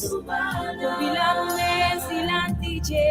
Humilá bo mes dilanti dje.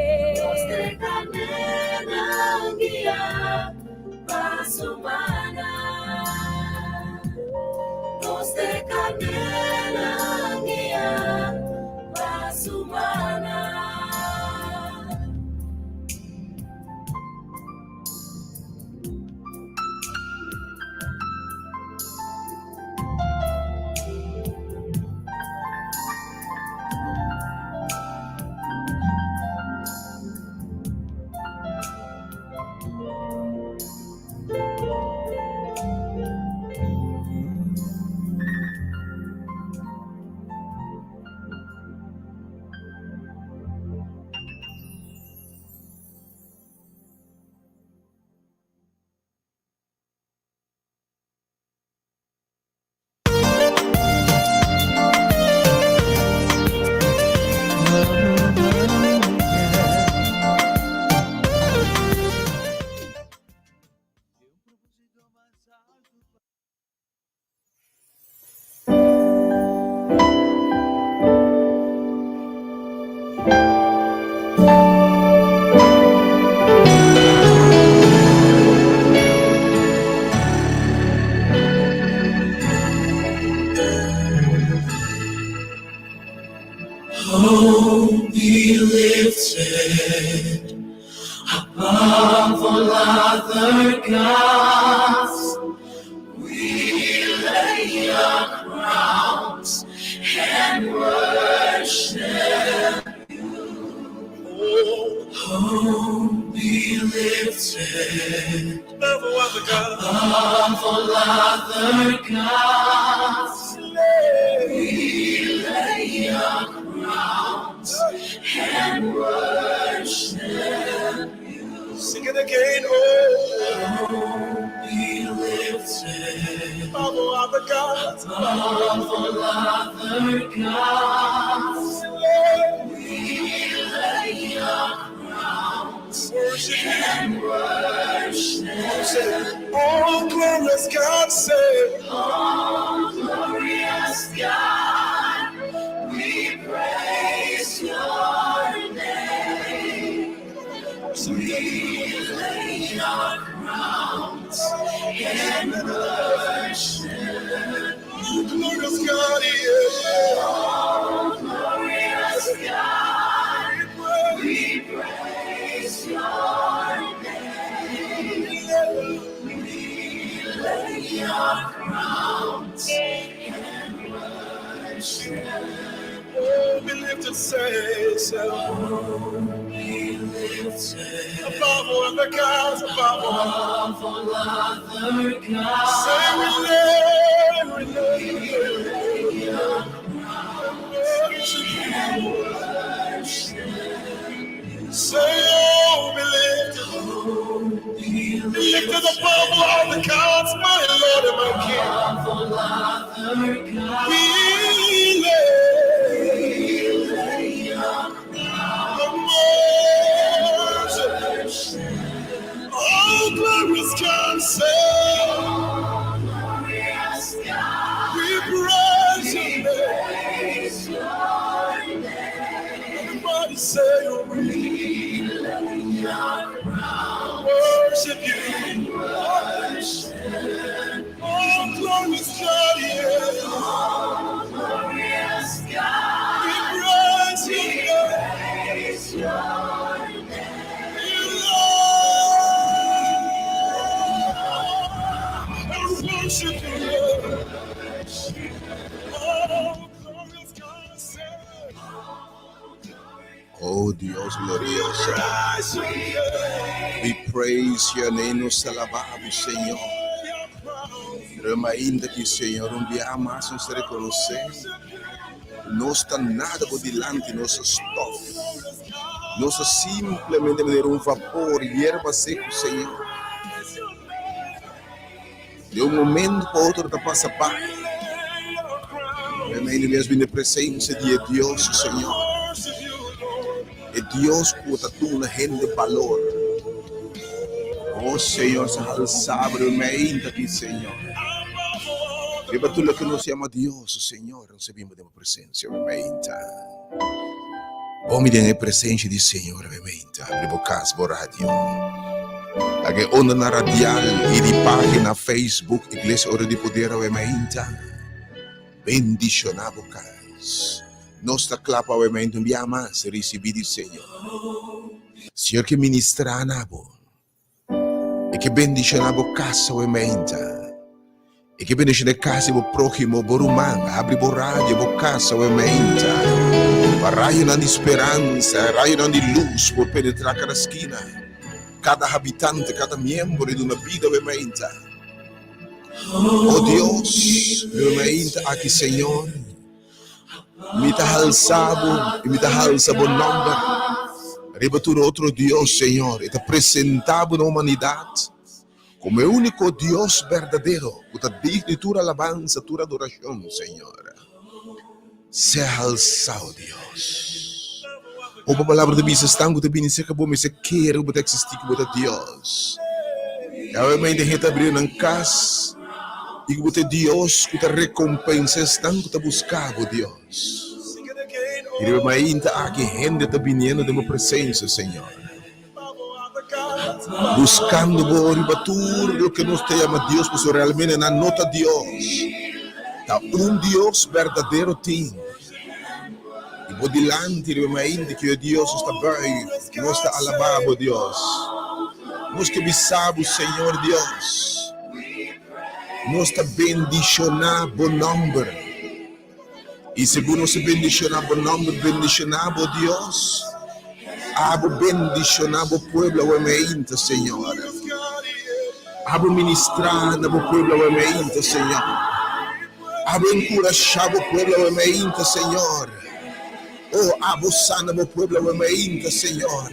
Oh, be lifted above all other gods. We lay our crowns and worship you. Oh, be lifted Above all other gods. above all other gods. We lay our crowns and worship you. Sing it again. Oh, Oh, be lifted above all other gods. above all other gods. We lay our crowns Worship you. and worship. Say, oh, glorious God, say, Oh, glorious God, we praise your name. We lay our crowns and worship. oh, glorious God, yeah. Oh, glorious God, We we praise your name. praise. We lay our crowns and worship. Oh, be lifted, say, say, Oh, be lifted above all other gods, above all. above all other Say, we gods. lay, we lay, We lay our crowns worship and you. worship you. Say, oh, be lifted, Oh, be be lifted above all other lifted gods, my Lord and my King. above all other gods. We lay We lay our the crowns and worship. worship. Oh, glorious God, say, Oh, glorious God, we praise we your name. praise your name. Everybody say, we We lay our crowns worship you. and worship. Oh, glorious God, yeah. Oh, glorious We God, praise your we name. praise your name. We love and worship you, Lord. Oh, glorious God, say, Oh Dios glorioso. praise your name. We praise your name, nos alabamos, Señor. Pero ainda que, Señor, un día más nos reconoce, no ta nada por dilanti, nos ta stof. Nos ta simplemente manera un vapor, yerba seku, Señor. Di un momento pa otro ta pasa bai. Pero mes bin den presensia di Dios, Señor. E Dios ku ta duna hende balor. Oh Señor, sa halsa bo ainda aki, Señor. Riba tur loke nos yama Dios, Señor, nos a bin bo den bo presencia awe meinta. Bo mi den e presencia di Señor awe meinta. Abri bo cas, bo radio. Laga e ondanan radial y di pagina Facebook Iglesia Ora di Poder awe meinta. Bendiciona bo cas. Nos ta cla pa awe meinta un bia mas ricibi di Señor. Señor ke ministra na bo. E ke bendishoná bo kas awe meinta. E ke bendishoná e kas di bo próhimo, bo ruman. Habri bo radio, bo kas awe meinta. Pa rayonan di speransa, rayonan di lus por penetrá kada skina, kada habitante, kada miembro i duna bida awe meinta. O Dios, awe meinta aki, Señor. Mi ta halsa bo i mi ta halsa bo nòmber riba tur otro dios, Señor. I ta presentá bo na humanidat komo e úniko Dios berdadero ku ta digno di tur alabansa, tur adorashon, Señor. Sea halsá, o Dios. O bo palabra ta bisa, Esnan ku ta bini serka bo mester kere ku bo ta eksistí, ku bo ta Dios. Yahweh mente hende ta abri nan kas i ku bo ta e Dios ku ta rekompensa esnan ku ta buska bo, Dios. I riba mainta aki hende ta biniendo den bo presensia, Señor, buskando bo riba tur loke nos ta yama Dios, pasobra realmente nan no ta Dios. Ta un Dios berdadero tin. I bo dilanti riba mainta ku e Dios nos ta buig, nos ta alabá bo, Dios. Nos ke bisa bo, Señor Dios, nos ta bendishoná bo nòmber. I segun nos a bendishoná bo nòmber, bendishoná bo, Dios, abo bendishoná bo pueblo awe mainta, Señor. Abo ministrá na bo pueblo awe mainta, Señor. Abo enkurashá bo pueblo awe mainta, Señor. Oh, abo sana bo pueblo awe mainta, Señor.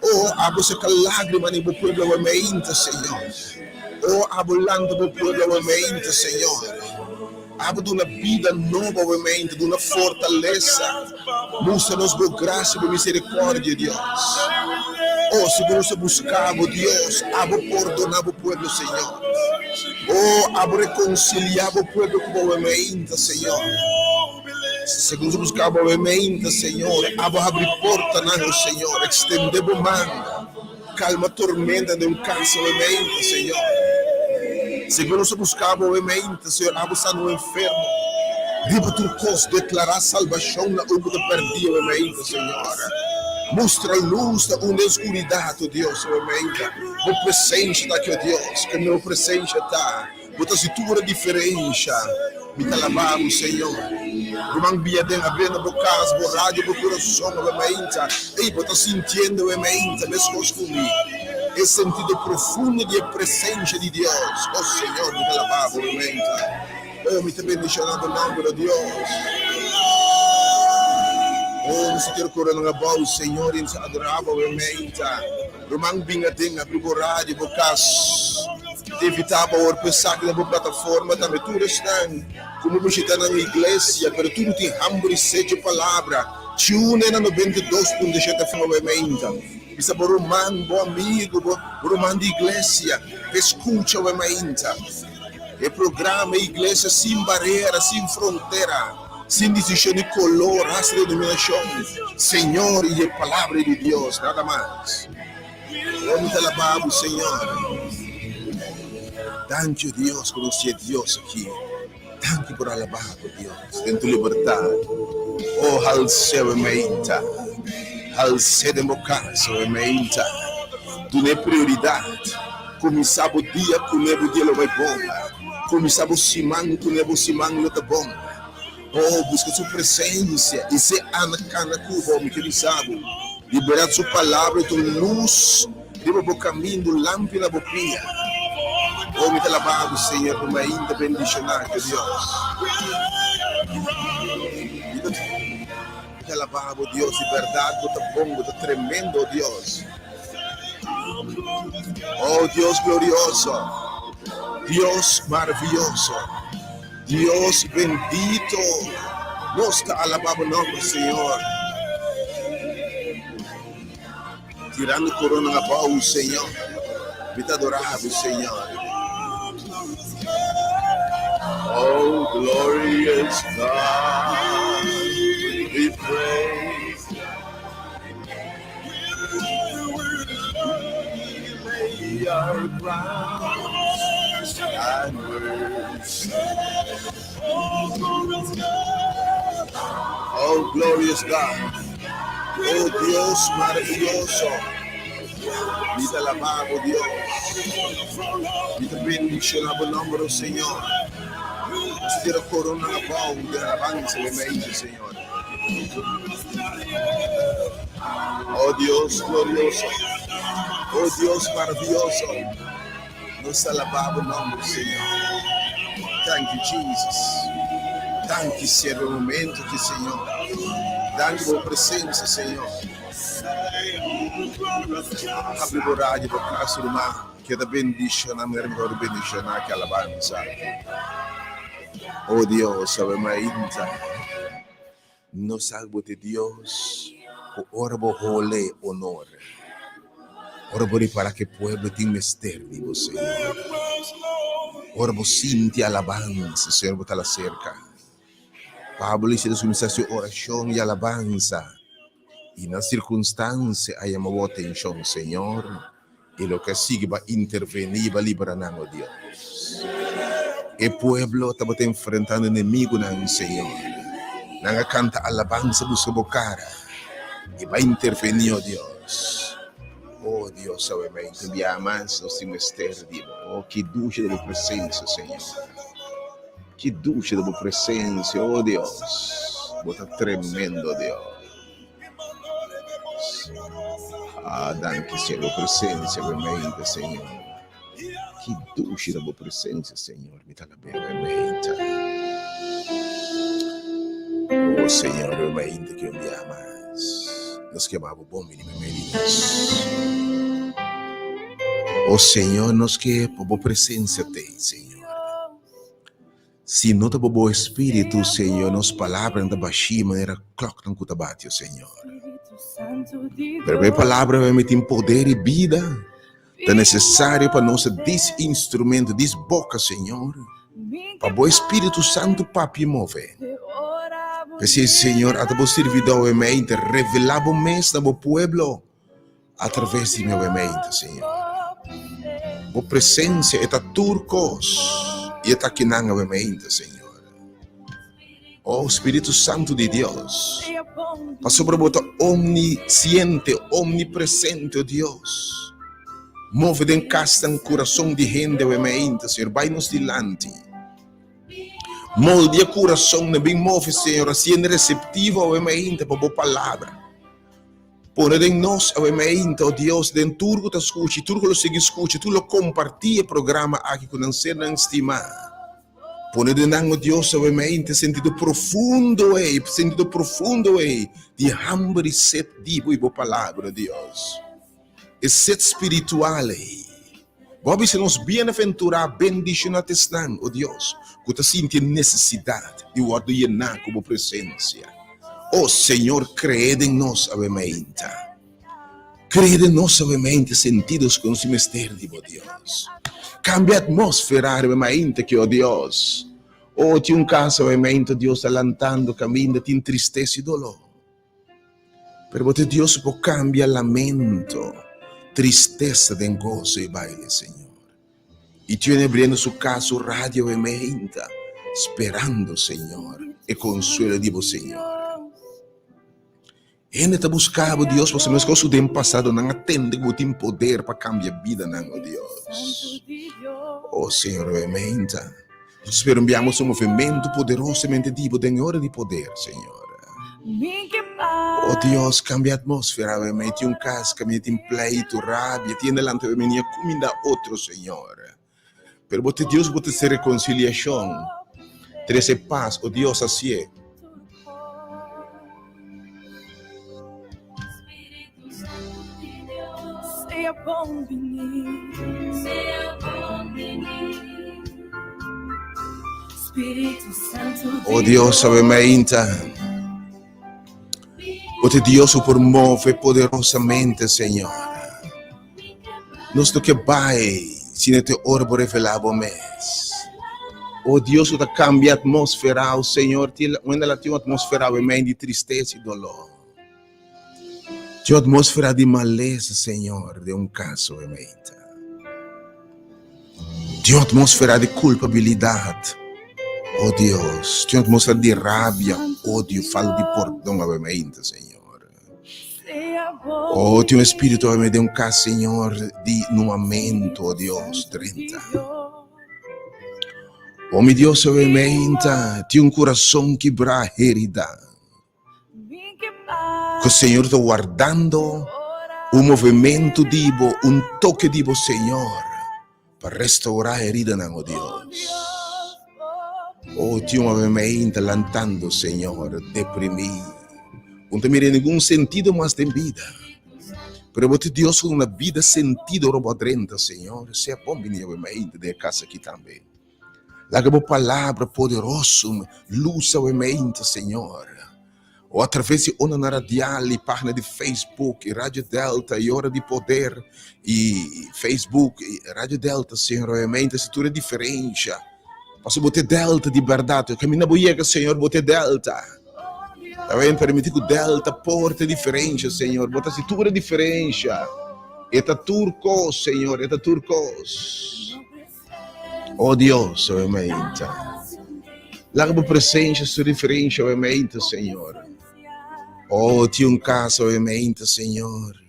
Oh, abo seka lágrima di bo pueblo awe mainta, Señor. Oh, abo lanta bo pueblo awe mainta, Señor. Abo duna bida nobo awe mainta, duna fortalesa. Mustra nos bo grasia, bo misericordia, Dios. Oh, si bo nos a busca bo, Dios, abo pordona bo pueblo, Señor. Oh, abo reconcilia bo pueblo cu bo awe mainta, Señor. Segun nos a busca bo awe mainta, Señor, abo habri portanan, oh Señor, extende bo man, calma tormenta den un casa awe mainta, Señor. Segun nos a busca bo awe mainta, Señor, abo sana un enfermo. Riba tur cos, declara salbacion na un cu ta perdi awe mainta, Señor. Mustra luz na unda e oscuridad, oh Dios, awe mainta. Bo presencia ta aki, oh Dios, kende bo presencia ta, bo ta haci tur e diferencia. Mi ta alaba bo, Señor. Ruman bia den abriendo bo cas, bo radio, bo curason awe mainta. Ey, bo ta sintiendo awe mainta mescos cu mi e sentido profundo di e presencia di Dios. Oh Señor, mi ta alaba bo awe mainta. Oh, mi ta bendiciona bo nomber, oh Dios. Oh, nos ta tira coronan abao, Señor, y nos ta adora bo awe mainta. Ruman bin aden, abri bo radio, bo kas. Ta invitá bo awor pa esaki na bo plataforma tambe. Tur esnan ku no bishitá nan iglesia, pero tur tin hamber i sed dje palabra, tune na 92.7 FM awe mainta. Bisa bo ruman, bo amigu, bo ruman di iglesia pa e skucha awe mainta e programa Iglesia Sin Barera, Sin Frontera. Sin distinshon di koló, rasa, denominashon, Señor i e Palabra di Dios, nada mas. Oh, mi ta alabá bo, Señor. Danki, oh Dios, ku nos tin e Dios aki. Danki por alabá bo, Dios, den tu libertat. Oh, hals'é e meinta. Hals'é den bo kas, e meinta. Dun'é prioridat. Kuminsá bo dia kuné, bo dia lo bai bon. Kuminsá bo siman kuné, bo siman lo ta bon. Oh, buska su presensia i se ana kana ku bo, mi ke bisa bo. Liberá su palabra i ta un lus riba bo kaminda, un lampi na bo pia. Oh, mi ta laba bo, Señor, pa mi ainda bendishoná ke Dios. Mi ta mi ta laba bo, Dios, di bèrdat bo ta bon, bo ta tremendo, oh Dios. Oh, Dios glorioso, Dios maravioso. Dios bendito, nos ta alabá bo nomber, Señor. Tirando corona abou, Señor. Mi ta adorá bo, Señor. Oh, glorious God, we praise. We lay our crowns and worship. Oh, glorious God. Oh, Dios maravilloso. Mi ta alabá bo, Dios. Mi ta bendishoná bo nòmber, Señor. Nos tira korona abou di alabansa den medio, Señor. Oh Dios glorioso. Oh Dios maravilloso. Nos ta alabá bo nòmber, Señor. Thank you, Jesus. Thank you, Señor, e momento aki, Señor. Danki pa bo presencia, Señor. Habri bo radio bo kas, ruman. Keda bendishoná manera mi ta bendishoná ki alabansa. Oh Dios, awe mainta. Nos sa bo ta Dios ku ora bo hole honor. Ora bo ripara ku e pueblo tin mester di bo, Señor. Ora bo sinti alabansa, Señor, bo ta la serka. Pablo i Silas kuminsá hasi orashon i alabansa, i nan sirkunstansia a yama bo atenshon, Señor, i loke a sigui bo a intervení i bo a libra nan, o Dios. E pueblo tabata enfrentando enemigunan, Señor. Nan a kanta alabansa buska bo kara, i bo a intervení, o Dios. O Dios, awe mente un biaha mas nos tin mester di bo. O, ki dushi ta bo presensia, Señor. Ki dushi ta bo presencia, oh Dios. Bo ta tremendo, Dios. Ah, danki, Señor, bo presencia bemente, Señor. Ki dushi ta bo presencia, Señor. Mi ta alab'é bemente. Oh, Señor, bemente ki un bia mas. Nos ke ba bo bon bini meimei di nos. Oh, Señor, nos ke pa bo presencia t'ei, Señor. Si no ta bo bo Espíritu, Señor, nos palabranan ta bashí manera klòknan ku ta bati, o Señor. Pero bo e palabra mi tin poder i bida. Ta nesesario pa nos ta dis instrumento, dis boka, Señor, pa bo Espíritu Santu papia i move. P'esei, Señor, ata bo sirbidó awe meinte revelá bo mes na bo pueblo. Atraves di mi awe-mente, Señor. Bo presencia e ta tur cos y e ta akinan awe-mente, Señor. Oh, Spiritu Santu di Dios, pasobra Bo ta omnisciente, omnipresente, oh Dios. Move den casnan curason di hende awe-mente, Señor. Bai nos dilanti. Moldia curasonnan, bin move, Señor, haciendo receptivo awe-mente pa Bo palabra. Pone den nos awe meinta, o Dios, den tur ku ta skucha i tur ku lo sigui skucha, tur lo kompartí e programa aki ku nan sernan stimá. Pone den nan, o Dios, awe meinta e sentido profundo ei, sentido profundo ei di hamber i set di Bo i Bo Palabra, Dios. E set spiritual ei. Bo a bisa nos bienaventurá, bendishoná ta esnan, o Dios, ku ta sinti e nesesidat di wòrdu yená ku bo presensia. O Señor, kree den nos awe meinta. Kree den nos awe meinta sentidos ku nos tin mester di bo, Dios. Kambia atmósfera riba e mainta aki, o Dios. O, tin un kas awe meinta, Dios, ta lantando kaminda tin tristesa i doló. Pero bo ta Dios ku por kambia lamento, tristesa den goso i baile, Señor. I tiene abriendo su kas, su radio e meinta, sperando, Señor, e konsuelo di bo, Señor. Hende ta buska bo, Dios, pasobra meskos ku den pasado nan a tende ku bo tin poder pa kambia bidanan, o Dios. O Señor, e meinta. Nos spera un biaha un movementu poderosamente di bo den e ora di poder, Señor. O Dios, cambia atmósfera awe mei. Tin un cas caminda tin pleito, rabia, tin hende lanta awe mei ni a cuminda otro, Señor. Pero bo ta Dios, bo ta haci reconciliacion, trece paz, o Dios, hacié. O Dios, awe mainta. Bo ta Dios ku por move poderosamente, Señor. Nos no ke bai sino te ora bo revelá bo mes. O Dios ku ta kambia atmósfera, o Señor, tin wenda la tin un atmósfera awe mei di tristesa i doló. Tin un atmósfera di malesa, Señor, den un kas awe mei ta. Tin un atmósfera di kulpabilidat, o Dios. Tin un atmósfera di rabia, odio, falta di pordon awe mei ta, Señor. O tin un espíritu awe mei den un kas, Señor, di nuamentu, o Dios, drenta. O mi Dios, awe meinta tin un kurason kibrá, heridá. Ku Señor ta wardando un movementu di bo, un toke di bo, Señor, pa restourá heridanan, o Dios. O tin un awe meinta lantando, Señor, deprimí. Bo no ta mira ningun sentido mas den bida. Pero bo ta Dios ku duna bida sentido ora bo a drenta, Señor. Sea bon bini awe mainta den e kas aki tambe. Laga bo palabra poderoso lus awe mainta, Señor. O atraves di ondanan radial i pagina di Facebook i Radio Delta i Ora di Poder i Facebook i Radio Delta, Señor, awe mainta si tur e diferensha. Pasobra bo ta e Delta di bèrdat. Kaminda bo yega, Señor, bo ta e Delta. Ta ben permiti ku Delta por ta e diferensha, Señor. Bo ta hasi tur e diferensha. E ta tur kos, Señor, e ta tur kos. O Dios, awe mainta. Laga bo presensha su diferensha awe mainta, Señor. O tin un kas awe mainta, Señor.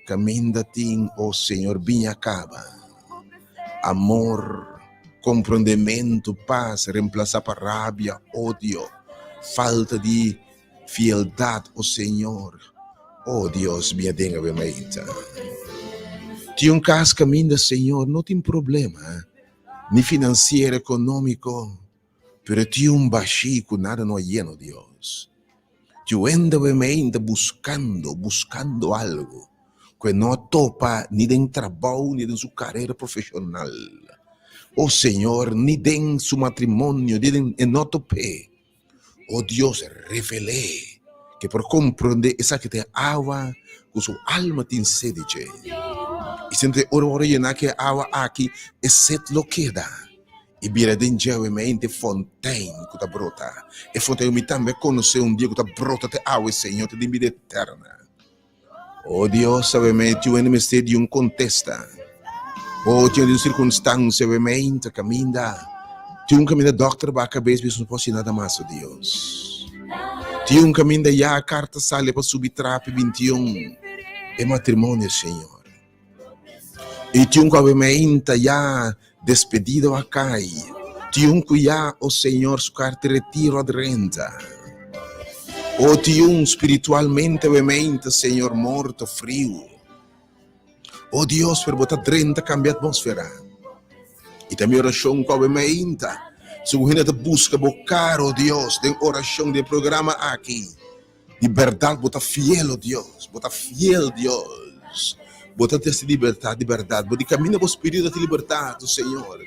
Kaminda tin, o Señor, biña kaba. Amor, komprondementu, pas remplasá pa rabia, odio, falta di fieldat, o Señor. O Dios, biña den awe mainta. Tin un kas kaminda, Señor, no tin problema, ni finansiero, ekonómiko, pero tin un bashí ku nada no a yena, Dios. Tin hende mainta buskando, buskando algu ku e no a topa ni den trabou ni den su karera profeshonal. O Señor, ni den su matrimonio, ni den e no top'é. O Dios, revel'é ku e por komprondé esaki ta e awa ku su alma tin sed di dje. I sinti ora ora yená ku e awa aki, e sed lo keda. I bira den djewe mente fontein ku ta brota. E fontein ku mi tambe a konosé un dia ku ta brota te awe, Señor, te den bida eterna. O Dios, awe me tiu hende mester di un kontesta. O tin un sirkunstansia awe mente kaminda. Tin un kaminda dòkter ba kabes bisa no por hasi nada mas, o Dios. Tin un kaminda ya karta sali pa subi trapi 21 e matrimonio, Señor. I tin un ku awe meinta ya despedido a kai. Tin un ku ya, o Señor, su karta di retiro a drenta. O tin un spiritualmente awe meinta, Señor, morto, friu. O Dios, pero bo ta drenta kambia atmósfera. I ta mi orashon ku awe meinta, si un hende ta buska bo kara, o Dios, den orashon den e programa aki. Di bèrdat bo ta fiel, o Dios, bo ta fiel, Dios. Bo ta trese libertat di bèrdat. Bo di kaminda bo spiritu ta tin libertat, o Señor.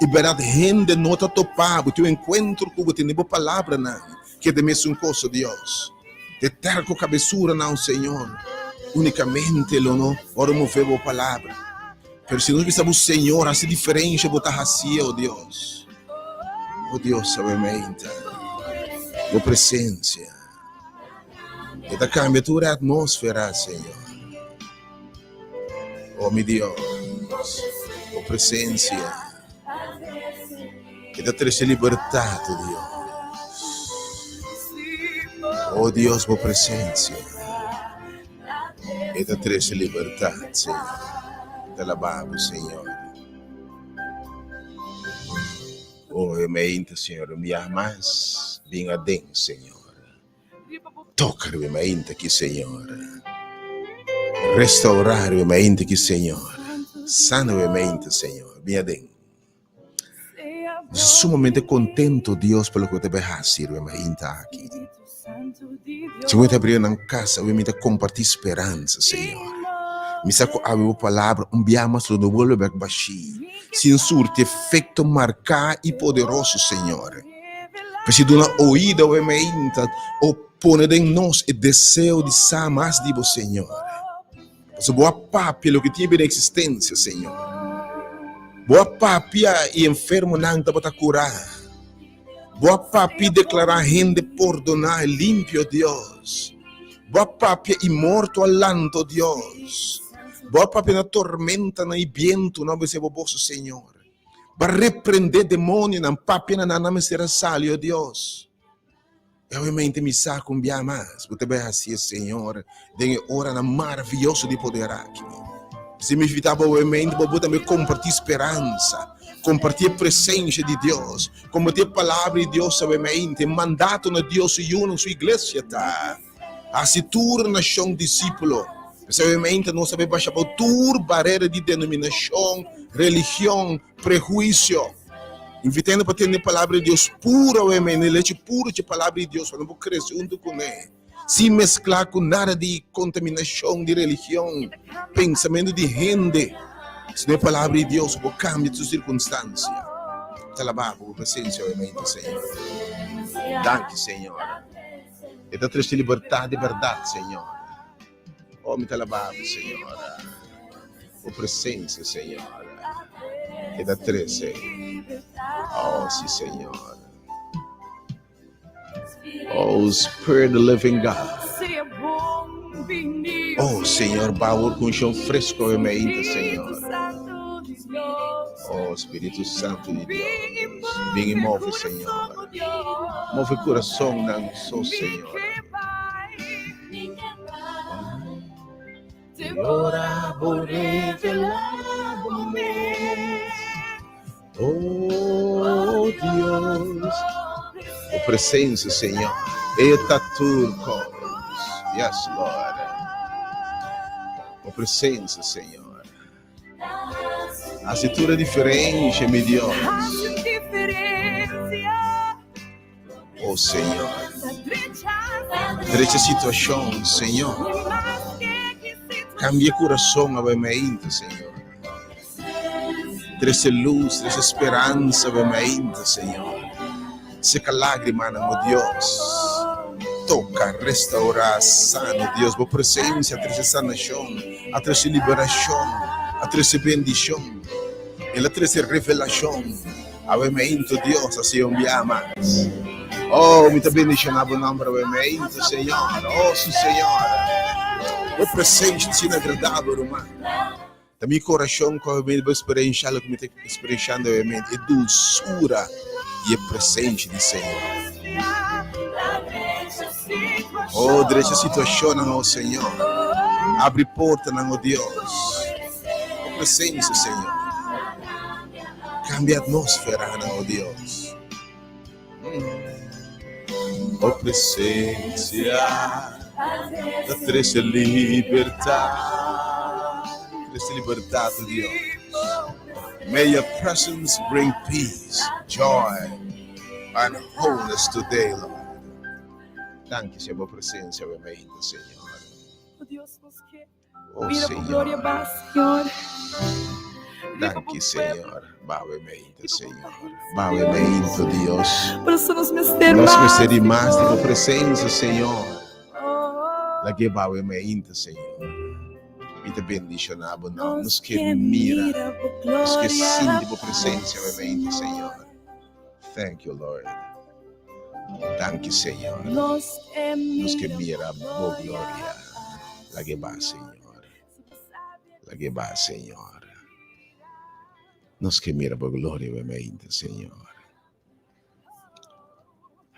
I bèrdat hende no ta topa bo, tin un enkuentro ku bo tene bo palabranan, ke ta e mesun kos, o Dios. Te tèrko kabesuranan, o Señor, únikamente lo no ora move bo palabra. Pero si nos bisa bo, Señor, hasi diferensha, bo ta hasié, o Dios. O Dios, awe meinta bo presencia e ta cambia tur e atmósfera, Señor. O mi Dios, bo presencia e ta trece libertad, o Dios. O Dios, bo presencia e ta trece libertad, Señor. Ta alaba bo, Señor. O e mainta, Señor, un biaha mas bin aden, Señor. Toca riba e mainta aki, Señor. Restaura riba e mainta aki, Señor. Sana riba e mainta, Señor. Bin aden. Nos ta sumamente contento, Dios, pa loke bo ta bay haci riba e mainta aki. Si bo ta abri nan casa, mi ta comparti speransa, Señor. Mi sa cu awe bo palabra un bia mas lo no bolbe bek bashi, sin surti efecto marca y poderoso, Señor. P'esei duna oido awe mainta o pone den nos e deseo di sa mas di bo, Señor. Pasobra bo a papia loke tin bira existencia, Señor. Bo a papia y enfermonan tabata cura. Bo a papia i deklará hende pordoná i limpio, Dios. Bo a papia i morto a lanta, o Dios. Bo a papia na tormentanan i bientunan a obedesé bo bos, o Señor. Bo a reprendé demonionan, papia na nan, nan mester a sali, o Dios. I obviamente mi sa ku un bia mas bo ta bai hasié, Señor, den e oranan maravioso di poder aki. Si mi invitá bo obviamente pa bo tambe kompartí speransa, kompartí e presensia di Dios, kompartí e palabra di Dios obviamente, e mandato na Dios su yunan, su iglesia ta hasi tur nashon disípulo. P'esei obviamente nos ta bai basha bou tur barera di denominashon, religion, prehuisio. Invitando pa tende palabra di Dios puro, amen, e lechi puro dje palabra di Dios, pa no por krese huntu kuné, sin mesklá ku nada di kontaminashon di religion, pensamentu di hende, sino e palabra di Dios ku por kambia tur sirkunstansia. Ta alabá bo presensia, amen, Señor. Danki, Señor. E ta trese libertat di bèrdat, Señor. Oh, mi ta alabá bo, Señor. Bo presencia, Señor. E ta trece. Oh, sí, Señor. Oh, Spirit of the living God. Oh, Señor, ba word con unción fresco en mi Señor. Oh, Spiritu Santo di Dios. Bin y move, Señor. Move corazón nan so, Señor. Ora bo revelá bo mes. Oh Dios, bo presencia, Señor, e ta tur cos. Yes, Lord. Bo presencia, Señor. Hace tur e diferencia, mi Dios. Oh Señor, drecha situacion, Señor. Cambia corazon awe mainta, Señor. Trece luz, trece speranza awe mainta, Señor. Seca lágrimanan, oh Dios. Toca, restaura, sana, Dios. Bo presencia trece sanacion, a trece liberacion, a trece bendicion. El a trece revelacion. Awe meinto Dios a siña un bia mas. Oh, mi ta bendiciona bo nomber awe meinto, Señor. Oh, si, Señor. Bo presencia ta asina agradabel, ruman. Ta mi corazon cu awe meinto bo experiencia loke mi ta experienciando awe meinto, e dulzura di e presencia di Señor. Oh, drecha situacionnan, oh Señor. Abri portanan, oh Dios. Bo presencia, Señor. Cambia atmósferanan, oh Dios. Bo presencia ta trece libertad. Trece libertad, oh Dios. May your presence bring peace, joy, and wholeness today, Lord. Danki, Señor, bo presencia, Señor. Oh Señor. Danki Señor. Bawe meinte Señor. Bawe meinte Dios. Nos mester Nos mester di mas di bo presencia Señor. Lage bawe meinte Señor. Mi ta bendiciona bo nom. Nos ke mira. Nos ke sinti bo presencia awe meinte Señor. Thank you Lord. Danki Señor. Nos ke mira bo gloria. Lag'e ba Señor. Lag'e ba Señor. Nos ke mira bo gloria awe mainta Señor.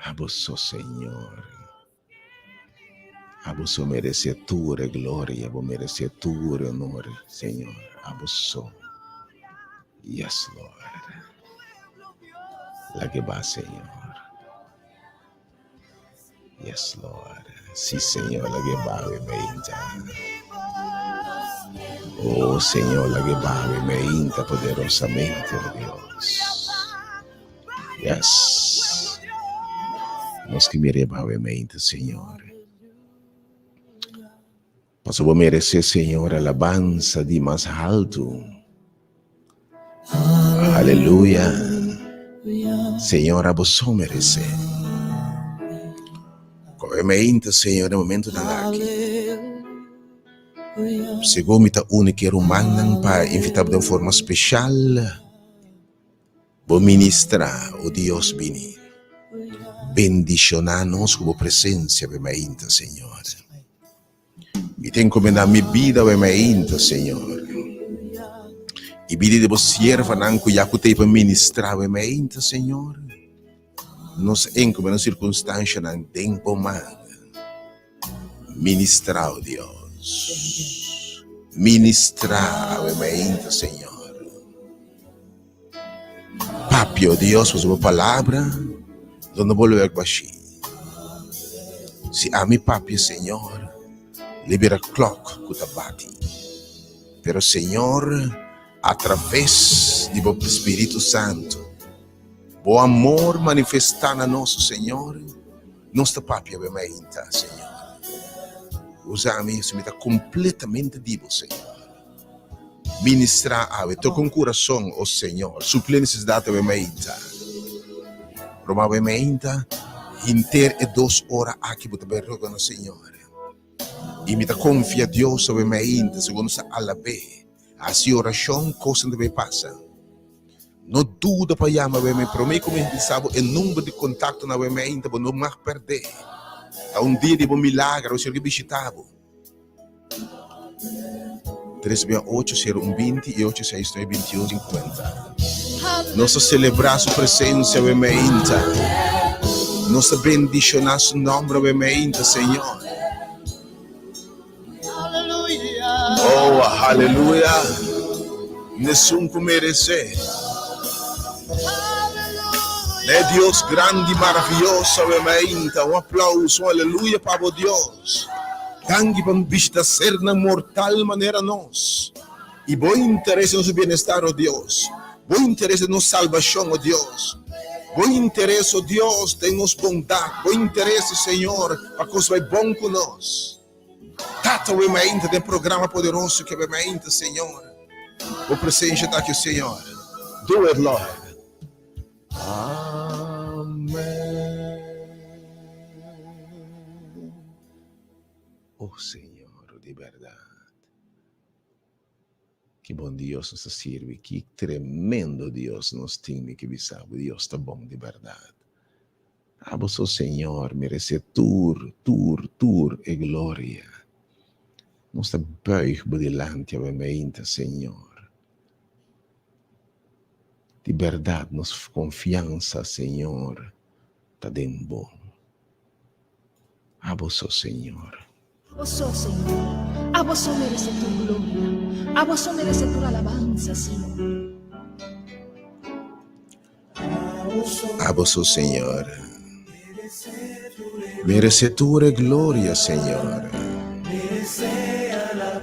Abo so Señor. Abo so merece tur e gloria, bo merece tur e honor, Señor. Abo so. Yes, Lord. Lag'e ba, Señor. Yes, Lord. Sí, Señor, lag'e ba awe meinta. Oh, Señor, lag'e ba awe meinta poderosamente, oh Dios. Yes. Nos ke mira e bawe mente, Señor. Paso bo merece, Señor, alabanza di mas alto. Aleluya. Señor, abo so merece. Koe mente, Señor, e momento nan aki. Segun mi ta uni ke rumannan pa invita bo den forma special. Bo ministra, o Dios bini. Bendishoná nos ku bo presensia awe mainta, Señor. Mi ta encomendá mi bida awe mainta, Señor. I bida di bo siervanan ku ya ku ta ei pa ministrá awe mainta, Señor. Nos a encomendá nos circunstancianan den bo man. Ministrá, o Dios. Ministrá awe mainta, Señor. Papia, o Dios, pasobra bo palabra lo no bolbe bek bashí. Si ami papia, Señor, lo bira klòk ku ta bati. Pero, Señor, atraves di bo Spiritu Santu, bo amor manifestá na nos, Señor, nos ta papia awe mainta, Señor. Usa mi, si mi ta kompletamente di bo, Señor. Ministrá awe, toka un kurason, o Señor, supli nesesidat awe mainta. Ruma awe mainta, hinter e dos ora aki bo ta bai roga na Señor. I mi ta konfia Dios awe mainta, segun nos ta alab'é, hasi orashon, kosnan ta bai pasa. No duda pa yama awe mai, promé ku mi bisa bo e number di kontaktonan awe mainta, bo no mag pèrdè. Ta un dia di bo milagro, e Señor ke bishita bo. 3 bia 8 0 1 20 y 8 6 9 21 50. Nos ta celebra su presencia we meinta. Nos ta bendiciona su nombre we meinta, Señor. Oh, aleluya. Nessun ku merece. Ne Dios grande y maravilloso we meinta. Un aplauso, un aleluya pa bo Dios. Danki pa bishita sernan mortal manera nos. I bo interes den nos bienestar, o Dios. Bo interes den nos salbashon, o Dios. Bo interes, o Dios, den nos bondat. Bo interes, Señor, pa kos bai bon ku nos. Tata, we mainta den programa poderoso ke we mainta, Señor. Bo presensia ta aki, Señor. Do it, Lord. Amen. Oh Señor, di berdad. Ki bon Dios nos ta sirbi, ki tremendo Dios nos tin, mi ke bisa bo, Dios ta bon di berdad. Abo so Señor merece tur, tur, tur e gloria. Nos ta buig bo dilanti awe meinta, Señor. Di berdad nos confiansa, Señor, ta den bo. Abo so, Señor. Abo so, Señor. Abo so merece tur gloria. Abo so merece tur alabansa, Señor. Abo so, Señor. Merece tur e gloria, Señor.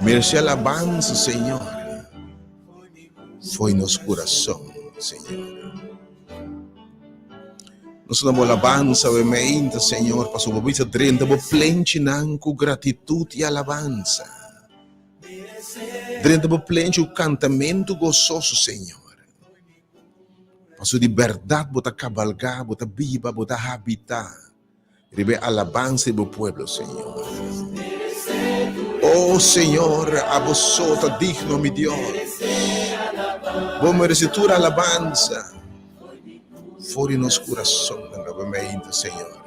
Merece alabansa, Señor. Foi nos curason, Señor. Nos ta bo alabansa we meinta, Señor, pasobra bo bisa drenta bo plenchinan ku gratitut i alabansa. Drenta bo plenchi ku kantamentu gososo, Señor. Pasobra di bèrdat bo ta kabalgá, bo ta biba, bo ta habitá riba e alabansa di bo pueblo, Señor. Oh Señor, abo so ta digno, mi Dios. Bo merece tur alabansa. For di nos kurasonnan awe mainta, Señor.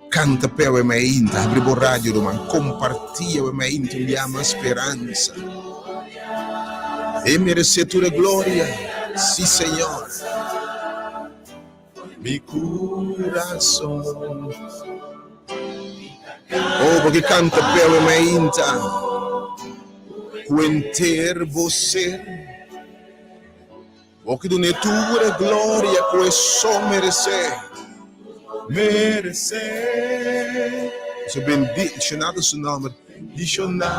Kanta p'e awe mainta, habri bo radio, ruman, kompartí awe mainta un bia mas speransa. E meresé tur e gloria, sí, Señor. Mi kurason. Oh, bo ke kanta p'e awe mainta, ku enter bo ser. Bo ki dun'é tur e gloria ku e so meresé. Meresé. So bendishoná ta su nòmber. Bendishoná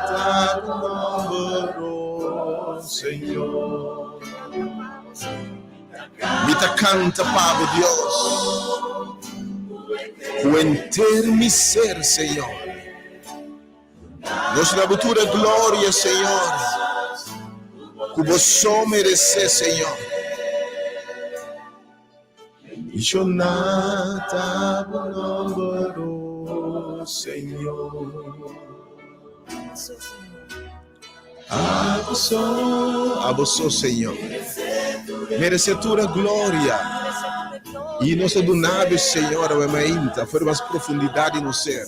ta tu nòmber, o Señor. Mi ta kanta pa bo, Dios, ku henter mi ser, Señor. Nos na bo tur e gloria, Señor, ku bo so meresé, Señor. Bendishoná ta bo nòmber, o Señor. Abo so, abo so, Señor. Meresé tur e gloria. I nos ta duna bo, Señor, awe mainta, for di mas profundidat di nos ser.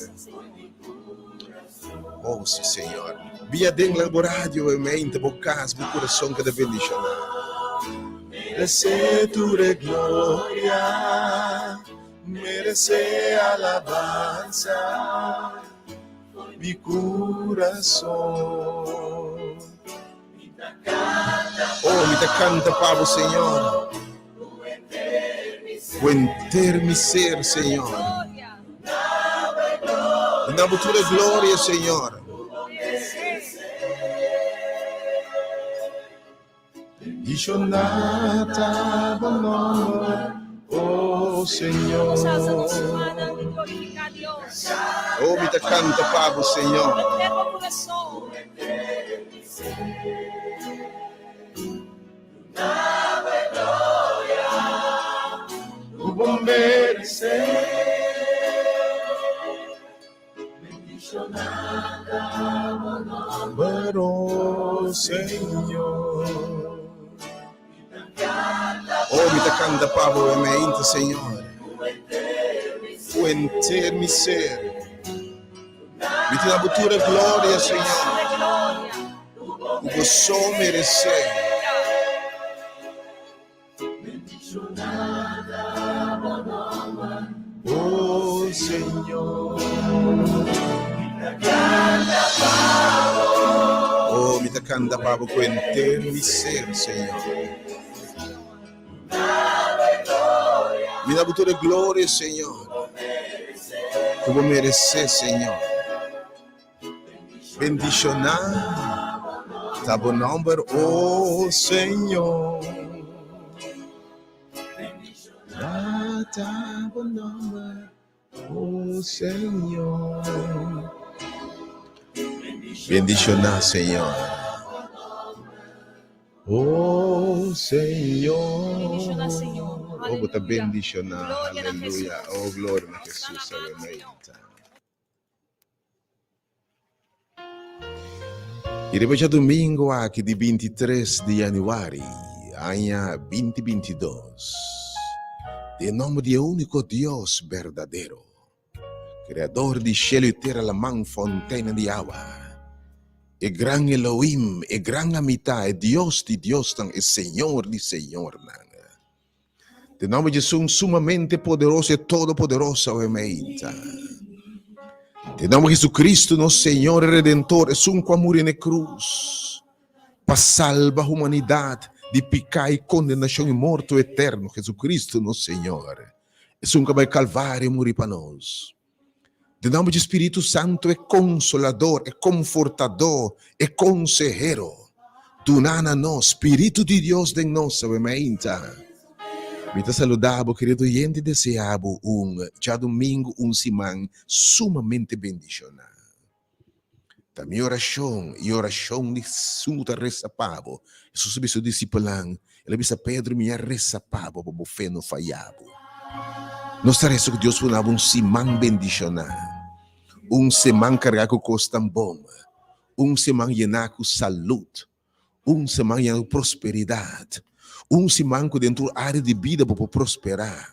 Oh, si, Señor. Bia den la bo radio awe mainta, bo kas, bo kurason keda bendishoná. Merece tur e gloria, merece alabansa, mi kurason. Oh, mi ta canta pa bo, Señor. Cu enter mi ser, Señor. Na bo tur e gloria, Señor. Bendiciona ta bo nomber, oh Señor. Vamos a alzar nos manos y glorificar a Dios. Oh, mi ta canta pa bo, Señor. Con todo corazón. Cu bo merece. Nomber, oh Señor. Oh, mi ta canta pa bo e mainta, Señor. Cu enter mi ser. Mi ta dabo tur e gloria, Señor. Cu bo so merece. Oh Señor. Oh, mi ta canta pa bo cu enter mi ser, Señor. Mi da bo tur e gloria, Señor. Cu bo merece, Señor. Bendiciona ta bo nomber, oh Señor. Bendiciona ta bo nomber, oh Señor. Bendiciona, Señor. Oh Señor. Bendiciona, Señor. Oh, bo ta Aleluya. bendiciona. Gloria na Aleluya. Jesús. Oh, gloria na Nos Jesús. alabamos, Aleluya. Señor. I riba djadumingu aki di bintitres di yanüari, aña binti bintidos, den nòmber di e úniko Dios berdadero, Kreador di shelu i tera, laman, fontena di awa, e gran Elohim, e gran Amitá, e Dios di diosnan, e Señor di señornan, Den nòmber di Esun sumamente poderoso e todopoderoso awe meinta. Den nòmber di Jesucristo nos Señor e Redentor, esun ku a muri na e krus pa salba humanidat di piká i kondenashon i morto eterno, Jesucristo nos Señor, esun ku a bai Kalvario muri pa nos. Den nòmber di Spiritu Santu, e Konsolador, e Konfortadó, e Konsehero, duna na nos Spiritu di Dios den nos awe mainta. Mi ta saluda bo, kerido oyente, i desea bo un djadumingu, un siman sumamente bendishoná. Ta mi orashon i orashon di esun ku ta resa pa bo. Hesus a bisa su disipelnan, El a bisa Pedro, Mi a resa pa bo pa bo fe no faya bo. Nos ta resa ku Dios por duna bo un siman bendishoná, un siman kargá ku kosnan bon, un siman yená ku salud, Un siman yen ku prosperidat. Un siman ku den tur área di bida bo por prosperá.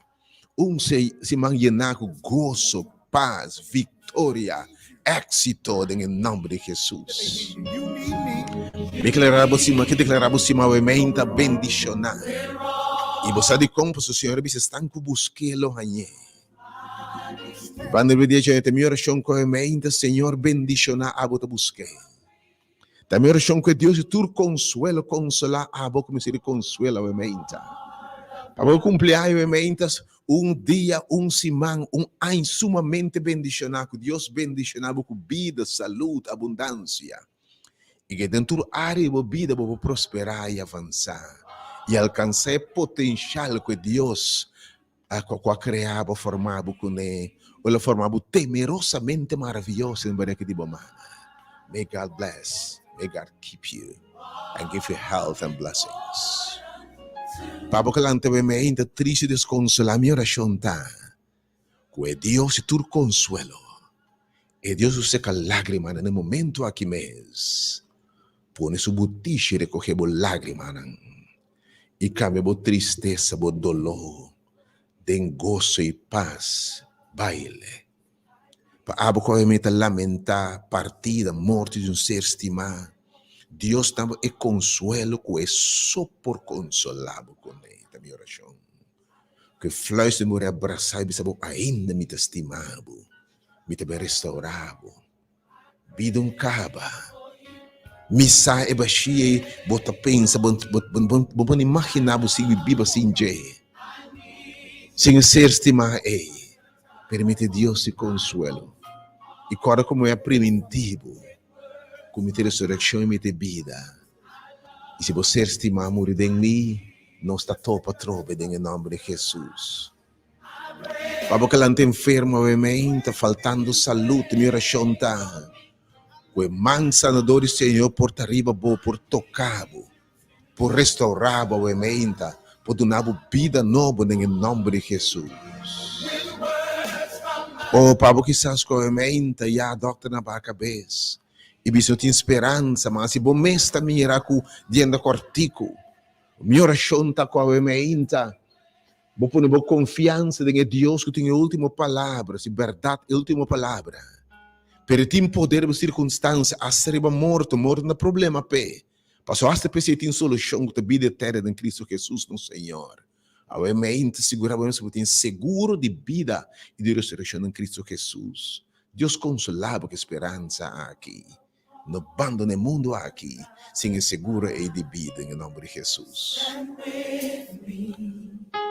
Un siman yená ku goso, pas, viktoria, éksito den e nòmber di Hesus. Mi klará bo siman, ke deklará bo siman awe meinta bendishoná. I bo sa dikon? Pasobra Señor a bisa esnan ku busk'é lo hañ'é. Banda di dia ta mi orashon ku awe meinta, Señor bendishoná abo ta busk'é. Ta mi orashon ku e Dios di tur konsuelo konsolá abo ku mester di konsuelo awe meinta. Pa bo kumpleaño awe meinta un dia, un siman, un aña sumamente bendishoná ku Dios bendishoná bo ku bida, salud, abundansia i ke den tur área di bo bida bo por prosperá i avansá i alkansá e potenshal ku e Dios a ku a krea bo, forma bo kuné, o el a forma bo temerosamente maravioso den bareka di bo mama. May God bless, may God keep you and give you health and blessings. Pa bo kalanta bo e ainda triste i deskonsolá, mi orashon ta ku e Dios di tur konsuelo, e Dios ku seka lágrimanan na e momento aki mes, pone su butishi rekohe bo lágrimanan. I kambia bo tristesa, bo doló. Den goso i pas baile. Pa abo ku awemei ta lamentá partida, morto di un ser stimá, Dios ta bo e konsuelo ku e so por konsolá bo kuné, ta mi orashon. Ku e fluister bo reabrasá i bisa bo, Ainda mi ta stima bo, mi ta bai restourá bo. Bida un kaba. Mi sa e bashia ei bo ta pensa, bo bo por imaginá bo sigui biba sin dje, sin e ser stimá ei. Permiti Dios di konsuelo i kòrda komo e a primintí bo ku mi ta e resurekshon i mi ta e bida. I si bo ser stimá muri den mi, nos ta topa atrobe den e nòmber di Hesus. Pa bo ke lanta enfermo awe meinta faltando salud mi oracion ta cu e man sanador di Señor por ta riba bo por toca bo por restaura bo awe meinta por duna bo bida nobo den e nomber di Jesus. Oh pa bo kisas cu awe meinta ya dokter na baha cabes y bisa no tin speransa mas y bo mes ta mira cu dienda cortico mi oracion ta cu awe meinta Bo pone bo konfiansa den e Dios ku tin e último palabra, si bèrdat e último palabra. Pero e tin poder riba sirkunstansia, asta riba morto, morto no ta problema p'e. Pasobra asta p'esei tin solushon ku ta bida eterna den Kristu Hesus nos Señor. Awe mei ta sigurá bo mes ku bo tin seguro di bida i di resurekshon den Kristu Hesus. Dios konsolá bo ku e speransa aki. No bandona e mundu aki sin e seguro ei di bida den e nomber di Hesus.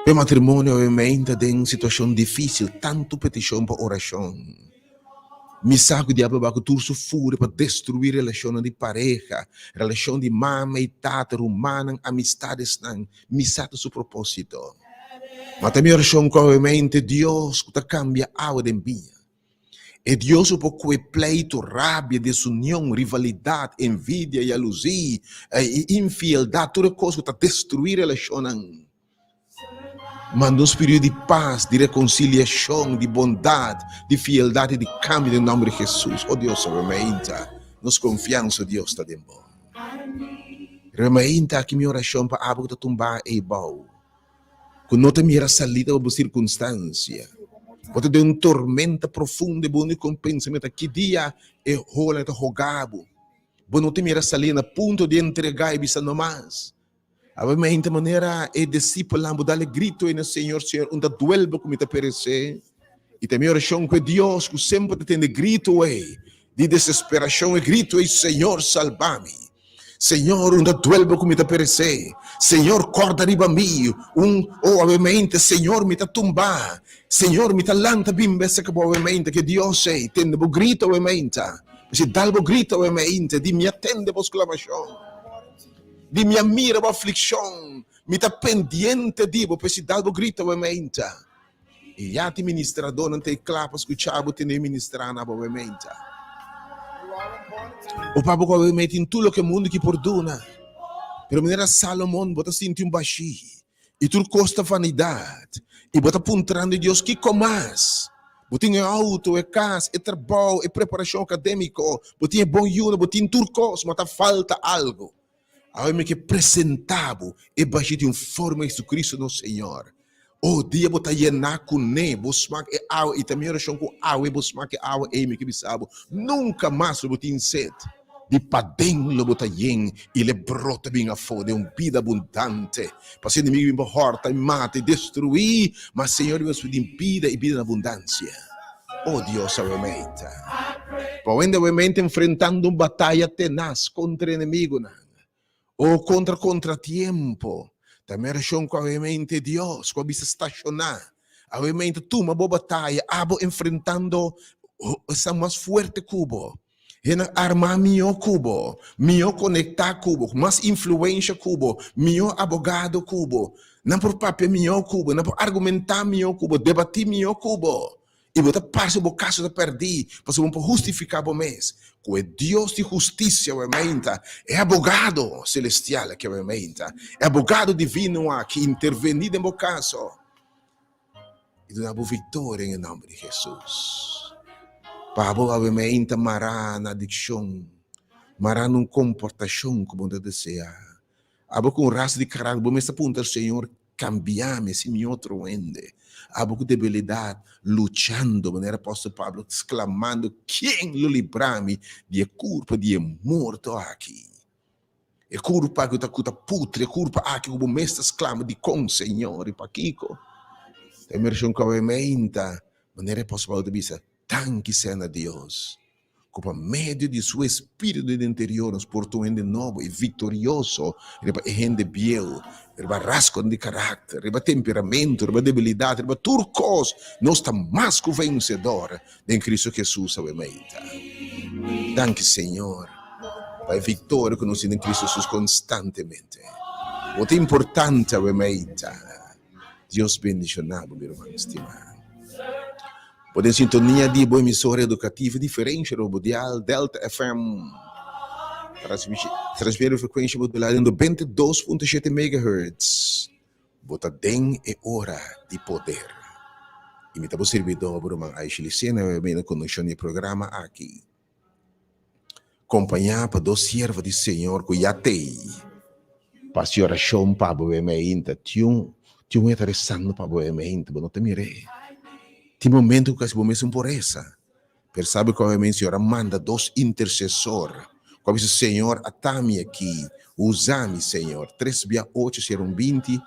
E matrimonio obviamente ta den situacion dificil, tanto peticion pa oracion. Mi sa cu diablo ba cu tur su furia pa destrui relacionnan di pareha, relacion di mama y tata, rumannan, amistadesnan. Mi sa ta su proposito. Ma ta mi oracion cu obviamente Dios cu ta cambia awa den biña. E Dios por kue pleitu, rabia, desunion, rivalidat, envidia, yaluzí, i infieldat, tur e kos ku ta destruí relashonnan. Manda un spiritu di pas, di rekonsiliashon, di bondat, di fieldat i di kambio den nòmber di Hesus. O Dios, remainta nos konfiansa, Dios, ta den bo. Remainta aki mi orashon pa abo ku ta tumbá eibou. Ku no ta mira salida pa bo sirkunstansia. Bo ta den un tormenta profundo i bo úniko pensamentu ta ki dia e hola ta hoga bo. Bo no ta mira salida na punto di entregá i bisa no mas. Awe mainta manera e disipelnan bo dal e grito ei na Señor, Señor, un ta duel bo ku mi ta peresé. I ta mi orashon ku e Dios ku semper ta tende grito ei di desesperashon, e grito ei, Señor, salba mi. Señor, un ta duel bo ku mi ta peresé. Señor, kòrda riba mi. Un, oh, awemente, Señor, mi ta tumbá. Señor, mi ta lanta bin bes ku bo awemente. Ke Dios ei tende bo grito awemente. P'esei dal bo grito awemente, di mi a tende bo sklamashon. Di mi a mira bo aflikshon. Mi ta pendiente di bo, p'esei dal bo grito awemente. I ya tin ministradónan ta e kla pa skuchá bo tende ministrá na bo awemente. O pa bo ku awemente tin tur loke mundu ki por duna, pero manera Salomon bo ta sinti un bashí i tur kos ta vanidat i bo ta puntrando Dios kiko mas? Bo tin e outo, e kas, e trabou, e preparashon akadémiko, bo tin e bon yunan, bo tin tur kos, ma ta falta algu. Awe mi ke presentá bo e bashí di un forma Jesucristo nos Señor. Oh, dia bo ta yená kuné, bo smak e awa, i ta mi orashon ku awe bo smak e awa ei, mi ke bisa bo, nunka mas lo bo tin set. Di paden lo bo ta yen i lo e brota bin afó den un bida abundante. Pasobra e enemigu bin pa hòrta i mata i destruí, ma Señor di nos pidi bida i bida na abundansia. Oh Dios, awe meinta. Pa wende awe meinta enfrentando un bataya tenas kontra enemigunan. Oh, kontra kontratiempo. Ta mi orashon ku awe meinta e Dios ku a bisa stashoná. Awe meinta tuma bo bataya, abo enfrentando esnan mas fuerte ku bo. Hende armá mihó ku bo, mihó konektá ku bo, ku mas influensha ku bo, mihó abogado ku bo. Nan por papia mihó ku bo, nan por argumentá mihó ku bo, debatí mihó ku bo. I bo ta parse bo kaso ta pèrdí, pasobra bo por hustifiká bo mes. Ku e Dios di hustisia awe-meinta, e abogado selestial aki awe-meinta, e abogado divino aki intervení den bo kaso. I duna bo viktoria den e nòmber di Hesus. Pa bo awe meinta mará na adikshon, mará na un komportashon ku bo no ta deseá. Abo ku un ras di karakter, bo mester puntra, Señor, Kambia mi, si mi otro hende. Abo ku debilidat, luchando, manera apòstel Pablo, sklamando, Ken lo libra mi di e kurpa di e morto aki? E kurpa ku ta ku ta putri, e kurpa aki ku bo mes ta sklama, Dikon, Señor, i pakiko? Ta e mershon ku awe meinta, manera apòstel Pablo ta bisa, Danki sea na Dios, ku pa medio di su espíritu den interior nos por ta un hende nobo i viktorioso riba e hende bieu, riba rasgonan di karakter, riba temperamentu, riba debilidat, riba tur kos, nos ta mas ku vensedor den Kristu Hesus awe meinta. Danki Señor pa e viktoria ku nos tin den Kristu Hesus konstantemente. Bo ta importante awe meinta. Dios bendiciona bo mi ruman stima. Bo den sintonia di bo emisora educativo diferencia riba bo dial Delta FM. Transmitiendo frecuencia modulada den 92.7 megahertz. Bo ta den e ora di poder. Y mi ta bo sirbidor bo ruman Aisha Licena na conduccion di e programa aki. Kompañá pa dos siervo di Señor ku ya t'ei pa hasi orashon pa bo e meinta. Tin un tin un e ta resando pa bo e meinta, bo no ta mir'é. Tin momento ku kasi bo mes un por resa, pero sabi ku awe Señor a manda dos intersesor ku a bisa, Señor, ata mi aki, usa mi, Señor. Tres bia ocho sera un 20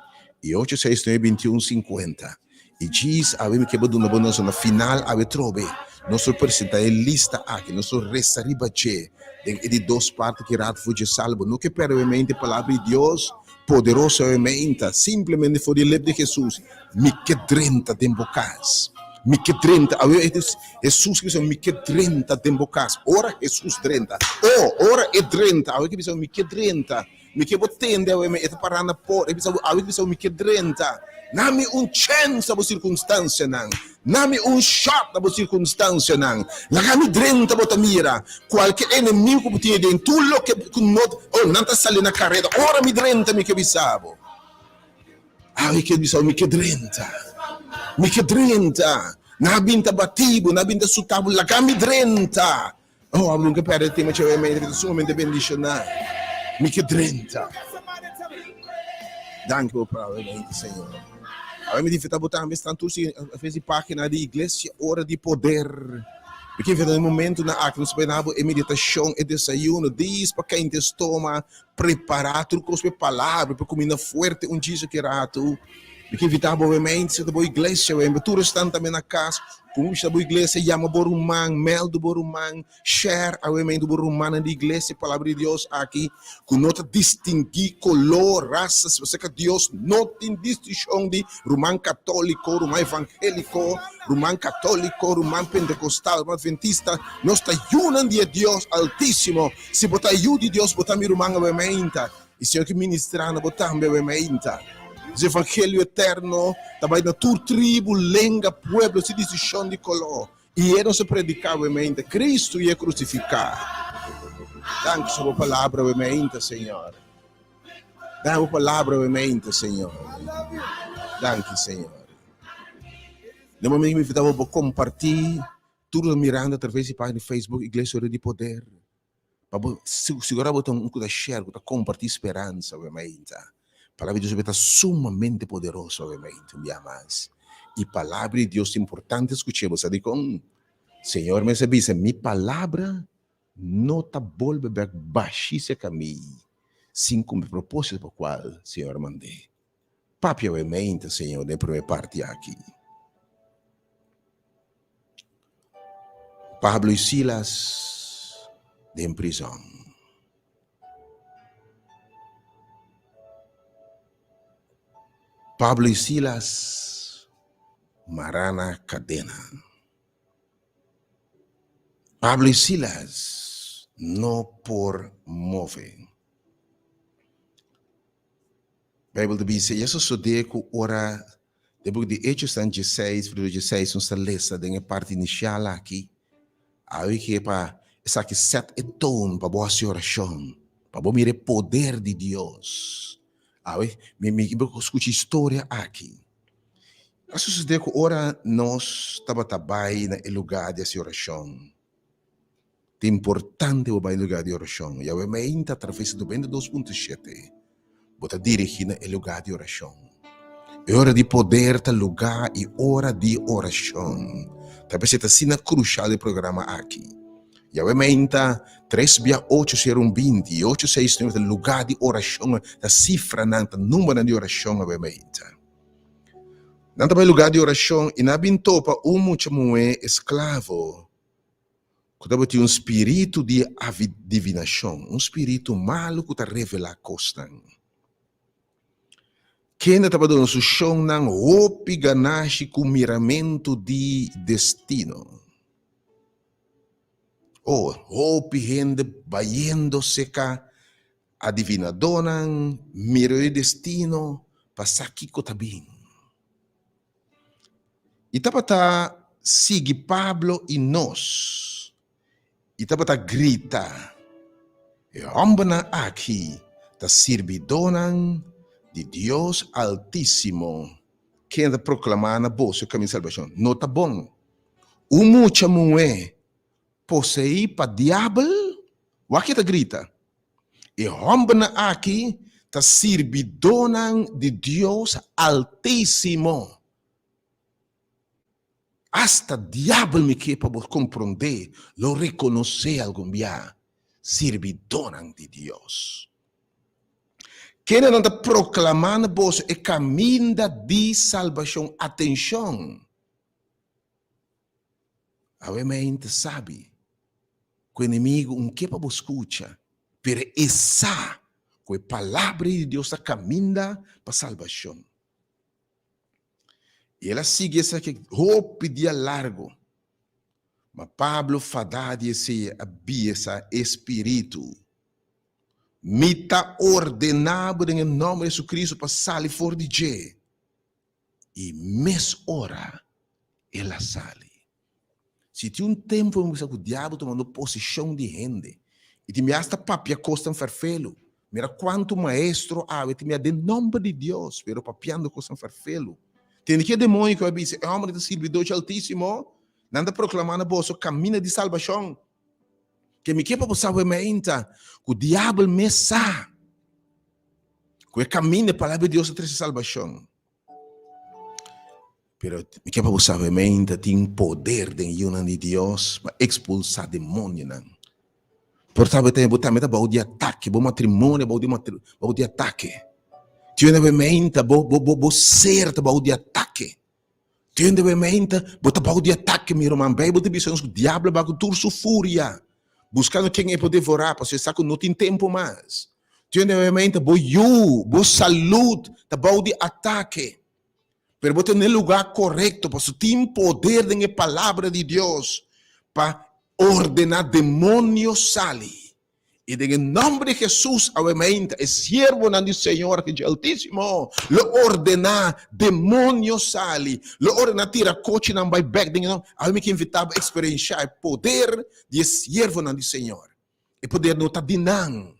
i ocho seis nuebe 21 50. I djis awe mi ke bo duna bo nos na final awe trobe nos lo presenta e lista aki, nos lo resa riba dje den e di dos parti ki Raad for dje Sal. Bo no ke perde awe mente palabra di Dios poderoso awe meinta, simplemente for di e lep di Jesus, Mi ke drenta den bo kas. Mi ke drenta awe Jesus ke bisa mi ke drenta den bo kas. Ora Jesus drenta, oh ora e drenta awe ke bisa mi ke drenta. Mi ke bo tende awe mi e ta pará na por e bisa bo awe bisa bo mi ke drenta na mi un chèns na bo sirkunstansianan na mi un shòt na bo sirkunstansianan laga mi drenta bo ta mira kualke enemigu ku bo tene den tur loke ku no oh nan ta sali na kareda ora mi drenta mi ke bisa bo awe ke bisa bo mi ke drenta mi ke drenta nan a bin ta bati bo nan a bin ta suta bo laga mi drenta. Oh, abo nunca perde tema txeu e ta sumamente bendicioná. Mi ke drenta. Danki bo palabra bendito Señor. Awe mi invita bo tambe stan tur si a página di Iglesia Ora di Poder. Mi ke invita den momento na aki nos bai bo e meditacion, e desayuno, dis pa kente stoma, prepara tur kos pe palabra, pe kuminda fuerte un djiso ki ratu. Mi ke invita bo obviamente si ta bo iglesia, tur esnan tambe na kas. Kuminsha bo iglesia, yama bo ruman, meldu bo ruman, share awementu bo rumannan di iglesia e Palabra di Dios aki ku no ta distinguí koló, rasa, pasobra Dios no tin distinshon di ruman katóliko, ruman evangéliko, ruman katóliko, ruman pentekostal, ruman adventista. Nos ta yunan di e Dios Altísimo. Si bo ta yu di Dios, bo ta mi ruman awemeinta. I Señor ke ministrá na bo tambe awemeinta. Es evangelio eterno ta bai na tur tribu, lenga, pueblo, sin distinshon di koló. I e nos a prediká awemeinta, Kristu i e krusifiká. Danki so bo palabra awemeinta, Señor. Danki bo palabra awemeinta, Señor. Danki, Señor. Den momento mi invitá bo pa kompartí tur lo mirando atraves di página di Facebook Iglesia Ora di Poder. Pa bo sigurá bo ta un ku ta share, ku ta kompartí speransa obviamente. Palabra di Dios ta sumamente poderoso obviamente, un bia mas. I palabra di Dios ta importante skuch'é, bo sa dikon? Señor mes a bisa, Mi palabra no ta bolbe bèk bashí serka mi sin kumpli propósito pa kual Señor a mand'é. Papia obviamente, Señor, den e promé parti aki. Pablo i Silas den prizòn. Pablo i Silas mará na kadena. Pablo i Silas no por move. Bijbel ta bisa, I a sosodé ku ora Den buki di Hechosnan dieseis, versíkulo dieseis, nos ta lesa den e parti inisial aki, Awe ke pa esaki sèt e ton pa bo hasi orashon, pa bo mira e poder di Dios. Awe, mi mi bo skucha historia aki. A sosodé ku ora nos tabata bai na e lugá di hasi orashon, Ta importante bo bai lugar di orashon. Yahweh meinta atraves di 92.7 bo ta dirigi na e lugar di orashon. E ora di poder ta lugá i ora di orashon. Ta p'esei ta asina krushal e programa aki. Yahweh meinta tres bia ocho sero un 20 i ocho seis nuebe ta lugá di orashon, ta sifranan, ta numbernan di orashon Yahweh meinta. Nan ta bai lugá di orashon i nan a bin topa un mucha muhé esklavo ku tabatin un spiritu di adivinashon, un spiritu malu ku ta revelá kosnan. Kende tabata duna su shonnan hopi ganashi ku miramentu di destino. Oh, hopi hende bayendo seka adivinadónan mira e destino pa sa kiko ta bin. I tabata sigui Pablo i nos i tabata grita, E hòmbernan aki ta sirbidónan di Dios Altísimo, ken ta proklamá na boso e kaminda di salbashon. No ta bon un mucha muhé poseí pa diabel? Wak e ta grita, E hòmbernan aki ta sirbidónan di Dios Altísimo. Asta diabel mi ke pa bo komprondé lo rekonosé algun bia sirbidónan di Dios. Kendenan ta proklamá na boso e kaminda di salbashon. Atenshon! Awe mei ta sabi ku enemigu un ke pa bo skucha, pero e sa ku e palabra di Dios ta kaminda pa salbashon. I el a sigui esaki hopi dia largu. Ma Pablo fadá di esei a bisa e spiritu, Mi ta ordená bo den e nòmber di Hesukristu pa sali for di dje. I mes ora el a sali. Si tin un tempu mi bisa ku diabel tumando posishon di hende i tin mi asta papia kosnan ferfelu. Mira kuantu maestro awe tin mi den nòmber di Dios pero papiando kosnan ferfelu. Tende ki e demoño ku a bisa e hòmber ta sirbidó dje Altísimo? Nan ta proklamá na boso kaminda di salbashon. Ke mi ke pa bo sa awe meinta ku diabel mes sa ku e kaminda e palabra di Dios ta trese salbashon. Pero mi ke pa bo sabe meinta tin poder den yunan di Dios pa expulsa demonionan. Por ta bo tambe ta bou di atake, bo matrimonio bou di bou di atake. Tin un meinta bo bo bo bo ser ta bou di atake. Tin un meinta bo ta bou di atake mi ruman. Bijbel ta bisa nos ku diablo a bai ku tur su furia buskando ken e por devorá pasobra e sa ku no tin tempu mas. Tin un meinta bo yu, bo salud ta bou di atake. Pero bo ta na e lugá korekto pasobra tin poder den e Palabra di Dios pa ordená demonio sali. I den e nòmber di Hesus awe mainta e siervonan di Señor Dje Altísimo lo ordená demonio sali, lo ordená tira kochinan bai bèk den e nòmber. Awe mi ke invitá bo eksperenshá e poder di e siervonan di Señor. E poder no ta di nan.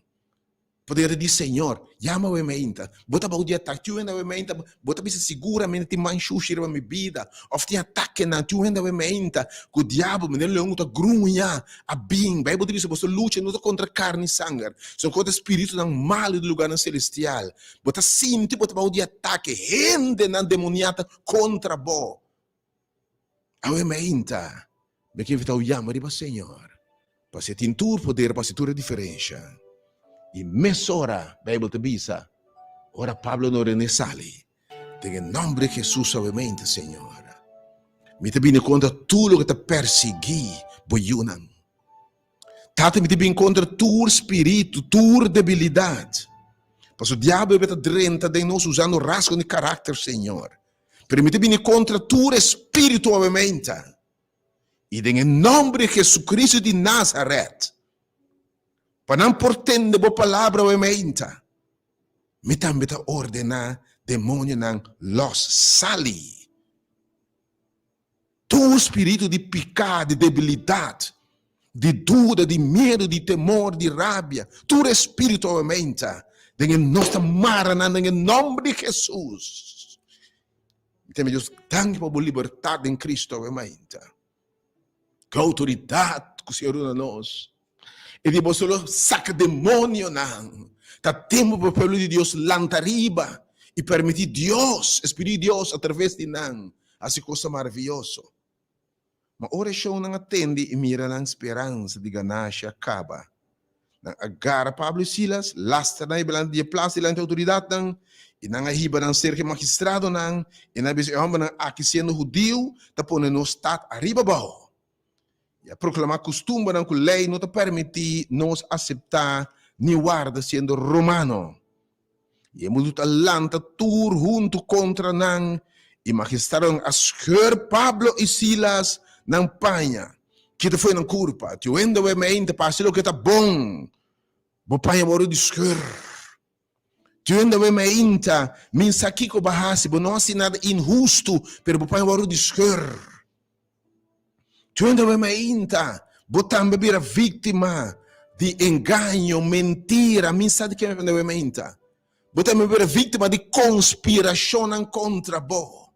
Poder di Señor, yama awe meinta. Bo ta bou di atake. Tin un hende awe meinta, bo ta bisa siguramente tin man shushi riba mi bida. Of tin atakenan. Tin un hende awe meinta ku diabel, manera leon ku ta gruña, a bin. Bijbel ta bisa boso lucha no ta kontra karni i sanger, sino kontra spiritunan malu di lugarnan selestial. Bo ta sinti bo ta bou di atake. Hendenan demoniá ta kontra bo. Awe mainta, mi ke invitá bo yama riba Señor, pasobra e tin tur poder pa hasi tur e diferensha. I mesora, Beibel ta bisa, ora Pablo no rene sali, den e nòmber di Hesus awe mainta, Señor, mi ta bini kontra tur loke ta persiguí bo yunan. Tata, mi ta bin kontra tur spiritu, tur debilidat. Pasobra diabel ta drenta den nos usando rasgo di karakter, Señor. Pero mi ta bini kontra tur espíritu awe-meinta. I den e nòmber di Jesucristo di Nazaret, pa nan por tende bo palabra awe-meinta, mi tambe ta ordená demonionan lòs sali. Tur spiritu di piká, di debilidat, di duda, di miedu, di temor, di rabia, tur e spiritu aumenta den e nos ta mara nan den e nòmber di Hesus. Mi ta Dios danki pa bo libertat den Kristu aumenta. Ku outoridat ku Señor duna nos. E di boso lo saka demonionan. Ta tempu pa pueblo di Dios lanta riba. I permití Dios, e Spiritu di Dios, atraves di nan hasi kosnan maravioso. Ma ora e shownan a tende i mira nan speransa di ganashi a kaba, nan a gara Pablo i Silas, lastra nan dilanti di e plas dilanti e outoridatnan, i nan a hiba nan serka e magistradonan, i nan a bisa e hòmbernan aki siendo hudiu ta pone nos stat ariba abou, i a proklamá kustumbernan ku lei no ta permití nos aseptá ni warda siendo romano. I e multitut a lanta tur huntu kontra nan, i magistradonan a skeur Pablo i Silas nan paña, kita fo'i nan kurpa. Tin hende wei mente pa hasi loke ta bon, bo paña wòrdu di skeur. Tin hende wei meinta, min sa kiko bo a hasi, bo no hasi nada inhustu, pero bo paña wòrdu di skeur. Twenta be mainta, bo tambe bira víktima di engaño, mentira, mi sa di ken be mainta. Bo tambe bira víktima di konspirashonnan kontra bo.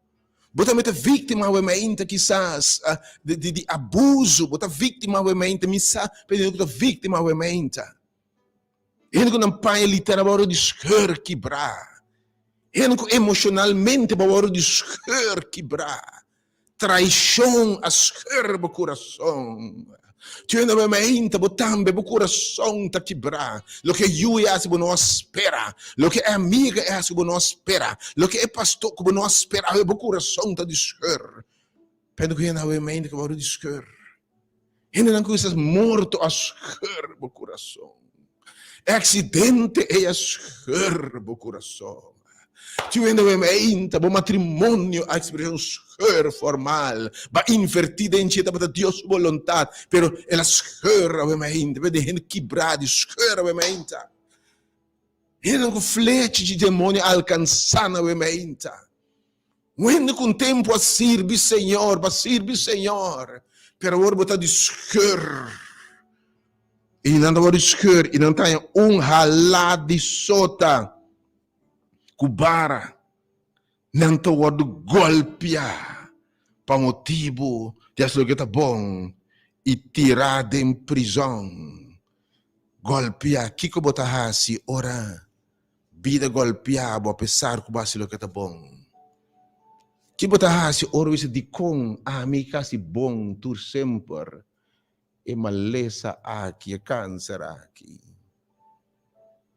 Bo tambe ta víktima we mainta kisas di di di abuso, bo ta víktima we mainta, mi sa p'e ku ta víktima we mainta. Hende ku nan paña literal a wòrdu di skeur kibrá. Hende ku emoshonalmente bo a wòrdu di skeur kibrá. Traishon a skeur bo kurason. Tjende bo mainta bo tambe bo kurason ta kibrá. Loke e yu e hasi bo no a spera. Loke e amiga e hasi ku bo no a spera. Loke e pastor ku bo no a spera awe bo kurason ta di skeur. Pende ku hende awe mainta ku a wòrdu di skeur. Hendenan ku kisas morto a scheur bo kurason. E aksidente ei a scheur bo kurason. Tin hende ku ainda bo matrimonio a eksperensiá un scheur formal. Bo a invertí den dje, tabata Dios su boluntat, pero el a scheur awe mainta. Bo den hende kibrá di scheur awe mainta. Hendenan ku flecha di demonio a alkansá nan awe mainta. Un hende ku un tempu a sirbi Señor, bo a sirbi Señor, pero awor bo ta di skeur. I nan ta wòrdu skeur i nan ta haña un halá di sota ku bara. Nan ta wòrdu gòlpiá pa motibu di hasi loke ta bon i tirá den prizòn. Gòlpiá, kiko bo ta hasi ora Bida golpia bo apesar ku bo hasi loke ta bon. Ki bo ta hasi ora bo bisa dikon ami kasi bon tur semper e malesa aki, e kanser aki?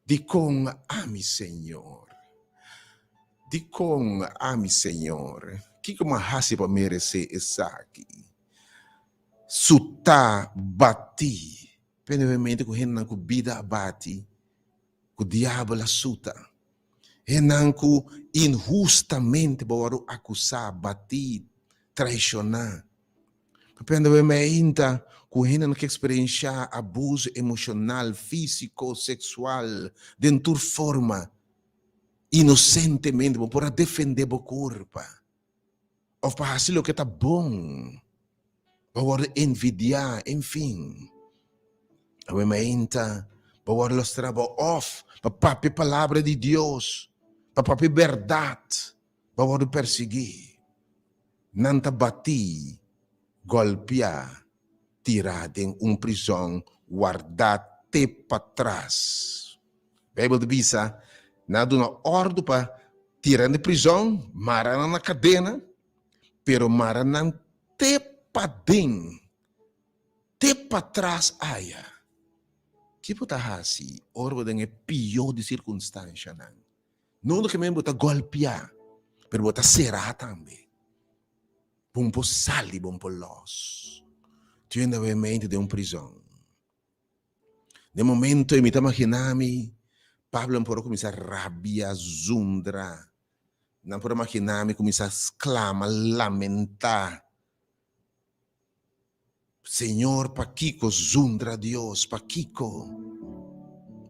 Dikon ami Señor? Dikon ami Señor? Kiko mi a hasi pa meresé esaki? Sutá, batí. Pende mi mente ku hendenan ku bida a bati. Ku diabel a suta. Hennan ku inhustamente bo wòrdu akusá, batí, traishoná. Papiando bo meinta ku hendenan ke eksperenshá abuso emoshonal, físiko, seksual, den tur forma, inosentemente bo por a defendé bo kurpa. Òf pa hasi loke ta bon, bo wòrdu envidiá, enfin. Awe mainta bo wòrdu lostrá bo òf pa papia palabra di Dios, pa papia bèrdat, bo wòrdu persiguí. Nan ta batí, gòlpiá, tirá den un prizòn, wardá te patras. Beibel ta bisa, Nan a duna òrdu pa tira nan di prizòn, mara nan na kadena, pero mara nan te paden, te patras aya. Ki bo ta hasi ora bo den e pió di sirkunstanshanan? No únikamente bo ta gòlpiá, pero bo ta será tambe. Bo no por sali, bo no por lòs. Tin hende awe mente den un prizòn. Den momento ei mi ta imaginá mi Pablo por a kuminsá rabia, zundra. Nan por a imaginá mi kuminsá sklama, lamentá. Señor, pakiko zundra Dios? Pakiko?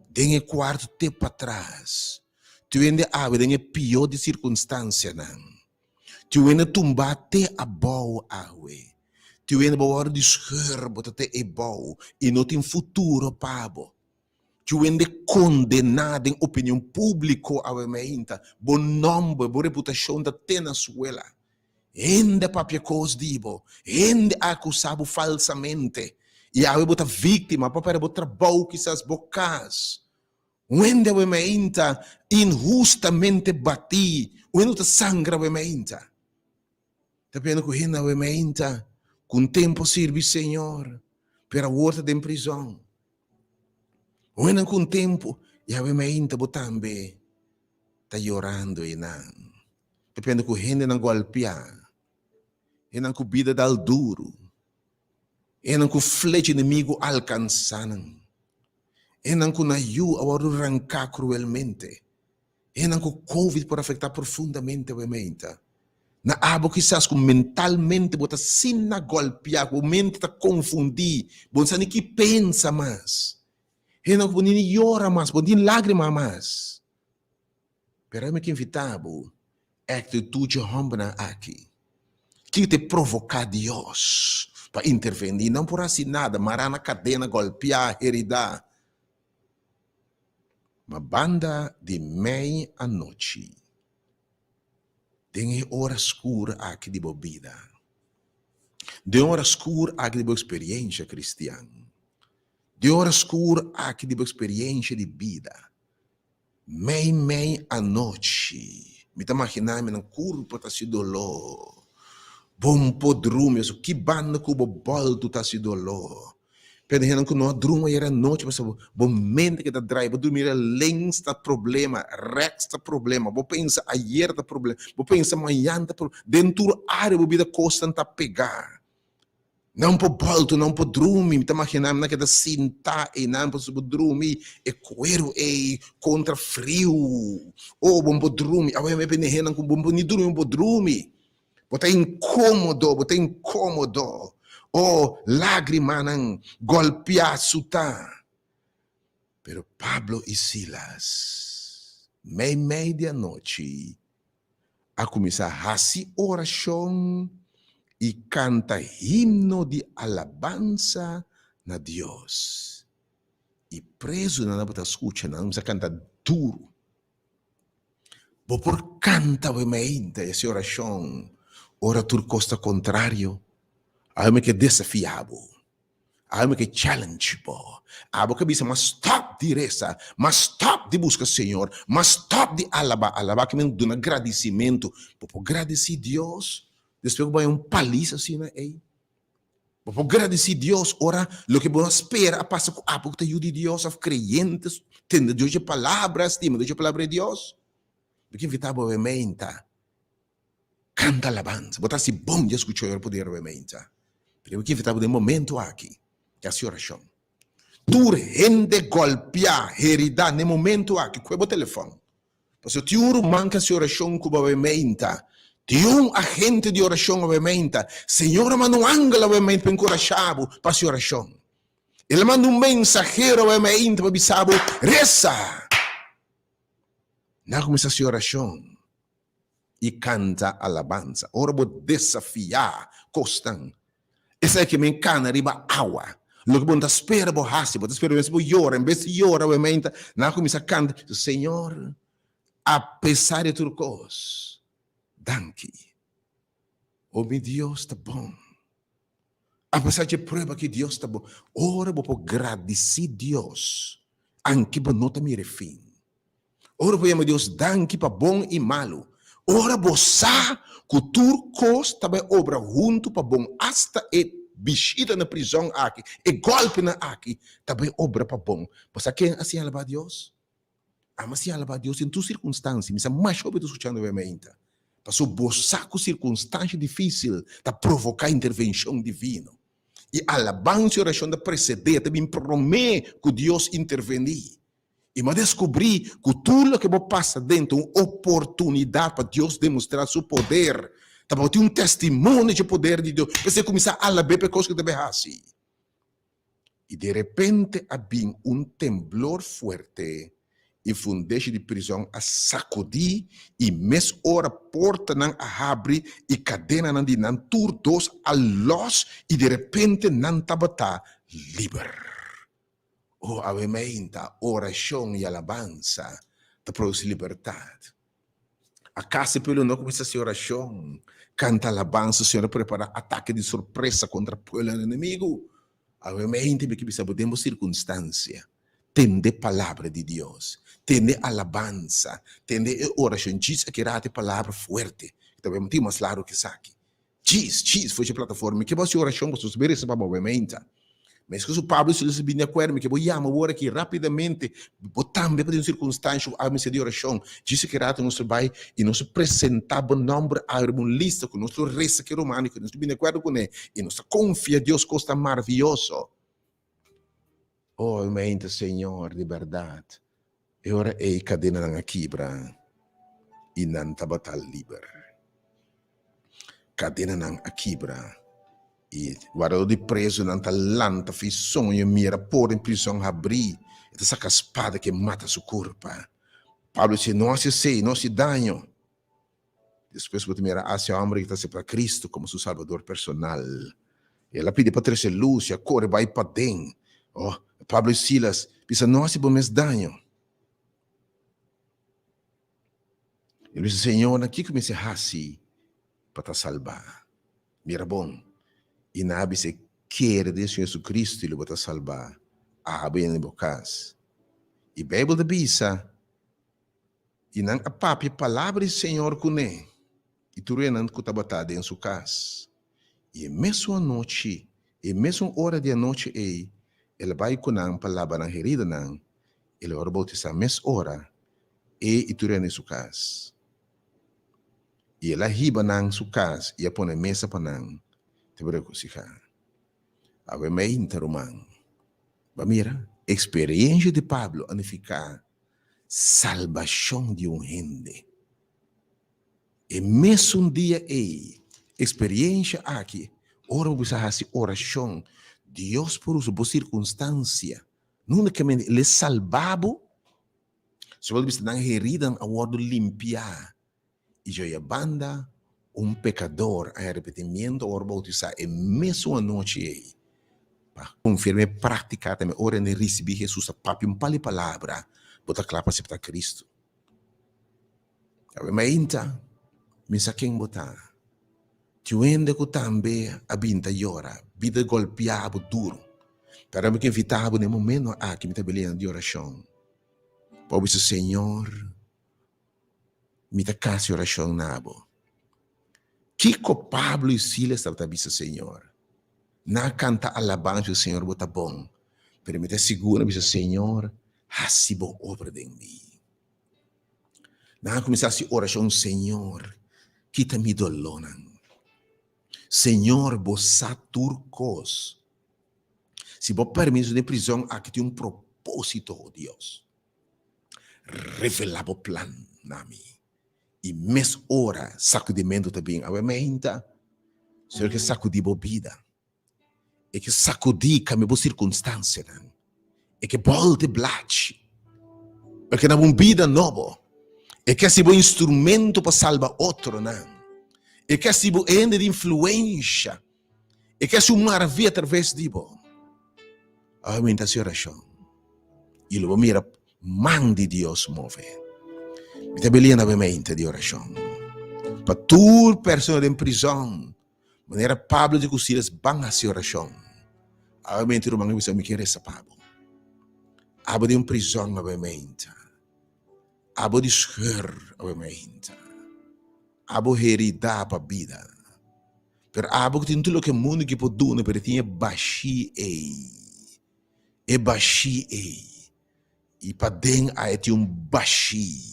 Den e kuarto te patras, tur hende awe den e pió di sirkunstansianan. Tin wende tumba te abou awe. Tin wende bo wòrdu di scheur, bo ta te ebou i no tin futuro pa bo. Tin wende kondená den opinion públiko awe meinta. Bo nòmber, bo reputashon ta te na suela. Hende a papia kos di bo, hende a akusá bo falsamente i awe bo ta víktima, bo a pèrdè bo trabou, kisas bo kas. Un hende awe mainta inhustamente batí, un hende ku ta sangra awe mainta. Ta pena ku hende awe mainta ku un tempu a sirbi Señor, pero awor ta den prizòn. Un hende ku un tempu i awe mainta bo tambe ta yorando einan. Ta pena ku hendenan gòlpiá, hendenan ku bida dal duru, hendenan ku flecha enemigu alkansá nan. Hendenan ku nan yu a wòrdu ranká kruelmente. Hendenan ku covid por afektá profundamente bo meinta. Na abo kisas ku mentalmente bo ta asina gòlpiá ku bo mente ta konfundí, bo no sa ni ki pensa mas. Hendenan ku bo ni yora mas, bo no tin lágrima mas. Pero ami ke invitá bo Actitud dje hombernan aki. Kiko ta provoca Dios pa interveni? Nan por haci nada, mara na cadena, golpea, herida. Ma banda di mei anochi, den e ora scur aki di bo bida, den e ora scur aki di bo experiencia cristian, den e ora scur aki di bo experiencia di bida, Mei mei anochi mi ta maginá mi nan kurpa ta hasi doló. Bo no por drumi pasobra ki banda ku bo bòltu ta hasi doló. Pero hendenan ku no a drumi ayer anochi pasobra bo mente ke ta drai, bo drumi riba links ta problema, rèks ta problema, bo pensa ayer ta problema, bo pensa mañan ta problema. Den tur área bo bida kosnan ta pegá. Nan por bolto, nan por drumi, mi ta magina mi nan keda sinta einan pasobra bo drumi e kueru ei kontra friu. Oh, bo no por drumi, awe mi bini hendenan ku bo no por ni drumi, bo por drumi. Bo ta inkomodo, bo ta inkomodo. Oh, lagrimanan golpia suta. Pero Pablo i Silas, mei mei di anochi, a kuminsá hasi orashon i kanta himno di alabansa na Dios. I prezunan tabata skucha nan kuminsá kanta duru. Bo por kanta awe mainta i hasi orashon ora tur kos ta kontrario? Awe mi ke desafiá bo. Abo mi ke challenge bo. Abo ke bisa mas stop di resa, mas stop di buska Señor, mas stop di alaba. Alaba ke men duna gradisimentu. Bo por gradisi Dios despues ku bo haña un palis asina ey? Bo por gradisi Dios ora loke bo no a spera a pasa ku abo ku ta yu di Dios of kreyente tende Dios dje palabra, stima Dios dje palabra di Dios? Mi ke invita bo awe meinta. Kanta alabansa. Bo ta hasi bon di a skucha ora poder awe meinta. Pero mi ke invita bo den momento aki di hasi orashon. Tur hende golpia, herida den momento aki, kue bo telefon. Pasobra tin un ruman ke hasi orashon ku bo awe meinta. Tin un agente di orashon awe meinta. Señor a manda un angel awe meinta pa enkurashá bo pa hasi orashon. El a manda un mensahero awe meinta pa bisa bo, Resa! Nan a kuminsá hasi orashon. i kanta alabansa. Ora bo desafiá kosnan, esei ke men kana riba awa. Loke bo no ta spera bo hasi, bo ta spera bo yora, en bes di yora bo menta, nan a kuminsá kanta, Señor, apesar di tur kos, danki. O mi Dios ta bon. Apesar dje prueba aki, Dios ta bon. Ora bo por gradisí Dios, anke bo no ta mira e fin. Ora bo yama Dios danki pa bon i malu. Ora bo sa ku tur kos ta bai obra huntu pa bon, asta e bishita na prizòn aki, e gòlpinan aki, ta bai obra pa bon. Bo sa ken a siña alabá Dios? Ami a siña alabá Dios den tur sirkunstansia. Mi sa masha hopi ta skuchando wei mainta. Pasobra bo sa ku sirkunstansia difísil ta provoká intervenshon divino. I alabansa i orashon ta presedé, ta bin promé ku Dios intervení. I mi a deskubrí ku tur loke bo pasa den ta un oportunidat pa Dios demostrá su poder. Ta bo tin un testimonio dje poder di Dios. P'esei kuminsá alab'é pa e kos ku ta bai hasi. I derepente a bin un temblor fuerte i fundeshi di prizòn a sakudí i mes ora portanan a habri i kadenanan di nan tur dos a lòs i derepente nan tabata liber. Oh, awe meinta, orashon i alabansa ta produsi libertat. Akas e pueblo no kuminsá hasi orashon, kanta alabansa, Señor a prepará atake di sorpresa kontra pueblonan enemigu. Awe meinta mi ke bisa bo den bo sirkunstansia. Tende palabra di Dios, tende alabansa, tende e orashon. Djis a keda hati palabra fuerte. Ta bai tin mas largu ke esaki. Djis, djis for dje plataforma. Mi ke bo hasi orashon pasobra su merese pa bo menta. Meskos ku Pablo i Silas a bini di akuerdo, mi ke bo yama awor aki rapidamente. Bo tambe pa den un sirkunstansha ku a mester di orashon. Djis a keda hati nos ta bai i nos ta presenta bo nòmber awe riba un lista ku nos lo resa ku e rumannan ku nos ta bini di akuerdo kuné i nos ta konfia Dios kos tan maravioso. Oh, mente, Señor, di berdad, e ora ei cadenanan a kibra i nan tabata liber. Cadenanan a kibra i wardador di prezunan ta lanta fi soño mira por den prison habrí, e ta saca spada ke mata su curpa. Pablo dici, No haci esei, no haci daño. Despues bo ta mira hacia homber ki ta acepta Cristo como su Salbador personal. El a pidi pa trece luz y a core bay paden. Oh, Pablo y Silas bisa no haci bo mes daño. El bisa, Señor, na kico mi mester haci pa ta salba? Mira bon, y nan a bisa, Kere den Señor Jesucristo y lo bo ta salba, abo y den bo cas. Y Bijbel ta bisa, I nan a papia palabra di Señor kuné i tur enan ku tabata den su kas. I e mesun anochi, e mesun ora di anochi ei, el a bai ku nan pa laba nan heridanan, el a wòrdu boutisá mes ora, e i tur enan di su kas. I el a hiba nan su kas i a pone mesa pa nan te por regosihá. Awe meinta, ruman, bo a mira? Eksperensha di Pablo a nifiká salbashon di un hende. E mesun dia ei, eksperiensha aki, ora bo bisa hasi orashon, Dios por usa bo sirkunstansia, no únikamente El e salba bo, sino bo ta bisa nan heridanan a wòrdu limpiá. I djo'i e banda, un pekador a arepentimiento a wòrdu boutisá e mesun anochi ei. Pa konfirma e práktika tambe ora hende risibí Hesus ta papia un par di palabra, bo ta kla pa aseptá Kristu. Awe mainta, mi sa ken bo ta. Tin un hende ku tambe a bin ta yora, bida golpiá bo duru. Pero mi ke invitá bo na e momento aki mi ta belinan di orashon pa bo bisa, Señor, Mi ta kasi orashon na bo. Kiko Pablo i Silas tabata bisa Señor? Nan a kanta alabansa di Señor bo ta bon, pero mi ta sigur nan a bisa Señor hasi bo obra den mi. Nan a kuminsá hasi orashon Señor kita mi dolónan. Señor bo sa tur kos. Si bo permiso den prizòn aki tin un propósito, o Dios. Revelá bo plan na mi. I mes ora sakudimentu ta bin awe meinta, Señor ke sakudí bo bida. E ke sakudí kambia bo sirkunstansianan. E ke bòlta e blachi. E ke dabo un bida nobo. E ke hasi bo instrumento pa salba otronan. E ke hasi bo hende di influensha. E ke hasi un maravia atraves di bo. Awe meinta hasi orashon. I lo bo mira man di Dios move. Mi ta belian awe mente di orashon pa tur persona den prizon, manera Pablo di ku Silas ban hasi orashon. Awe mente ruman a bisa mi ke resa pa bo. Abo den prizon awe mente. Abo di scheur awe mente. Abo herida pa bida. Pero abo ku tin tur loke mundu ki por duna pero tin e bashi ei. E bashí ei. I paden a e tin un bashí.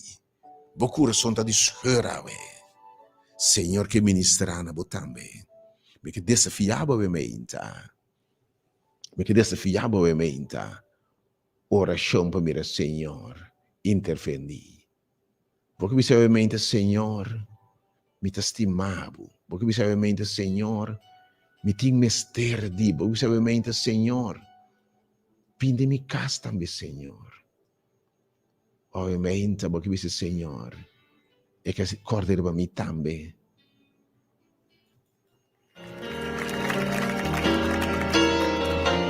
Bo kurason ta di scheur awe. Señor ke ministrá na bo tambe. Mi ke desafiá bo awe meinta. Mi ke desafiá bo awe meinta. Orashon pa mira Señor intervení. Bo ke bisa awe meinta, Señor, mi ta stima bo. Bo ke bisa awe meinta, Señor, mi tin mester di bo. Bo ke bisa awe meinta, Señor, bin den mi kas tambe, Señor. Awe meinta bo ke bisa, Señor, e ke kòrda riba mi tambe.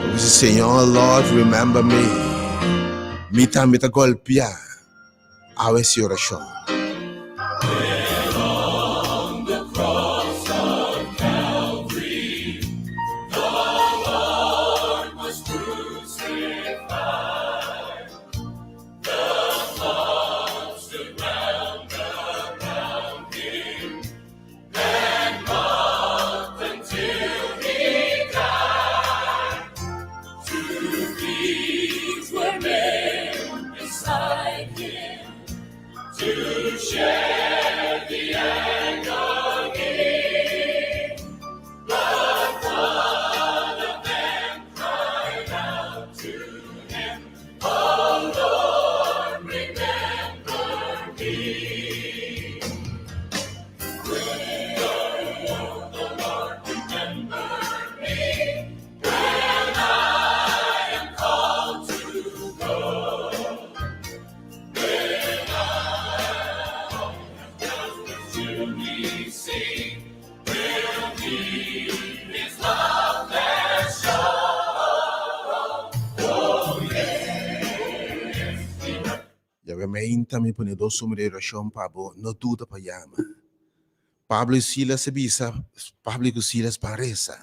Bo bisa, Señor, Lord, remember me. Mi tambe ta golpia. Awe si orashon. Yahweh meinta mi pone dos numero di orashon pa bo, no duda pa yama. Pablo i Silas a bisa Pablo i ku Silas ban resa.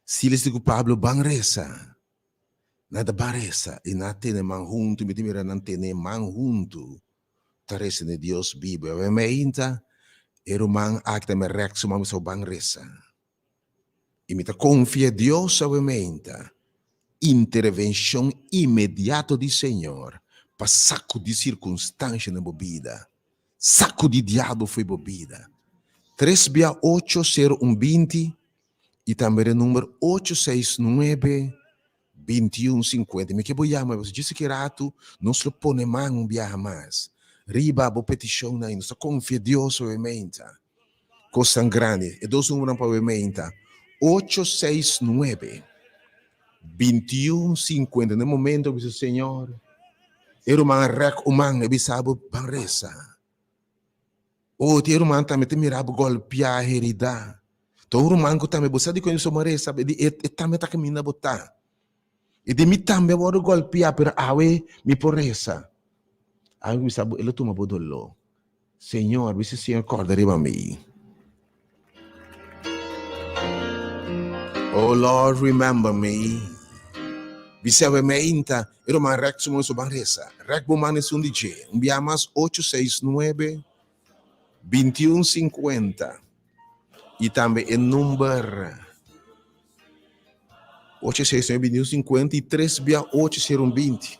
Silas di ku Pablo ban resa. Nan ta ban resa i nan a tene man huntu, mi ta mira nan tene man huntu ta resa na e Dios bibu. Yahweh meinta e ruman aki ta mi rèk su man bisa bo ban resa. I mi ta konfia Dios awe meinta intervenshon inmediato di Señor pa sakudí sirkunstansha na bo bida, sakudí diablo fo'i bo bida. Tres bia ocho sero un 20 i tambe e number 869 21 50. Mi ke bo yama pasobra djis aki ratu nos lo pone man un biaha mas riba bo petishonnan i nos ta konfia Dios awe meinta. Kosnan grandi. E dos numbernan pa awe meinta, ocho seis nuebe, 21 50. Na e momento bo bisa, Señor, e ruman a rèk un man, e bisa bo, ban resa. Oh, tin e ruman tambe ta mira bo golpiá, heridá. Ta un ruman ku tambe bo sa dikon e resa, e di e tambe ta kaminda bo ta. E di mi tambe a wòrdu golpiá, pero awe mi por resa. Awe mi bisa bo, e lo tuma bo doló. Señor, bisa Señor kòrda riba mi. Oh Lord, remember me. Bisa awe meinta, e ruman rèk su man so ban resa. Rèk bo man esun di dje. Un bia mas, 869 2150. I tambe e number 869 2150 i 3 bia 8 020.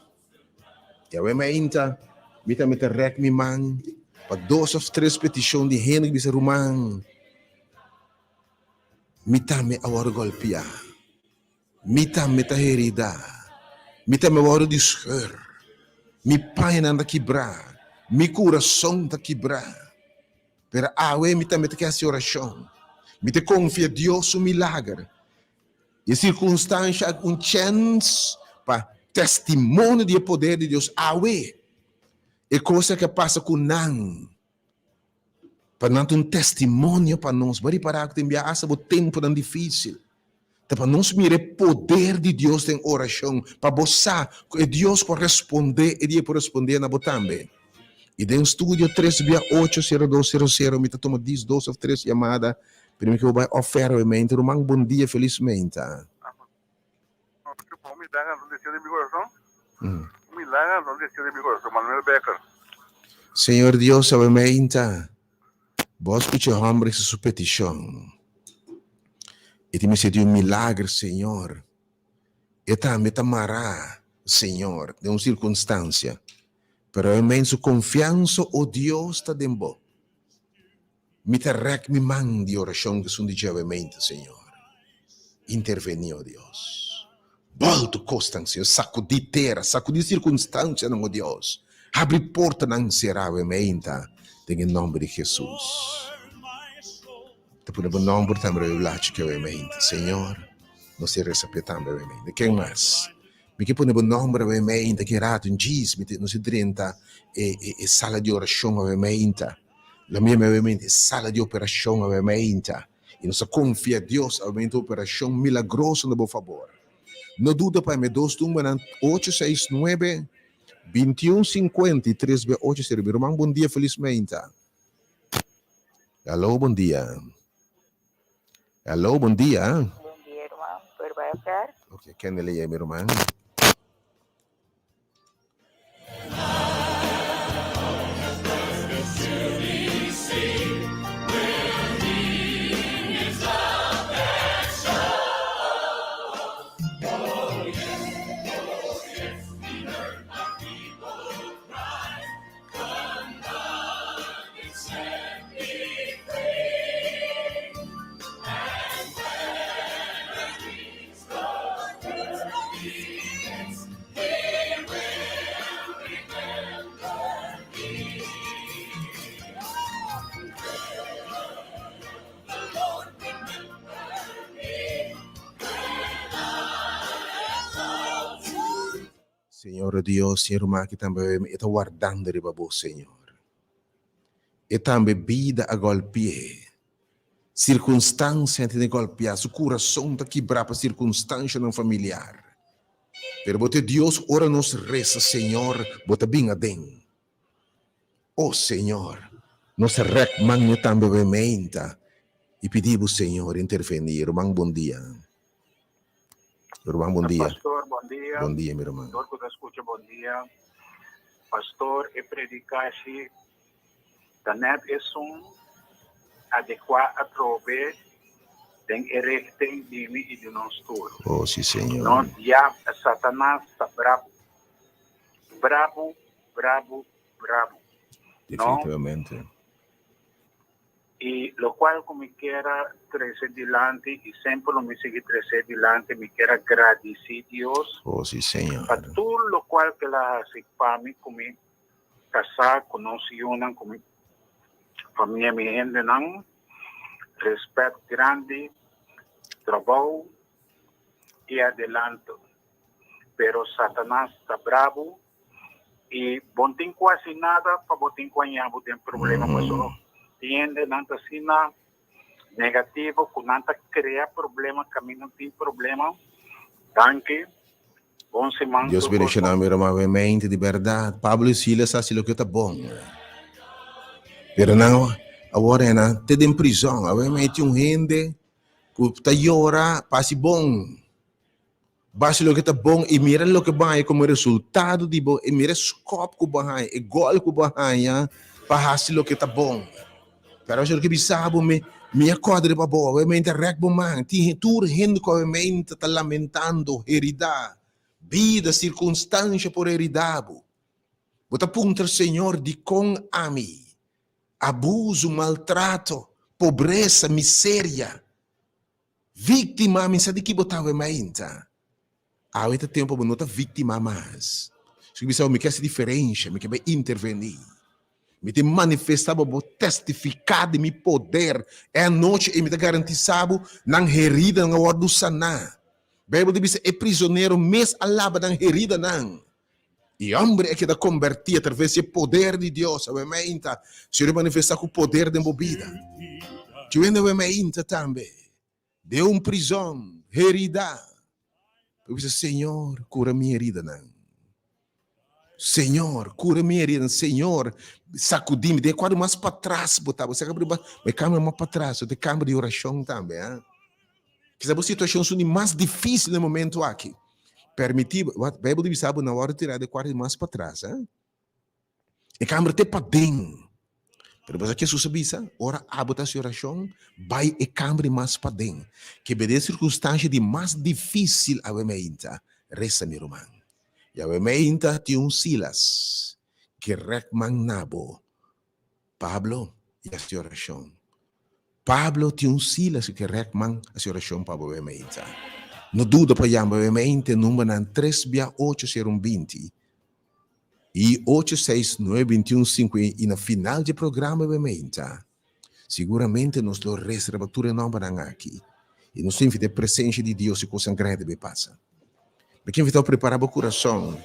I awe meinta, mi tambe ta rèk mi man pa dos òf tres petishon di hende ku bisa, Ruman, mi tambe a wòrdu gòlpiá, mi tambe ta heridá, mi tambe a wòrdu di skùr, mi pañanan ta kibrá, mi kurason ta kibrá. Pero awe mi tambe ta ke hasi orashon. Mi ta konfia Dios su milager. E sirkunstansha ak un chèns pa testimonio di e poder di Dios awe. E kos ak a pasa ku nan, pa nan ta un testimonio pa nos. Bo a ripará ku tin bia asta bo tempunan difísil, ta pa nos mira e poder di Dios den orashon, pa bo sa ku e Dios ku a respondé e dia por respondé na bo tambe. I den studio tres bia ocho sero dos sero sero mi ta tuma dis dos of tres yamada prome ke bo bai off air obviamente. Ruman bon dia felis meinta. Un milager no deseo den mi corazon. Un milager no deseo den mi corazon. Manuel Becker. Señor Dios awe meinta bo a scucha e homber hasi su peticion. E tin mester di un milager Señor. E tambe ta mara Señor den un circunstancia. Pero e men su konfiansa, o Dios, ta den bo. Mi ta rèk mi man di orashon ku esun di dje awemente, Señor. Intervení, o Dios. Bòltu kosnan, Señor. Sakudí tera, sakudí sirkunstansianan, o Dios. Habri portanan será awemente, den e nòmber di Hesus. Ta pone bo nòmber tambe riba e blachi ki awemente, Señor. Nos ta resa p'e tambe awemente. Ken mas? Mi ke pone bo nomber awe meinta ki rato in djis mi te nos drenta e e e sala di orashon awe meinta. Lo mi awe meinta e sala di operashon awe meinta. I nos a konfia Dios awe meinta operashon milagroso na bo fabor. No duda pa mi dos numbernan 869 21 50 i 3 be 8 sero. Mi ruman bon dia felis meinta. Aló bon dia. Hello, bon dia. Bon dia, ruman. Por bai afer? Ok, kende lei mi ruman? Señor Dios, Señor ruman aki tambe e ta wardando riba bo, Señor. E tambe bida a golpi'é. Sirkunstansia tene golpiá, su kurason ta kibrá pa sirkunstanshanan familiar. Pero bo ta e Dios, ora nos resa, Señor, bo ta bin aden. O Señor, nos rèk man ña tambe bo e meinta i pidi bo, Señor, intervení. Ruman, bon dia. Ruman, bon dia. Pastor, bon dia. Bon dia, mi ruman. Tur ku ta skucha, bon dia. Pastor, e predikashi ta nèt esun adekuá atrobe den e richting di mi i di nos tur. Oh, si, Señor. Nos diabel, Satanas, ta brabu. Brabu, brabu, brabu. No? Definitivamente. I lokual ku mi kier a trese dilanti i semper lo mi sigui trese dilanti, mi kier a gradisí Dios Oh, si, Señor. pa tur lokual ku el a hasi pa mi ku mi kasá, ku nos yunan, ku mi famia, mi hendenan. Respèt grandi, trabou i adelanto. Pero Satanas ta brabu i bo no tin kuasi nada pa bo tin ku haña bo den problema pasobra tin hendenan ta asina negativo ku nan ta krea problema kaminda no tin problema. Danki. Bon siman Dios tur kos bendiciona bon. mi ruman Wemente di berdad Pablo y Silas a haci loke ta bon pero nan awor nan te den prison awe mete un hende cu ta yora pa haci bon Bo hasi loke ta bon i mira loke bo haña komo resultado di bo i mira e skòp ku bo haña, e gòl ku bo haña pa hasi loke ta bon. Pero awe loke bisa bo mi, mi a kòrda riba bo, awe mi ta rèk bo man. Tin tur hende ku awe mi ta lamentando, heridá, bida, sirkunstansha por heridá bo. Bo ta puntra Señor, dikon ami? Abuso, maltrato, pobresa, miseria. Víktima, mi sa di ki bo ta awe mainta. Awe ta tempu bo no ta víktima mas. Si bo bisa bo mi ke hasi diferensha, mi ke bai intervení. Mi ta manifestá bo, bo testifiká di mi poder e anochi ei mi ta garantisá bo nan heridanan a wòrdu saná. Beibel ta bisa e prizonero mes a laba nan heridanan. E hòmber a keda kombertí atraves di e poder di Dios. Awe mainta, Señor a manifestá ku poder den bo bida. Dje wende awe mainta tambe, den un prizòn, heridá, bo bisa, Señor, kura mi heridanan. Señor, kura mi heridanan. Señor, sakudí mi. Den e kuadro mas patras bo ta. Bo sa ku bo e kambia mas patras, bo ta e kambia di orashon tambe. Kisa bo situashon su di mas difísil na e momento aki. Permití, wat Bijbel ta bisa bo na wòrdu tirá di kuarto di mas patras, eh? E kamber te paden. Pero bo sa ke Jesus a bisa? Ora abo ta hasi orashon, bai e kamber di mas paden. Ke bende e sirkunstansha di mas difísil awe meinta, resa mi ruman. I awe meinta tin un Silas ke rèk man na bo. Pablo i hasi orashon. Pablo tin un Silas ku ke rèk man hasi orashon pa bo meinta. No duda pa yama bo meinte numbernan tres bia ocho sero un 20 i ocho seis nuebe 21 sinku i na final dje programa bo meinta. Siguramente nos lo resa riba tur e nombernan aki i nos lo invita e presencia di Dios i kosnan grandi bai pasa. Mi ke invitao prepara bo kurason.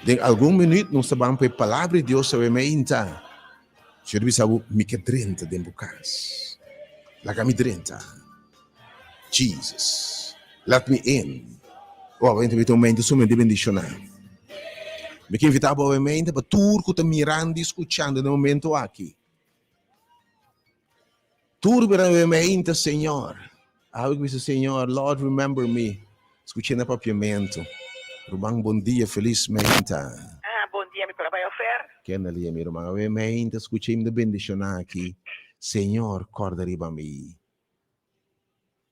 Den algun minuut nos ta ban pa e Palabra di Dios awe meinta. Señor bisa bo, mi ke drenta den bo kas. Laga mi drenta. Jesus, let me in. Oh, awe ta un momento sumamente bendiciona. Mi ke invita bo awe meinta pa tur ku ta mirando i skuchando den e momento aki. Tur bira mi mente, Señor. Awe ku bisa, Señor, Lord, remember me. Skuché na papiamentu. Ruman, bon dia, felis meinta. Ah, bon dia, mi por a bai ofer. Kenda lia, mi ruman. Awe meinta, skuché mi ta bendishoná aki. Señor, kòrda riba mi.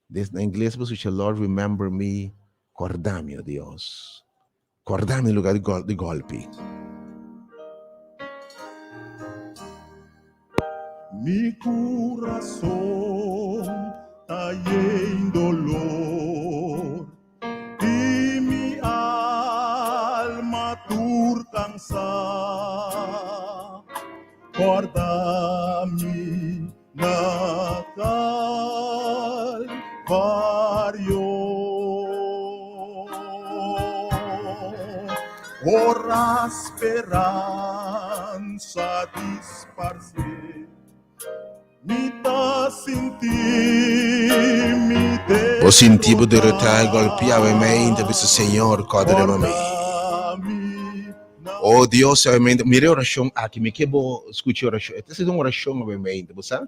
Des na ingles bo skucha, Lord, remember me. Kòrda mi, o Dios. Kòrda mi lugar di gòlpi. Mi kurason ta yen dolor i mi alma tur kansá. Kòrda mi na Kalvario. Ora. Ora speransa disparsé, mi ta sinti mi Bo sinti bo derotá i golpiá awe meinta, bisa, Señor, kòrda riba mi. O Dios, awe meinta, mira e orashon aki, mi ke bo skucha e orashon, e ta sido un orashon awe meinta, bo sa?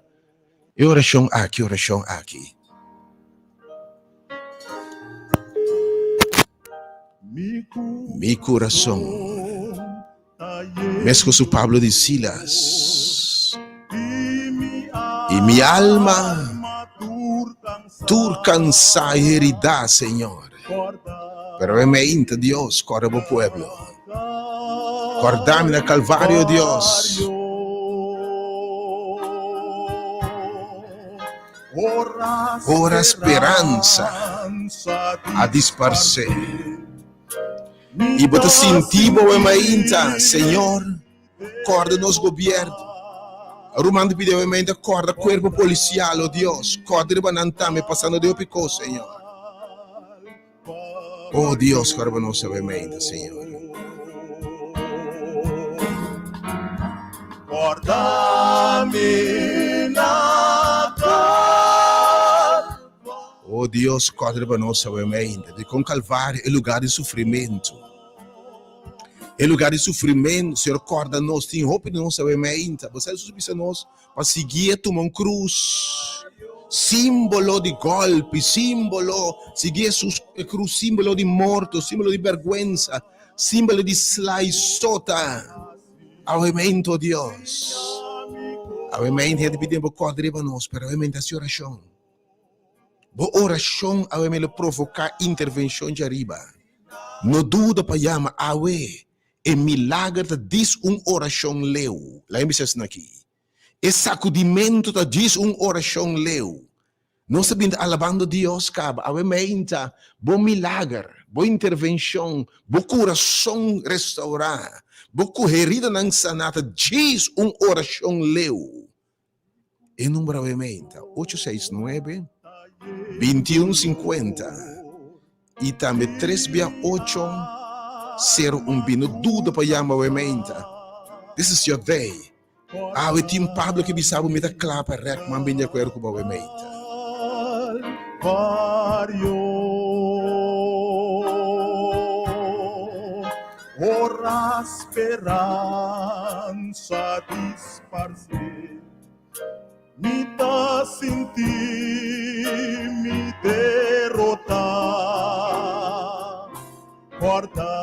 E orashon aki, orashon aki. Mi kurason, meskos ku Pablo di Silas, i mi alma tur kansá i heridá, Señor. Pero e meinta, Dios, kòrda bo pueblo. Kòrda mi na Kalvario, Dios. Ora speransa a disparsé i bo ta sinti bo e mainta, Señor, kòrda nos gobièrnu. Ruman ta pidi awe mainta kòrda kuerpo polisial, o Dios, kòrda riba nan tambe pasando den hopi kos, Señor. O Dios, kòrda riba nos awe mainta, Señor. O Dios, kòrda riba nos awe mainta. Dikon Kalvario e lugar di sufrimentu? E lugar di sufrimentu, Señor, kòrda nos. Tin hopi di nos awe mainta. Bo sa Jesus bisa nos pa siguié tuma un krus, símbolo di gòlpi, símbolo, sigui Jesus e krus, símbolo di morto, símbolo di bèrgwensa, símbolo di sla i sota. Awe mainta, o Dios. Awe mainta hende pidi bo kòrda riba nos, pero awe mainta hasi orashon. Bo orashon awe me lo provoká intervenshon djariba. No duda pa yama awe. E milager ta dis un orashon leu. Laga mi bisa esaki aki. E sakudimentu ta djis un orashon leu. Nos ta bin ta alabando Dios kaba. Awe meinta bo milager, bo intervenshon, bo kurason restourá, bo ku heridanan saná ta djis un orashon leu. E number awe meinta, 869 2150 i tambe 3 bia 8 0 1 bin. No duda pa yama awe meinta. This is your day. Awe tin Pablo ke bisa bo mi ta kla pa rèk man bin di akuerdo ku bo awe meinta. Ora speransa disparse, mi ta sinti mi derotá. Kòrda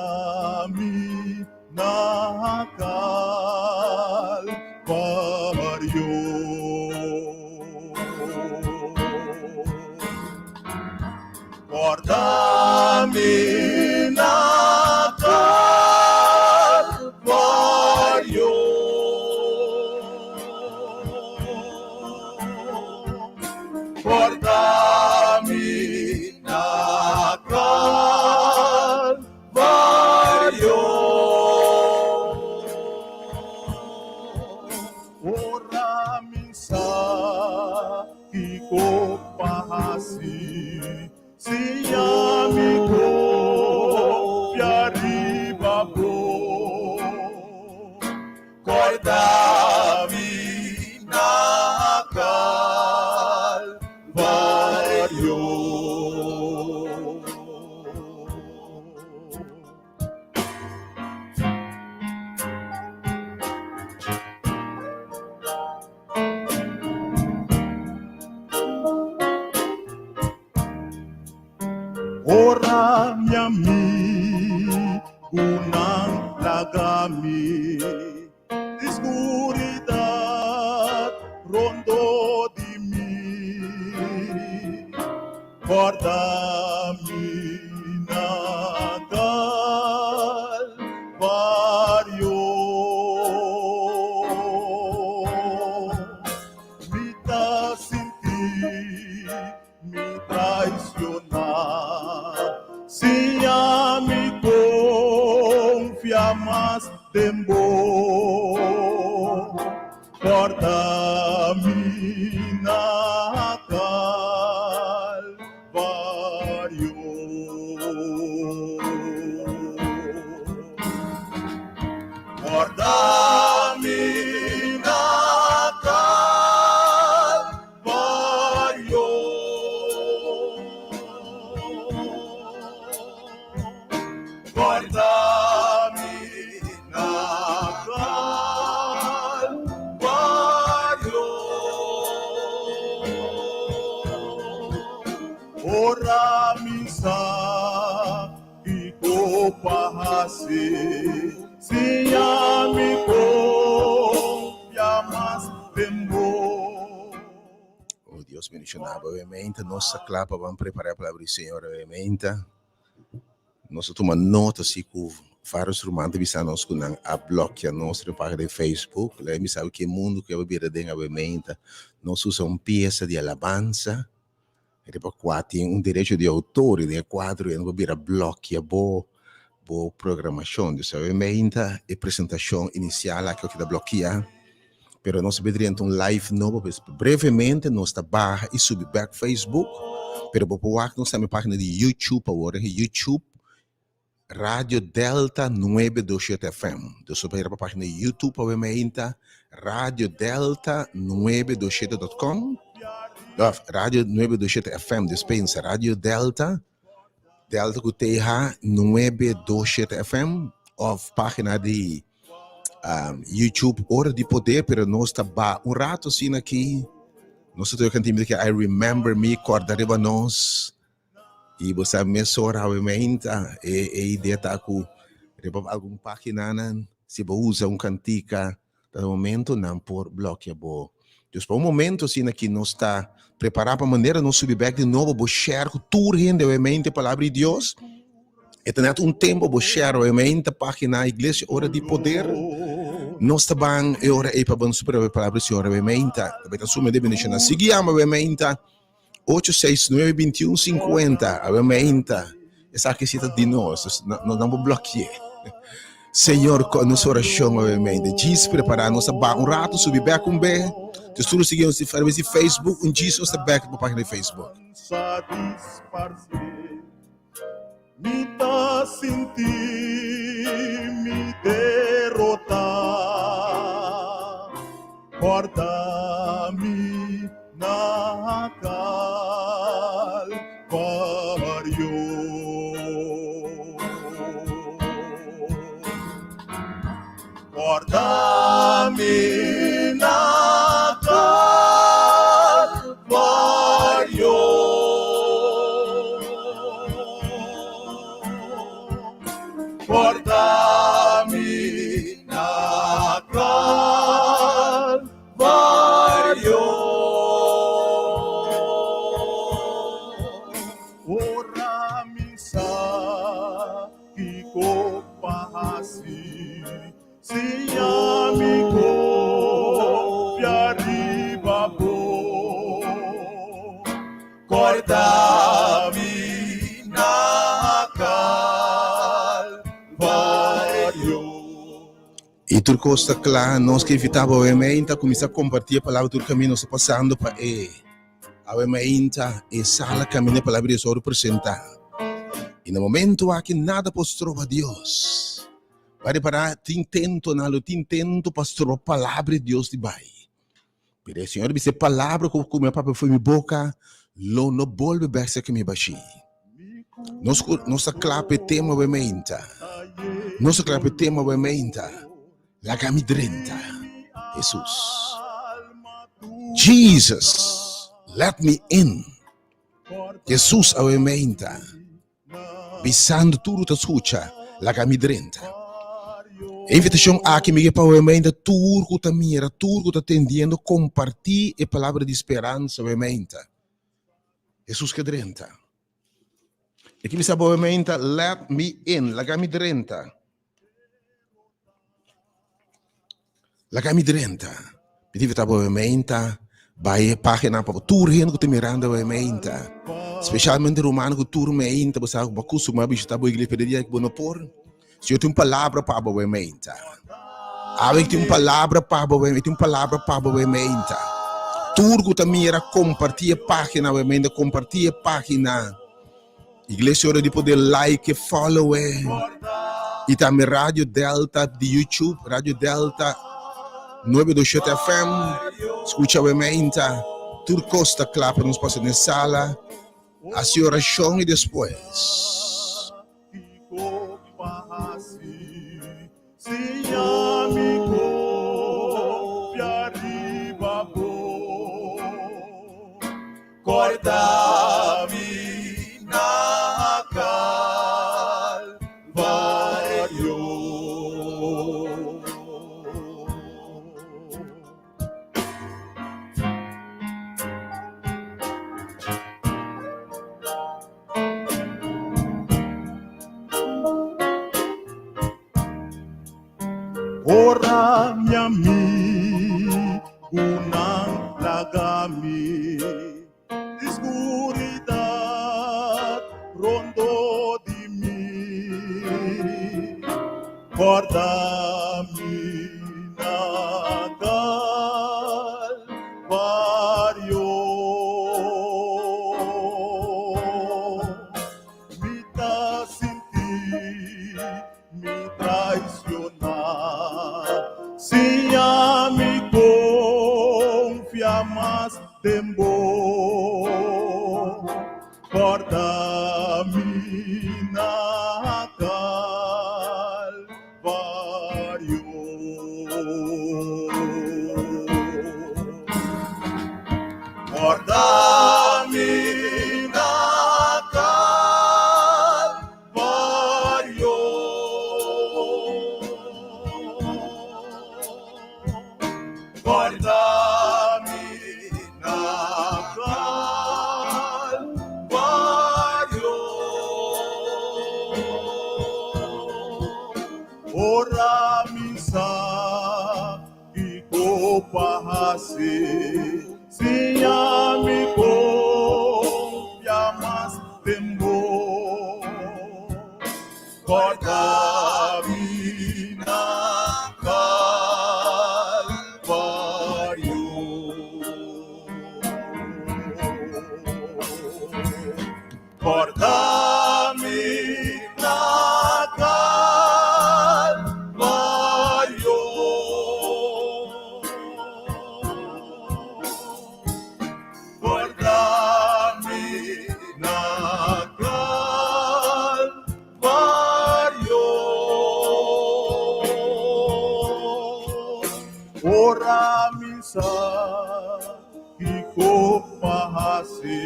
mi na Kalvario. Kòrda mi na Kalvario. Kòrda mi na Kalvario. Ora mi sa Kiko pa hasi si ami confia riba bo? Corda mi na Calvario. Ora mi amigunan laga mi, di skuridat rondo di mi. Kòrda mi na Kalvario. Mi ta sinti mi traicioná, siña mi konfia mas den bo. Kòrda mi na Kalvario. Corda mi na Calvario. Corda mi na Calvario. Ora mi sa kiko pa hasi, siña mi konfia mas den bo. Oh Dios bendiciona bo obviamente nos ta cla pa ban prepara e palabra di Señor obviamente nos a tuma nota si cu varios ruman ta bisa nos cu nan a blokia nos riba pagina di Facebook laga mi sabi ke mundo cu a bira den obviamente nos usa un pieza di alabanza Riba kua tin un derecho di outor i den e kuadro e no por bira blòkia bo bo programashon. Dus obviamente e presentashon inisial aki a keda blòkia, pero nos a bin drenta un live nobo, pues brevemente nos ta baha i subi bèk Facebook, pero bo por wak nos tambe página di YouTube awor, YouTube Radio Delta 927 FM. Dus bo por hera pa página di YouTube awe meinta Radio Delta 927 dot com. Of Radio 927 FM, dispensa. Radio Delta, Delta ku TH 927 FM. Of página di um, YouTube Ora di Poder, pero nos ta ba un rato asina aki. Nos ta toca cantimito que I Remember Me, corda riba nos. I bo sa mesora obviamente e e idea ta ku riba algun paginanan si bo usa un kantika ta momento nan por blokia bo. Dus pa un momento asina ki nos ta prepara pa manera nos subi bek di nobo bo share ku tur hende obviamente palabra di Dios. E ta net un tempo bo share obviamente pagina Iglesia Ora di Poder. Nos ta ban e ora ei pa bo supera e palabra di Señor obviamente. Ta bai ta sumamente bendiciona. Sigui yama obviamente. Ocho seis nuebe bintiun sinkuenta awe meinta esaki si ta di nos dus no nan por blokié Señor ko nos orashon awe meinta djis prepara nos ta baha un rato subi bek un be dus tur sigui nos atraves di Facebook un djis nos ta bek riba pagina di Facebook. Mi ta sinti mi derota. Corda mi na Calvario. Corda mi na Calvario. Corda mi na Calvario. Ora mi sa kiko pa hasi, siña mi confia riba bo. Corda mi na Calvario. I tur kos ta kla, nos ke invitá bo awe meinta kuminsá kompartí e palabra tur kaminda nos ta pasando pa e awe meinta e sala kaminda e palabra di Dios wòrdu presentá. I na momento aki nada por stroba Dios. Bo a repará tin tentonan lo tin tento pa stroba palabra di Dios di bai. Pero e Señor a bisa e palabra ku ku mi a papia for mi boka lo no bolbe bek serka mi bashí. Nos ku nos ta kla pa e tema awe meinta. Nos ta kla pa e tema awe meinta. Laga mi drenta, Hesus. Jesus, let me in. Hesus awe meinta. Bisando tur ta skucha, laga mi drenta. E invitashon aki mi ke pa obviamente tur ku ta mira, tur ku ta tendiendo kompartí e palabra di speransa obviamente. Hesus ke drenta. E ke bisa obviamente let me in, laga mi drenta. Laga mi drenta. Mi ta invitá bo meinta bai e página pa tur hende ku ta mirando bo meinta. Spesialmente rumannan ku tur meinta bo sa ku bo a kustumá bishitá bo iglesia pero e dia ku bo no por. Señor tin un palabra pa bo meinta. Awe tin un palabra pa bo tin un palabra pa bo meinta. Tur ku ta mira kompartí e página bo meinta kompartí e página. Iglesia ora di poder like e follow e. I tambe Radio Delta di YouTube, Radio Delta 927 FM. Skucha we meinta. Tur kos ta kla pa nos pasa den sala. Hasi orashon i despues. Corta mi na Calvario. Ora mi amigunan laga mi di skuridat rondo di mi. Kòrda mi na Kalvario. Mi ta sinti mi traicioná. Siña mi confia mas den bo. Corda mi na Calvario. Corda mi na Calvario. Corda mi na Calvario. Ora mi sa kiko pa hasi, siña mi konfia mas den bo. Kòrda mi na Kalvario. Kòrda mi na Kalvario. Kòrda mi na Kalvario. Ora mi sa kiko pa hasi.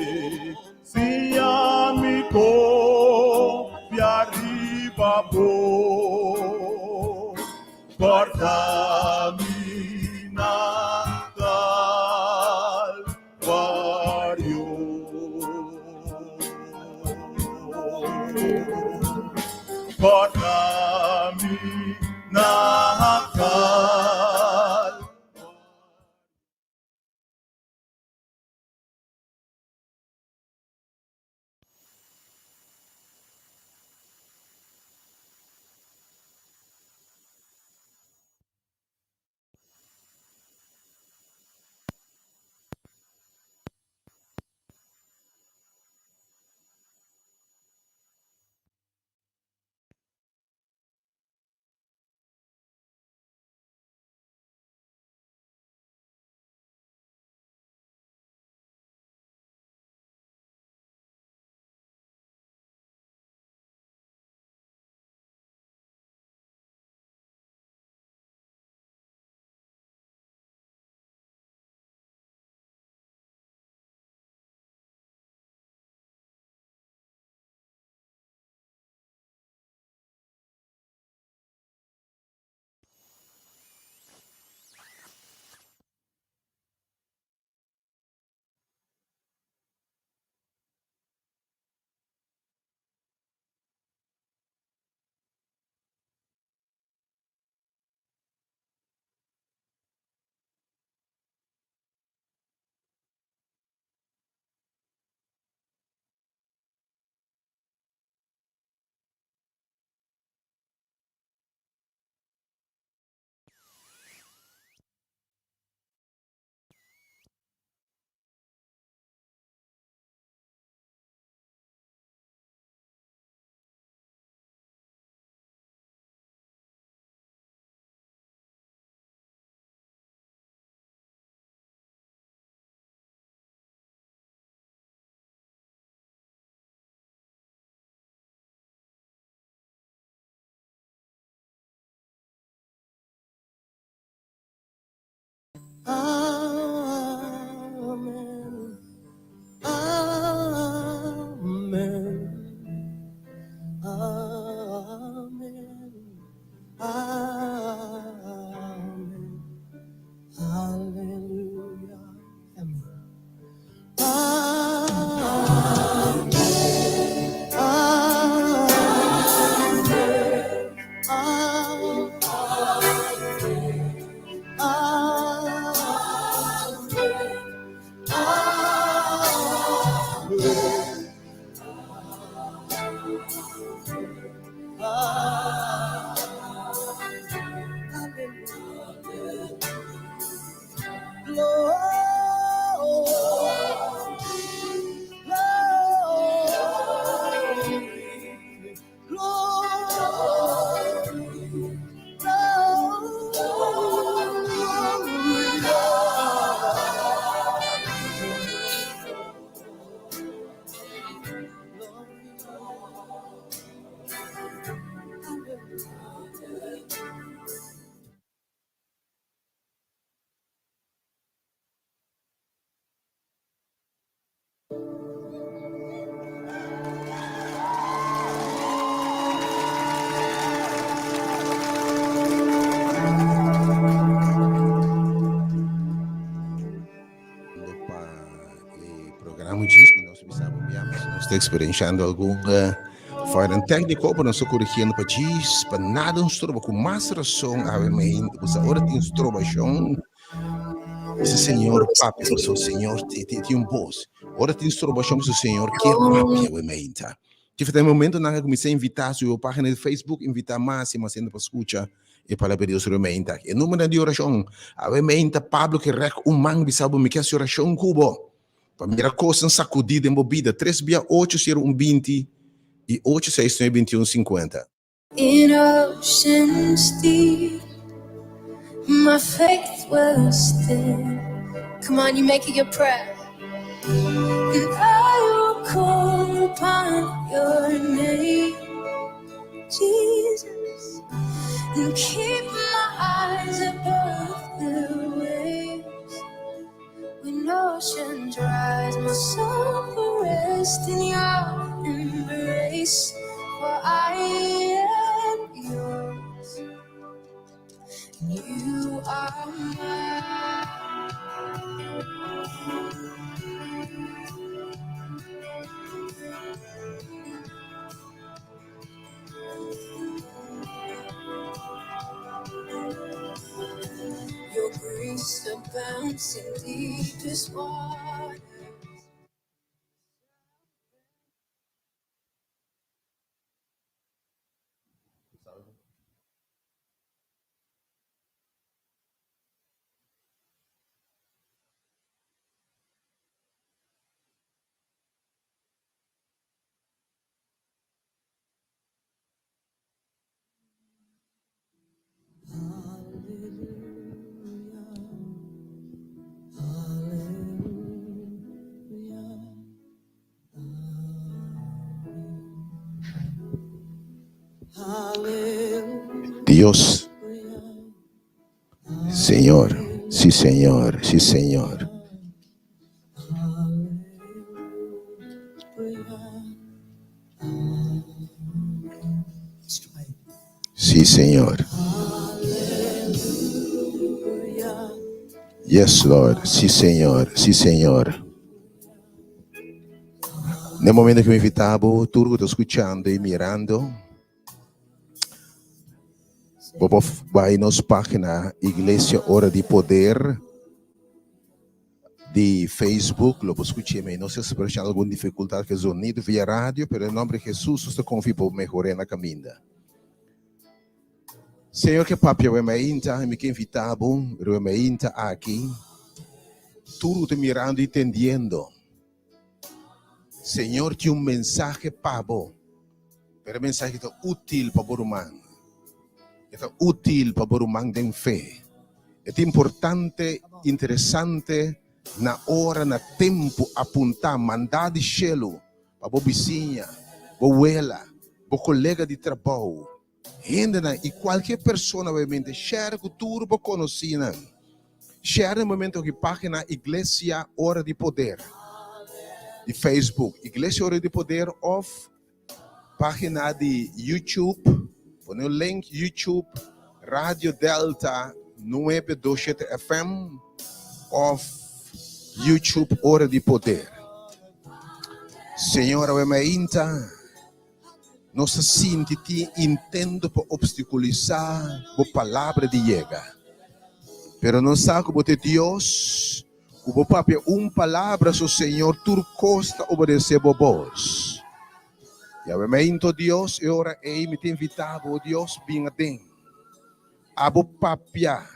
Siña mi konfia riba bo. Kòrda mi na Kalvario. Kòrda mi na Kalvario. Amen. Amen. Amen. Amen. Hallelujah. Amen. Amen. Amen. Amen. Pa e programa djis mi nos bisa bo bia mas nos ta experienciando algun uh, fallan técnico pero nos ta corrigiendo pa djis pa nada un stroba ku mas razón awe me usa ora tin strobacion Ese Señor papia paso Señor ti ti ti un voz. Ora tin strobacion paso Señor kier papia we meinta. Ki feta momento nan a kuminsá invitá su página de Facebook, invitá mas y mas hende pa skucha e palabra di Dios riba meinta. E número di orashon, awe meinta Pablo ke rèk un man bisa bo mi ke hasi orashon ku bo. Pa mira kosnan sakudí den bo bida. Tres bia ocho sero un 20 i ocho seis nuebe 21 50. In oceans deep, my faith will stand. Come on, you make it your prayer. And I will call upon your name, Jesus, and keep my eyes above the waves. When oceans rise, my soul will rest in your embrace. For I am yours, and you are mine. Your grace abounds in deepest waters. Dios, Señor, sí Señor, sí Señor. Sí Señor. Yes Lord, sí Señor, sí Señor. Na e momento ku mi invitá bo, tur ku ta skuchando i mirando, bo por bai nos página Iglesia Ora di Poder di Facebook, lo bo skuch'é mi. No sé si por algun difikultat ku e zonido via radio, pero en nombre di Hesus nos ta konfia bo mehor'é na kaminda. Señor ke papia we mainta, mi ke invitá bo riba mainta aki, tur ku ta mirando i tendiendo. Señor tin un mensahe pa bo, pero e mensahe ta útil pa bo ruman. E ta útil pa bo ruman den fe. E ta importante, interesante na ora, na tempu apuntá, mandá di shelu pa bo bisiña, bo wela, bo kolega di trabou, hendenan i kualke persona obviamente share ku tur bo konosínan. Share na e momento aki página Iglesia Ora di Poder di Facebook, Iglesia Ora di Poder òf página di YouTube, pone un link YouTube Radio Delta 927 FM òf YouTube Ora di Poder. Señor awe mainta nos ta sinti tin intento pa obstaculisá bo palabra di yega. Pero nos sa ku bo ta e Dios ku bo papia un palabra so Señor tur kos ta obedesé bo bos. I awe mainta, o Dios, e ora ei mi ta invitá bo, o Dios, bin aden. Abo papia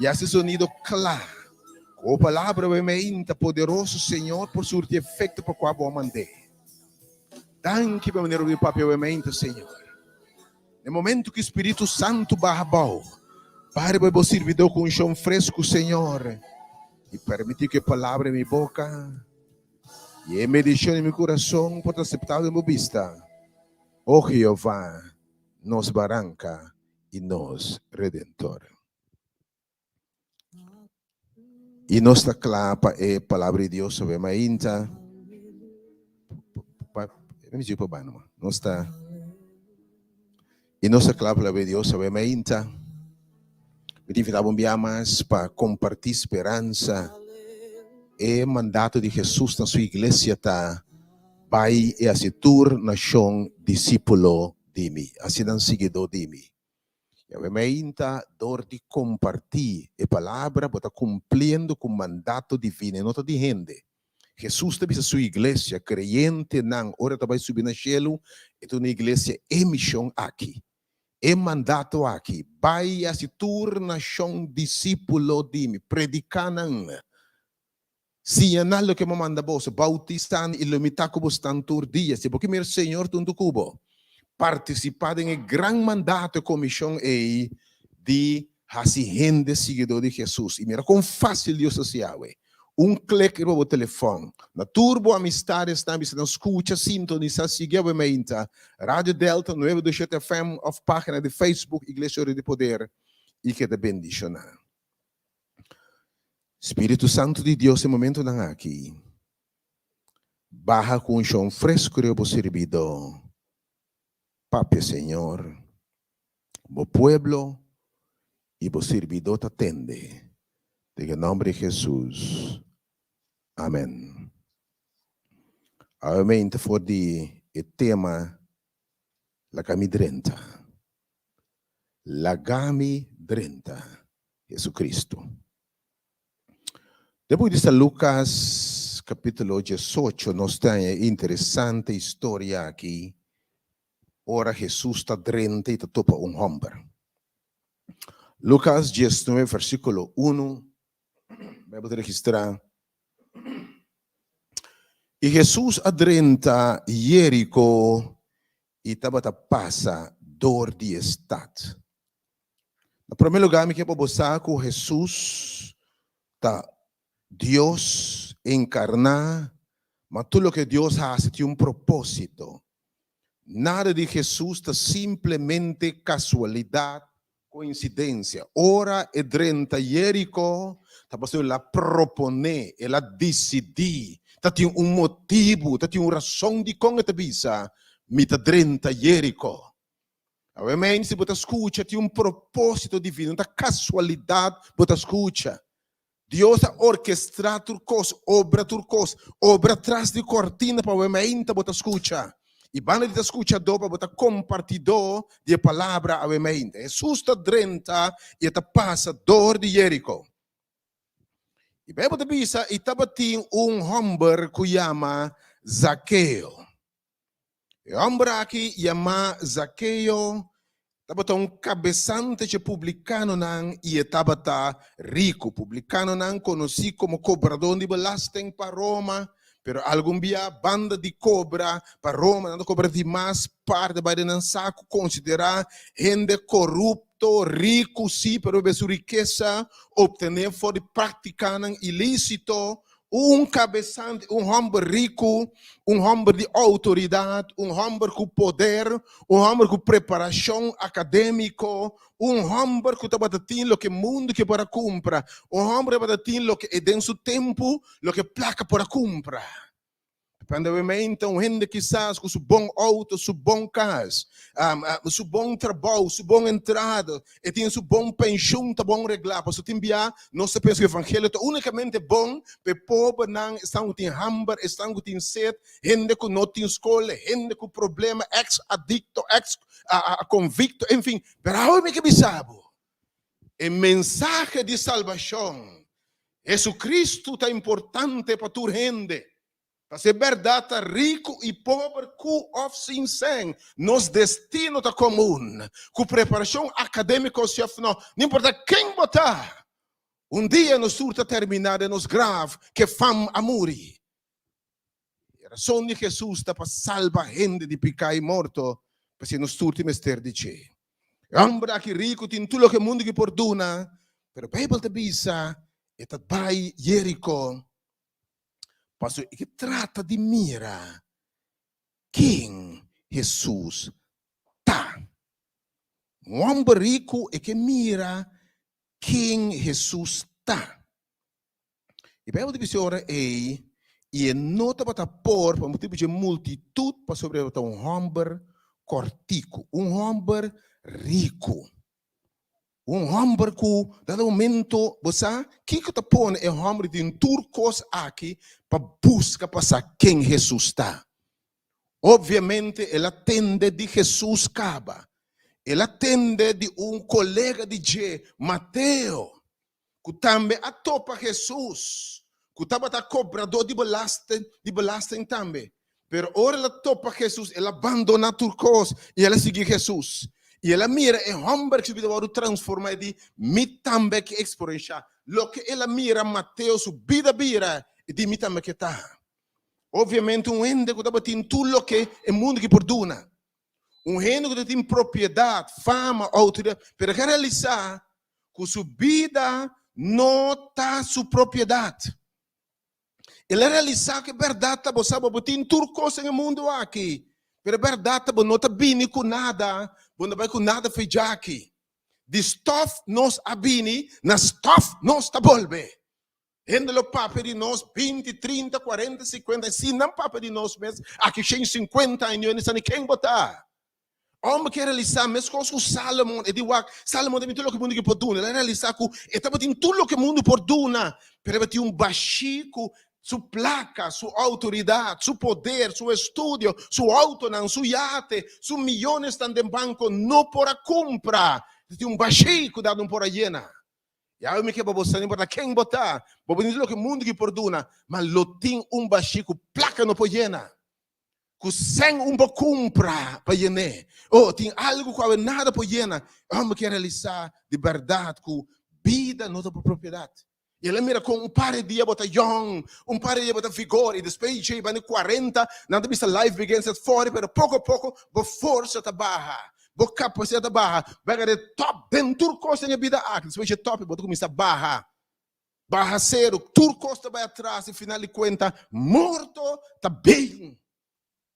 i hasi sonido kla ku bo palabra awe mainta poderoso, Señor, por surti efekto pa kua bo a mand'é. Danki pa manera ku bo papia awe mainta, Señor. Na e momento ku Spiritu Santu baha abou, baha riba bo sirbidó ku unshon fresku, Señor, i permití ku e palabra di mi boka i e medishon di mi kurason por ta aseptado den bo bista, o Jehová, nos Baranka i nos Redentor. I nos ta kla pa e Palabra di Dios awe mainta. Nos ta I nos ta kla pa Palabra di Dios awe mainta. Mi ta invitá bo un bia mas pa kompartí speransa. E mandato di Hesus na su iglesia ta, Bai i hasi tur nashon disípulo di mi, hasi nan siguidó di mi. Yahweh meinta dor di kompartí e palabra bo ta kumpliendo ku mandato divino, e no ta di hende. Hesus ta bisa su iglesia, kreyentenan, ora e ta bai subi na shelu, e ta duna e iglesia e mishon aki, e mandato aki, Bai i hasi tur nashon disípulo di mi, prediká nan, siña nan loke mi a manda boso, boutisá nan i lo mi ta ku bosnan tur dia. Si bo ke mira Señor huntu ku bo, partisipá den e gran mandato, e komishon ei di hasi hende siguidó di Hesus. I mira kon fásil Dios ta hasi awe. Un klik riba bo telefòn. Na tur bo amistades nan bisa nan skucha, sintonisá, sigui awe meinta Radio Delta 927 FM òf página di Facebook Iglesia Ora di Poder i keda bendishoná. Spiritu Santu di Dios e momentunan aki baha ku un shon fresku riba bo sirbidó. Papia, Señor, bo pueblo i bo sirbidó ta tende. Den e nòmber di Hesus. Amen. Awe mente for di e tema Laga mi drenta. Laga mi drenta. Jesucristo. Den buki di San Lucas capítulo 18 nos ta haña e interesante historia aki ora Jesus ta drenta i ta topa un homber. Lucas 19 versículo 1, Bijbel ta registrá, I Jesus a drenta Jerico i tabata pasa dor di e stad. Na promé lugá mi ke pa bo sa ku Hesus ta Dios enkarná, ma tur loke Dios hasi tin un propósito. Nada di Hesus ta simplemente kasualidat, koinsidensia. Ora e drenta Jeriko, ta pasobra el a proponé, el a disidí, ta tin un motibu, ta tin un rason dikon e ta bisa, Mi ta drenta Jeriko. Awe meen si bo ta skucha tin un propósito divino, no ta kasualidat bo ta skucha. Dios a orkestrá tur kos, obra tur kos, obra tras di kortina pa awe meinta bo ta skucha. I banda di ta skuchadó pa bo ta kompartidó di e palabra awe meinta. Hesus ta drenta i e ta pasa dor di Jeriko. I Beibel ta bisa i tabatin un hòmber ku yama Zakeo. E hòmber aki, yamá Zakeo, tabata un kabesante dje publikanonan i e tabata riku. Publikanonan konosí komo kobradó di belasting pa Roma, pero algun bia banda di kobra pa Roma, nan ta kobra di mas parti bai den nan saku, konsiderá hende korupto, riku sí, pero bebe su rikesa optené for di práktikanan ilísito. Un kabesante, un hòmber riku, un hòmber di outoridat, un hòmber ku poder, un hòmber ku preparashon akadémiko, un hòmber ku tabata tin loke mundu ke por a kumpra, un hòmber ku tabata tin loke e den su tempu loke plaka por a kumpra. Dependemente un hende kisas ku su bon outo, su bon kas, su bon trabou, su bon entrada, e tin su bon penshun ta bon reglá. Pasobra tin bia nos ta pensa ku evangelio ta únikamente bon pa e pobernan, esnan ku tin hamber, esnan ku tin set, hende ku no tin skol, hende ku problema, eks adikto, eks konvikto, enfin. Pero awe mi ke bisa bo, e mensahe di salbashon Jesucristo ta importante pa tur hende. Pasobra e bèrdat ta riku i pober ku òf sin sèn, nos destino ta komun. Ku preparashon akadémiko si òf no, no importa ken bo ta, un dia nos tur ta terminá den nos graf ke fam a muri. E rason di Hesus ta pa salba hende di piká i morto, pasobra nos tur tin mester di dje. E hòmber aki riku tin tur loke mundu ki por duna, pero Beibel ta bisa e ta bai Jeriko pasobra e ke trata di mira ken Hesus ta. Un hòmber riku e ke mira ken Hesus ta. E Bijbel ta bisa e ora ei, i e no tabata por pa motibu dje multitut, pasobra e tabata un hòmber kòrtiku, un hòmber riku, un hòmber ku dado momento, bo sa kiko ta pone e hòmber di tin tur kos aki pa buska pa sa ken Hesus ta? Obviamente el a tende di Hesus kaba, el a tende di un kolega di dje, Mateo, ku tambe a topa Hesus, ku tabata kobradó di belasting, di belasting tambe. Pero ora el a topa Hesus, el a bandoná tur kos i el a sigui Hesus. I el a mira e hòmber ku su bida wòrdu transformá, e di, Mi tambe ke eksperenshá loke el a mira Mateo su bida bira, e di, Mi tambe ke ta. Obviamente un hende ku tabatin tur loke e mundu ki por duna, un hende ku tabatin propiedat, fama, outoridat, pero el a realisá ku su bida no ta su propiedat. El a realisá ku e bèrdat ta bo sa bo tin tur kos den e mundu aki, pero e bèrdat ta bo no ta bini ku nada, bo no ta bai ku nada for djaki. Di stòf nos a bini, na stòf nos ta bolbe. Hende lo papia di nos binti, trinta, kuarenta, sikuenta, i si nan papia di nos mes aki shen sinkuenta aña, no sa ni ken bo ta. Homber ke realisá meskos ku Salomon, e di wak, Salomon tabatin tur loke mundu ke por duna. El a realisá ku e tabatin tur loke mundu por duna, pero e tabatin un bashí ku su plaka, su outoridat, su poder, su estudio, su outonan, su yate, su miyonesnan den banko no por a kumpra. E tabatin un bashí ku dado no por a yena. Yawe mi ke pa bo sa, no importa ken bo ta, bo por tin tur loke mundu ki por duna, ma lo tin un bashí ku plaka no por yena, ku sèn un por kumpra pa yen'é. Oh, tin algu ku awe nada por yena. E hòmber ke realisá di bèrdat ku bida no ta por propiedat. I el a mira kon un par di dia bo ta yòn, un par di dia bo ta vigor, i despues di dje banda di kuarenta, nan ta bisa life begins at forty, pero poko poko bo forsa ta baha. Bo kapasidat ta baha, bo a keda top den tur kos den e bida aki. Despues dje top bo ta kuminsá baha, baha seru, tur kos ta bai atras i final di kuenta morto ta bin.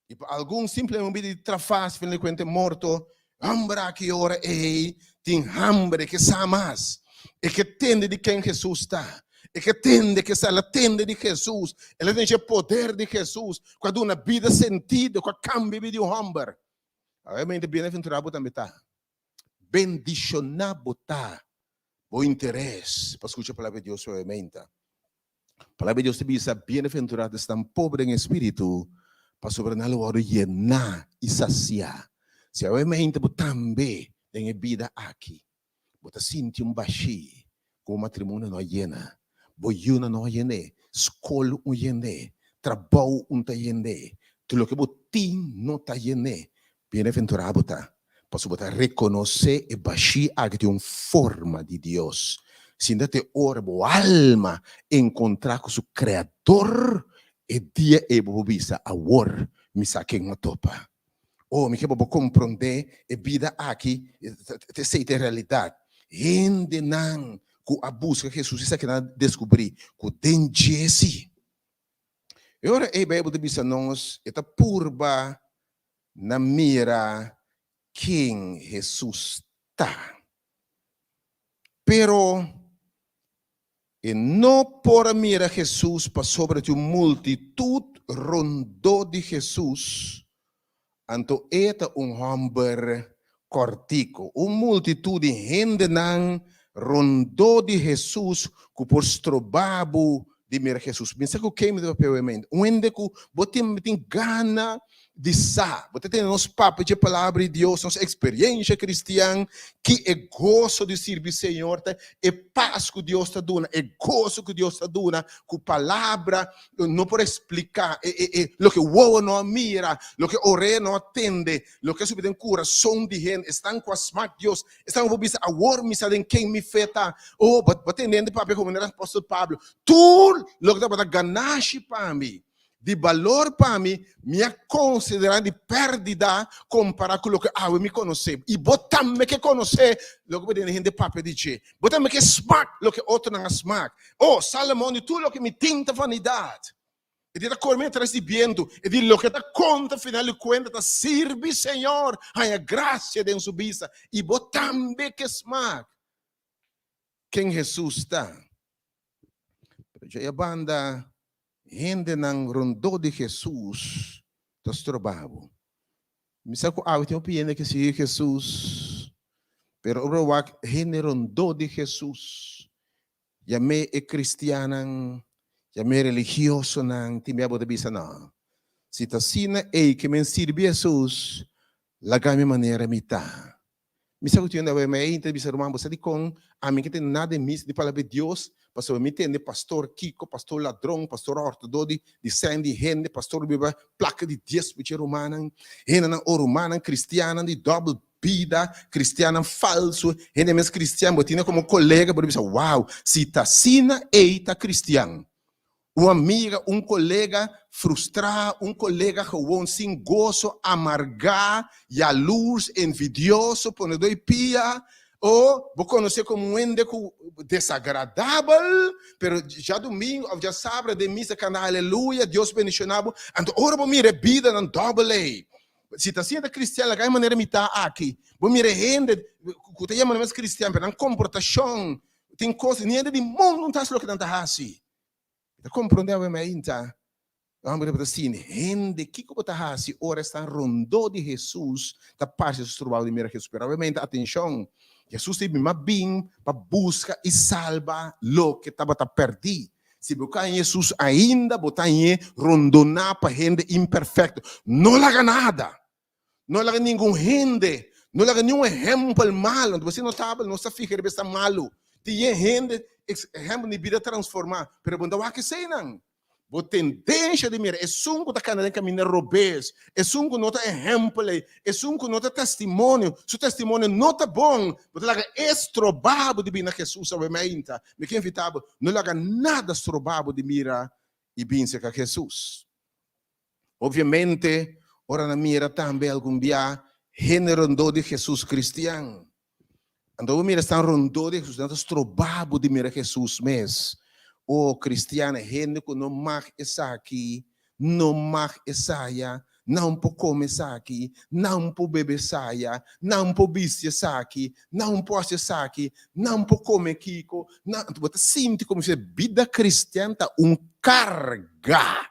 I pa algun simplemente un bida di trafas, final di kuenta e morto. Hòmber aki ora ei tin hamber, e ke sa mas, e ke tende di ken Hesus ta, e ke tende ke sa, el a tende di Hesus, el a tende dje poder di Hesus ku a duna bida sentido, ku a kambia bida di un hòmber. Obviamente bienaventurá bo tambe ta. Bendishoná bo ta bo interes pa skucha palabra di Dios obviamente. Palabra di Dios ta bisa bienaventurá ta esnan pobre den espíritu pasobra nan lo wòrdu yená i sasiá. Si obviamente bo tambe den e bida aki bo ta sinti un bashí ku bo matrimonio no a yena, bo yunan no a yen'é, skol un yen'é, trabou un ta yen'é, tur loke bo tin no ta yen'é, bienaventurá bo ta, pasobra bo ta rekonosé e bashí aki tin un forma di Dios. Sinta te ora bo alma enkontrá ku su Kreador, e dia ei bo por bisa, Awor mi sa ken mi a topa. Oh, mi ke pa bo komprondé e bida aki, esei ta e realidat. Hendenan ku a buska Hesus esaki nan a deskubrí ku den dje si. E ora ei Beibel ta bisa nos e ta purba na mira ken Hesus ta. Pero e no por a mira Hesus pasobra tin un multitut rondó di Hesus, anto e ta un hòmber kòrtiku. Un multitut di hendenan rondó di Hesus ku por stroba bo di mira Hesus. Pensa ku ken mi ta papia obviamente. Un hende ku bo tin tin gana di sa. Bo ta tende nos papia dje Palabra di Dios, nos eksperiencia kristian, ki e goso di sirbi Señor ta, e pas ku Dios ta duna, e goso ku Dios ta duna, ku palabra no por ekspliká, e e e loke wowo no a mira, loke orea no a tende, loke a subi den kurason di hende, esnan ku a smak Dios, esnan ku por bisa, Awor mi sa den ken mi fe ta. Oh, bo bo tende hende papia komo manera apòstel Pablo, Tur loke tabata ganashi pa mi, di balor pa mi, mi a konsiderá di pèrdida kompará ku loke awe mi konosé. I bo tambe ke konosé loke bo tende hende papia di dje. Bo tambe ke smak loke otronan a smak. Oh, Salomon di, tur loke mi tin ta vanidat. E di ta kore mi atras di bientu. E di loke ta konta final di kuenta ta sirbi Señor, haña grasia den su bista. I bo tambe ke smak ken Hesus ta. Pero dje banda hendenan rondó di Hesus ta stroba bo. Mi sa ku awe tin hopi hende ke sigui Hesus, pero ora wak hende rondó di Hesus, yam'é e kristiannan, yam'é religiosonan, tin bia bo ta bisa, No, si ta asina ei ke men sirbi Hesus, laga mi manera mi ta. Mi sa ku tin un mi a inta bisa ruman bo sa dikon ami ke tende nada den misa di palabra di Dios pasobra mi tende pastor kiko pastor ladron pastor hortador di di sèn di hende pastor biba plaka di dies puchi rumannan hendenan o rumannan kristiannan di dòbel bida kristiannan falsu hende mes kristian bo tene komo kolega bo ta bisa wow si ta asina ei ta kristian Un amiga, un kolega frustrá, un kolega gewoon sin goso, amargá, yalurs, envidioso, ponedó e pia, o bo konosé komo un hende ku desagradabel, pero djadumingu òf djasabra den misa kanta aleluya, Dios bendishoná bo, anto ora bo mira e bidanan dòbel ei, si ta asina ta kristian laga e manera mi ta aki, bo mira e hende ku ta yama nan mes kristian pero nan komportashon tin kos, ni hende di mundu no ta hasi loke nan ta hasi. Mi ta komprondé awe mainta, e hòmber tabata sini, Hende, kiko bo ta hasi ora esnan rondó di Hesus ta parse su strobau di mira Hesus? Pero awe mainta, atenshon, Hesus ta bin mas bin pa buska i salba loke tabata pèrdí. Si bo ka haña Hesus ainda, bo ta hañ'é rondoná pa hende imperfekto. No laga nada! No laga ningun hende, no laga niun ehèmpel malu. Anto bo si notabel, nos ta fiha riba esnan malu. Tin yen hende ehèmpel di bida transformá, pero bo no ta wak eseinan. Bo tendensha di mira esun ku ta kana den kaminda robes, esun ku no ta ehèmpel ei, esun ku no ta testimonio, su testimonio no ta bon, bo ta laga e stroba bo di bini na Hesus awe mainta. Mi ke invitá bo, no laga nada stroba bo di mira i bin serka Hesus. Obviamente, ora nan mira tambe algun bia hende rondó di Hesus kristian. Anto bo mira esnan rondó di Hesus, nan ta stroba bo di mira Hesus mes. O kristian, hende ku no mag esaki, no mag esaya, nan por kome esaki, nan por bebe esaya, nan por bisti esaki, nan por hasi esaki, nan por kome kiko, nan, anto bo ta sinti komo si bida kristian ta un karga.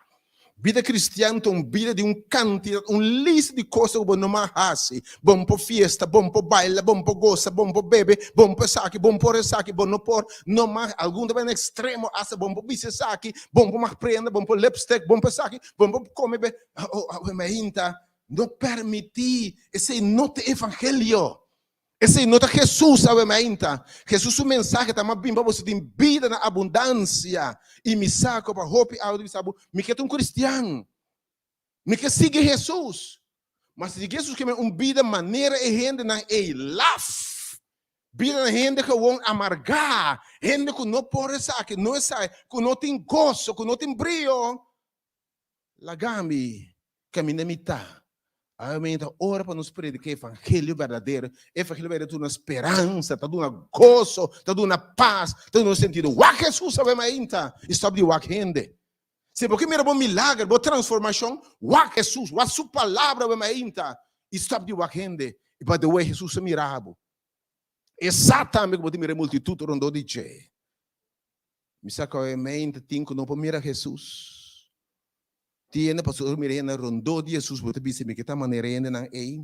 Bida kristian ta un bida di un kantidat, un lista di kosnan ku bo no mag hasi. Bo no por fiesta, bo no por baila, bo no por gosa, bo no por bebe, bo no por esaki, bo no por esaki, bo no por, no mag, algun ta bai na ekstremo asta bo no por bisa esaki, bo no por mag prenda, bo no por lipstick, bo no por esaki, bo no por kome be, oh, awe mainta, no permití, esei no ta evangelio. Esei no ta Hesus awe mainta. Hesus su mensahe ta, M'a bin pa boso tin bida na abundansia. I mi sa ku pa hopi awe ta bisa bo, Mi ke ta un kristian. Mi ke sigui Hesus. Ma si sigui Hesus ke men un bida manera e hendenan ei laf. Bida na hende gewon amargá, hende ku no por esaki, no esai, ku no tin goso, ku no tin brio. Laga mi kaminda mi ta. Awe mi ta ora pa nos prediká evangelio berdadero. Evangelio berdadero ta duna speransa, ta duna goso, ta duna pas, ta duna sentido. Wak Hesus awe mainta i stòp di wak hende. Si bo ke mira bo milager, bo transformashon, wak Hesus, wak su palabra bo mainta i stòp di wak hende. I by the way, Hesus ta mira bo. E sa tambe ku bo ta mira e multitut rondó di dje. Mi sa ku awe mainta tin ku no por mira Hesus. Tin hende pasobra ora mira hende rondó di Hesus bo ta bisa mi ke ta manera e hendenan ei.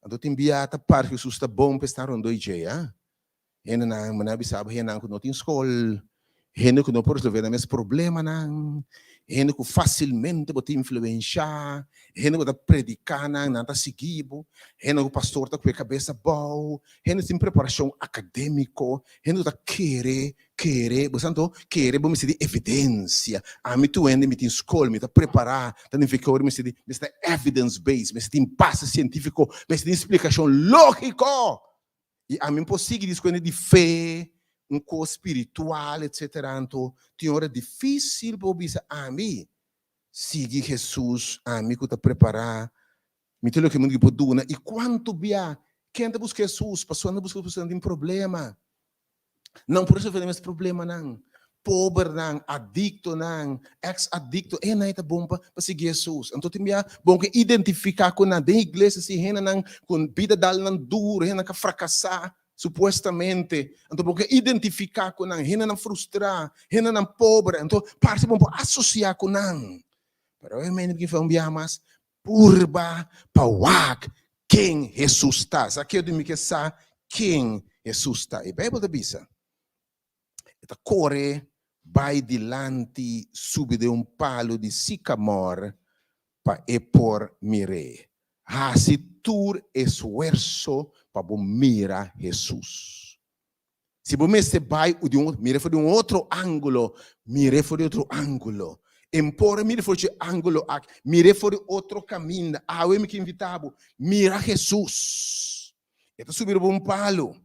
Anto tin bia ta parse Hesus ta bon pa esnan rondó di dje, a. Hendenan, mi a bisa bo, hendenan ku no tin skol, hende ku no por resolve nan mes problemanan, hende ku fasilmente bo ta influenshá, hende ku ta prediká nan, nan ta sigui bo, hende ku pastor ta kue kabes abou, hende sin preparashon akadémiko, hende ku ta kere, kere, bo sa anto, kere bo mester di evidensia. Ami tur hende mi tin skol, mi ta prepará, ta nifiká ora mester di, mester ta evidence based, mester tin base sientífiko, mester tin splikashon lógiko. I ami por sigui diskuende di fe, un kos spiritual, etsetera. Anto tin ora difísil pa bo bisa, Ami sigui Hesus, ami ku ta prepará, mi tin loke mundu por duna. I kuantu bia ken ta buska Hesus? Pasobra nan ta buska Hesus pasobra nan tin problema. Nan por resolve nan mes problemanan. Pobernan, adiktonan, eks-adikto, e nan e ta bon pa pa sigui Hesus. Anto tin bia bon ke identifiká ku nan. Den iglesia si hendenan ku bida dal nan duru, hendenan ku a frakasá supuestamente. Anto bo ke identifiká ku nan, hendenan frustrá, hendenan pober. Anto parse bon por asosiá ku nan. Pero e mende ku un bia mas Purba pa wak ken Hesus ta. Sa ke di mi ke sa ken Hesus ta. E Bijbel ta bisa, E ta kore bai dilanti subi den un palu di sikamor pa e por mir'é. Hasi tur esfuerso pa bo mira Hesus. Si bo mester bai di un, mira for di un otro ángulo, mir'é for di otro ángulo. En por mira for di e ángulo aki, mir'é for di otro kaminda. Awe mi ke invitá bo, mira Hesus. E ta subi riba un palu.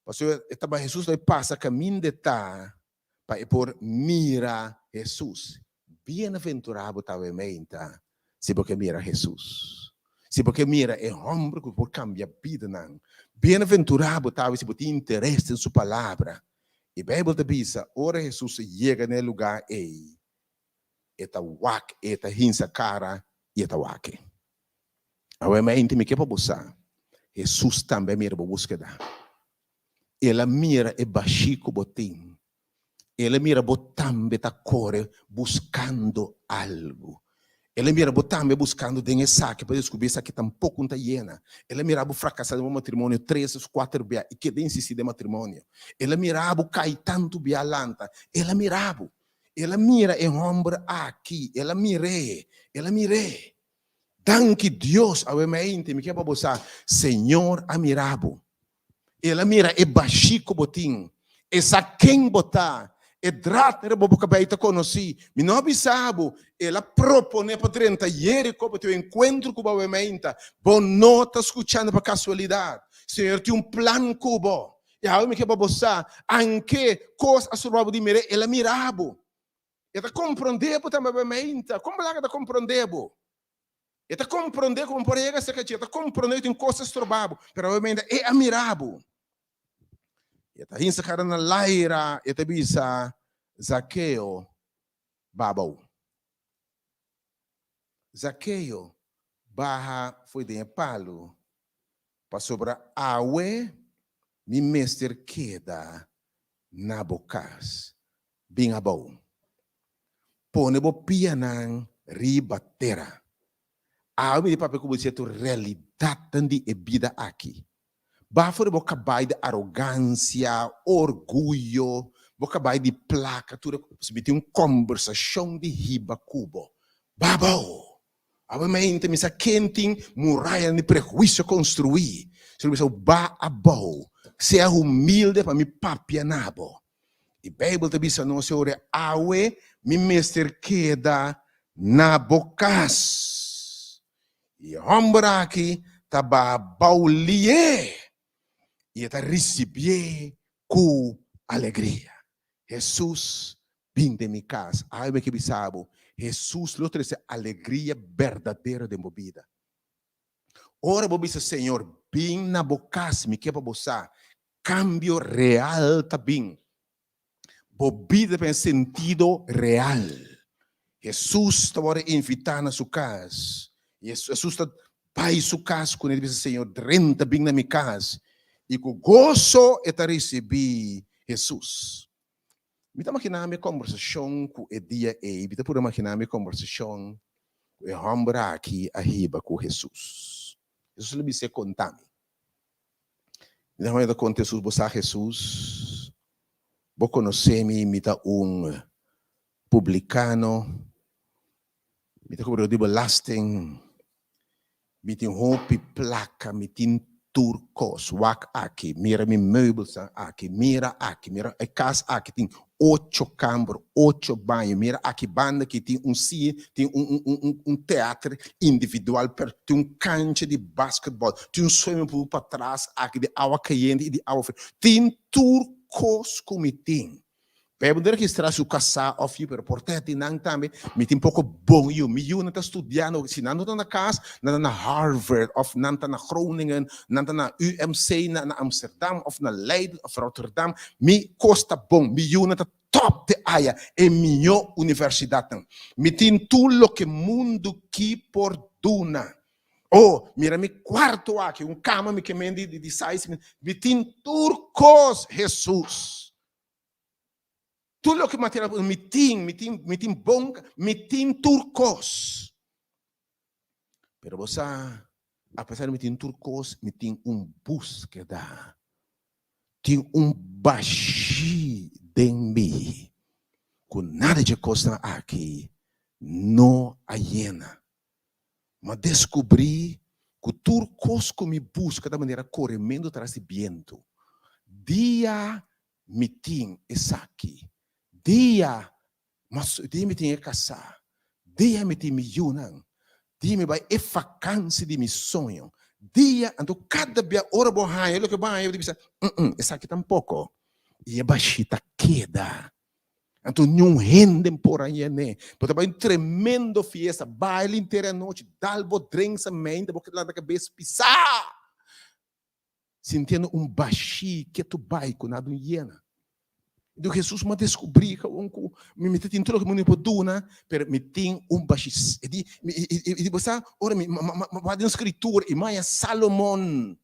Pasobra e ta bai Hesus bai pasa kaminda e ta pa e por mira Hesus. Bienaventurá bo ta awe meinta si bo ke mira Hesus, si bo ke mira e hòmber ku por kambia bidanan. Bienaventurá bo ta awe si bo tin interes den su palabra. E Beibel ta bisa, ora Hesus yega na e lugá ei, e ta wak, e ta hinsa kara i e ta wak e. Awe meinta mi ke pa bo sa, Hesus tambe a mira bo búskeda. El a mira e bashí ku bo tin. El a mira bo tambe ta kore buskando algu. El a mira bo tambe buskando den esaki pa deskubrí esaki tampoko no ta yena. El a mira bo frakasá den bo matrimonio tres òf kuater bia i keda insistí den matrimonio. El a mira bo kai tantu bia lanta. El a mira bo. El a mira e hòmber aki. El a mir'é. El a mir'é. Danki Dios awe mainti mi ke pa bo sa Señor a mira bo. El a mira e bashí ku bo tin. E sa ken bo ta. E drat riba bo kabei ta konosí. Mi no a bisa bo, el a proponé pa drenta Jeriko pa tin un enkuentro ku bo awe mainta. Bo no ta skuchando pa kasualidat. Señor tin un plan ku bo. I awe mi ke pa bo sa, anke kos a stroba bo di mir'é, el a mira bo. E ta komprondé bo tambe awe mainta. Kon bo laga ta komprondé bo? E ta komprondé ku bo por yega serka dje. E ta komprondé ku tin kos ta stroba bo. Pero awe mainta e a mira bo. E ta hinsa kara na laira, e ta bisa, Zakeo, ba abou. Zakeo, baha fo'i den e palu, pasobra awe mi mester keda na bo kas. Bin abou. Pone bo pianan riba tera. Awe mi di papia ku bo di sierto realidatnan di e bida aki. Ba for di bo kabai di arogansia, orguyo, bo kabai di plaka, tur e kos. Mi tin un kombersashon di hiba ku bo. Ba abou. Awe mente mi sa ken tin murayanan di prehuisio konstruí. Señor bisa bo, ba abou. Sea humilde pa mi papia na bo. E Bijbel ta bisa nos e ora awe mi mester keda na bo kas. I e hòmber aki ta baha bou lié i e ta risibié ku alegria. Hesus bin den mi kas. Awe mi ke bisa bo, Hesus lo trese alegria berdadero den bo bida. Ora bo bisa Señor, bin na bo kas, mi ke pa bo sa, Cambio real ta bin. Bo bida ta haña sentido real. Hesus ta wòrdu invitá na su kas. I Hesus ta bai su kas kuné, e ta bisa, Señor, drenta bin na mi kas. I ku goso e ta risibí Hesus. Mi ta imaginá mi e kòmbersashon ku e dia ei, mi ta puru imaginá mi e kòmbersashon ku e hòmber aki a hiba ku Hesus. Hesus lo bis'é, Konta mi. Mi ta haña ta konta Hesus, Bo sa Hesus, bo konosé mi, mi ta un publikano, mi ta kobradó di belasting, Mi tin hopi plaka, mi tin tur kos. Wak aki, mira mi meubelsnan aki, mira aki, mira e kas aki tin ocho kamber, ocho baño, mira aki banda aki tin un si, tin un un un un un teater individual per tin un kancha di basketball, tin un swimming pool patras aki di awa kayente i di awa frio. Tin tur kos ku mi tin. Bijbel no registrá su kasá òf yu, pero por ta di nan tambe, mi tin poko bon yu. Mi yunan ta studiando, si nan no ta na kas, nan ta na Harvard òf nan ta na Groningen, nan ta na UMC na na Amsterdam òf na Leiden òf Rotterdam. Mi kos ta bon, mi yunan ta tòp te aya, e mihó universidatnan. Mi tin tur loke mundu ki por duna. Oh, mira mi kuarto aki, un kama mi ke men di di size, mi tin tur kos, Hesus. Tur loke material mi tin, mi tin, mi tin bon, mi tin tur kos. Pero bo sa, apesar di mi tin tur kos, mi tin un búskeda. Tin un bashí den mi ku nada dje kosnan aki no a yena. Mi a deskubrí ku tur kos ku mi buska ta manera korementu tras di bientu. Dia mi tin esaki, dia dia mi tin e kasá, dia mi tin mi yunan, dia mi bai e fakansi di mi soño, dia, anto kada bia ora bo haña loke bo haña bo ta bisa, um esaki tampoko, i e bashí ta keda. Anto niun hende por a yen'é. Bo ta bai un tremendo fiesta, baila henter e anochi, dal bo drinks a meinta, bo keda lanta kabes pisá. Sintiendo un bashí ketu bai ku nada un yena. Enton Hesus m'a deskubrí kawon ku mi mi ta tin tur loke mi por duna, pero mi tin un bashí. E di, e di bo sa, ora mi m'a wak den Skritura i m'a haña Salomon.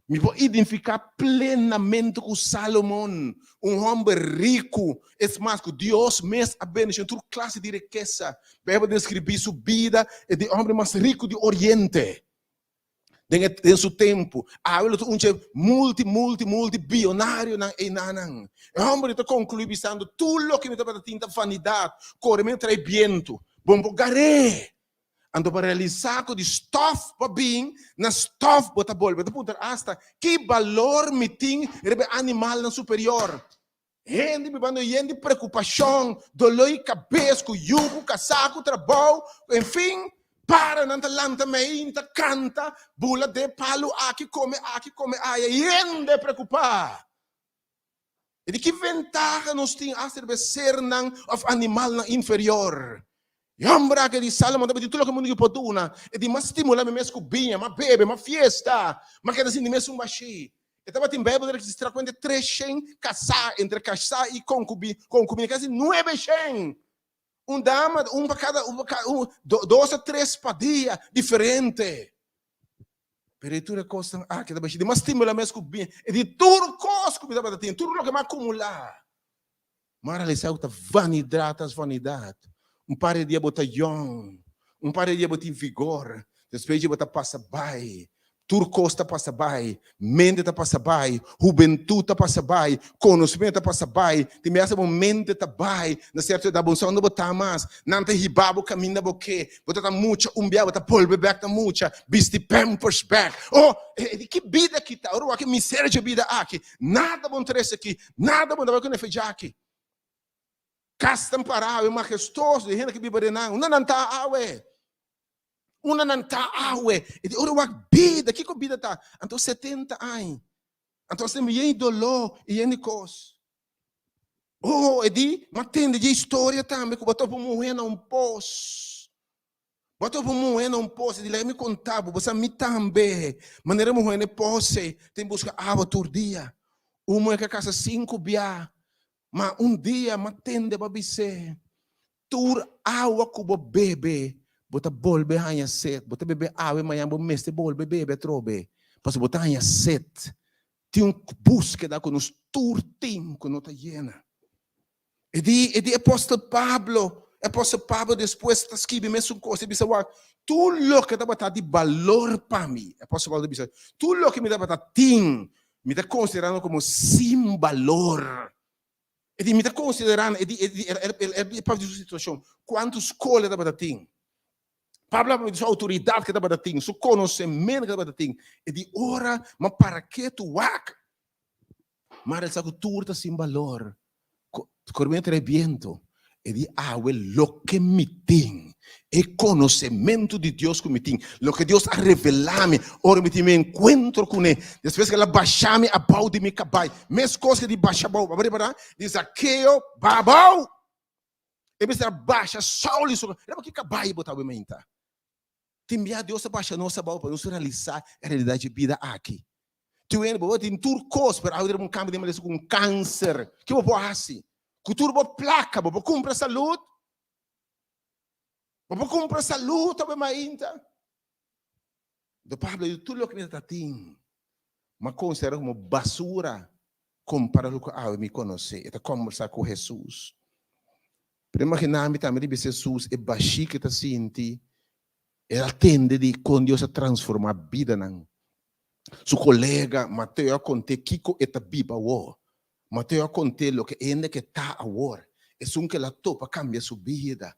Mi por identifiká plenamente ku Salomon, un hòmber riku, es mas, ku Dios mes a bendishoná tur klase di rikesa. Beibel deskribí su bida e di hòmber mas riku di Oriente. Den e den su tempu, awe lo ta un dje multi, multi, multi bionarionan einanan. E hòmber ei ta konkluí bisando, Tur loke mi tabata tin ta vanidat, kore mi a trae bientu. Bon por gar'é! Anto pa realisá ku di stòf bo a bin, na stòf bo ta bolbe. Ta puntra asta, Ki balor mi tin riba e animalnan superior? Hende bibando yen di preokupashon, doló i kabes, ku yu, ku kasá, ku trabou, en fin, para nan ta lanta mei, ta kanta, bula den palu aki, kome aki, kome aya, hende preokupá. I di ki ventaha nos tin asta riba e sernan òf animalnan inferior? E hòmber aki di Salomon tabata tin tur loke mundu ki por duna. E di, M'a stimulá mi mes ku biña, m'a bebe, m'a fiesta, m'a keda sinti mes un bashí. E tabatin Bijbel registrá ku entre treshen kasá, entre kasá i konkubina, kasi nuebeshen. Un dama, un pa kada, un pa kada, un, dos a tres pa dia, diferente. Pero e tur e kosnan aki ta bashí. Di mas stimulá mes ku biña, e di tur kos ku mi tabata tin, tur loke mi a akumulá. Mi a realisá ku ta vanidat tras vanidat. Un par di dia bo ta yòn, un par di dia bo tin vigor, despues dje bo ta pasa bai. Tur kos ta pasa bai, mente ta pasa bai, hubentut ta pasa bai, konosmentu ta pasa bai, tin biaha bo mente ta bai na sierto edat, bo no sa unda bo ta mas, nan ta hiba bo kaminda bo ke, bo ta ta mucha un biaha bo ta bolbe bek ta mucha, bisti pampers bek. Oh, di ki bida ki ta? Ora bo wak e miseria dje bida aki, nada bo no trese aki, nada bo no ta bai ku nefe djaki. Kas ta para awe mahestoso di hende ki biba den nan, unda nan ta awe? Unda nan ta awe? E di ora wak bida, kiko bida ta? Anto 70 aña. Anto asina yen di doló i yen di kos. Oh, e di, m'a tende dje historia tambe ku bo a topa un muhé na un pos. Bo a topa un muhé na un pos, e di, laga mi konta bo, bo sa mi tambe, manera e muhé na e pos ei, tin buska awa tur dia. Un muhé ku a kasa sinku bia. Ma un dia m'a tende bo a bis'é, Tur awa ku bo bebe, bo ta bolbe haña set. Bo ta bebe awa i mañana bo mester bolbe bebe atrobe, pasobra bo ta haña set. Tin un búskeda ku nos tur tin ku no ta yena. E di, e di apòstel Pablo, e apòstel Pablo despues ta skibi mesun kos, e bisa wak, tur loke tabata di balor pa mi, apòstel Pablo ta bisa, tur loke mi tabata tin, mi ta konsiderá nan komo sin balor. E di, mi ta konsiderá nan, e di, e di, e di, e di su situashon, kuantu skol e tabata tin. Pablo a papia di su outoridat ku e tabata tin, su konosementu ku e tabata tin. E di, ora mi a para ketu wak, Mara el sa ku tur ta sin balor, ku trae bientu. E di awe loke mi tin, e konosementu di Dios ku mi tin, loke Dios a revelá mi ora mi tin mi enkuentro kuné, despues ku el a basha mi abou di mi kabai, meskos ku e di basha abou, bo a ripará? Di Zakeo ba abou! E mester a basha Saul di su kabai. Riba ki kabai bo ta awe mainta? Tin bia Dios ta basha nos abou pa nos realisá e realidat dje bida aki. Tin hende bo tin tur kos, pero awe un kambio den malesa ku un kanser. Ke bo por hasi? Ku tur bo plaka bo por kumpra salud? Bo por kumpra salud awe mainta? Do Pablo di tur loke mi ta tin, m'a konsiderá komo basura kompara loke awe mi konosé. E ta kombersá ku Hesus. Pero imaginá mi tambe riba Hesus e bashí ku e ta sinti, el a tende di kon Dios a transformá bidanan. Su kolega Mateo a kont'é kiko e ta biba awor. Mateo a kont'é loke hende ke ta awor, esun ku el a topa kambia su bida.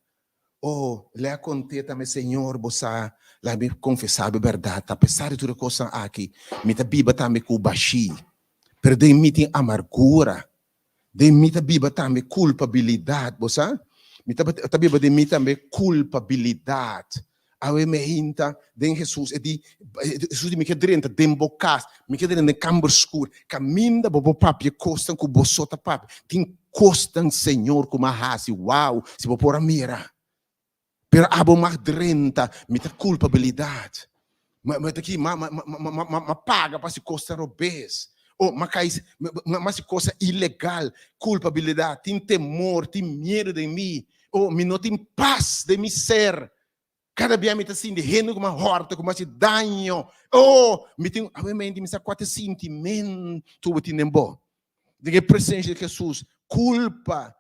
Oh, lei a kont'é tambe, Señor, bo sa, laga mi konfesá bo e bèrdat, apesar di tur e kosnan aki, mi ta biba tambe ku bashí, pero den mi tin amargura, den mi ta biba tambe kulpabilidat, bo sa? Mi ta ta biba den mi tambe kulpabilidat. Awe mi hinta den Hesus, e di, Hesus di, mi ke drenta den bo kas, mi ke drenta den kamber skur, kaminda bo por papia kosnan ku bo so ta papia. Tin kosnan, Señor, ku mi a hasi, wow, si bo por a mira. Pero abo mag drenta, mi ta kulpabilidat. Ma, ma ta ki, ma, ma, ma, ma, ma, ma paga pa hasi kosnan robes. O ma kai, ma, ma hasi kosa ilegal. Kulpabilidat, tin temor, tin miedu den mi. O mi no tin pas den mi ser. Kada bia mi ta sinti hende ku mi a hòrta, ku mi a hasi daño. O mi tin, awe mi sa kua ta e sintimentu bo tin den bo. Den e presensia di Hesus, kulpa,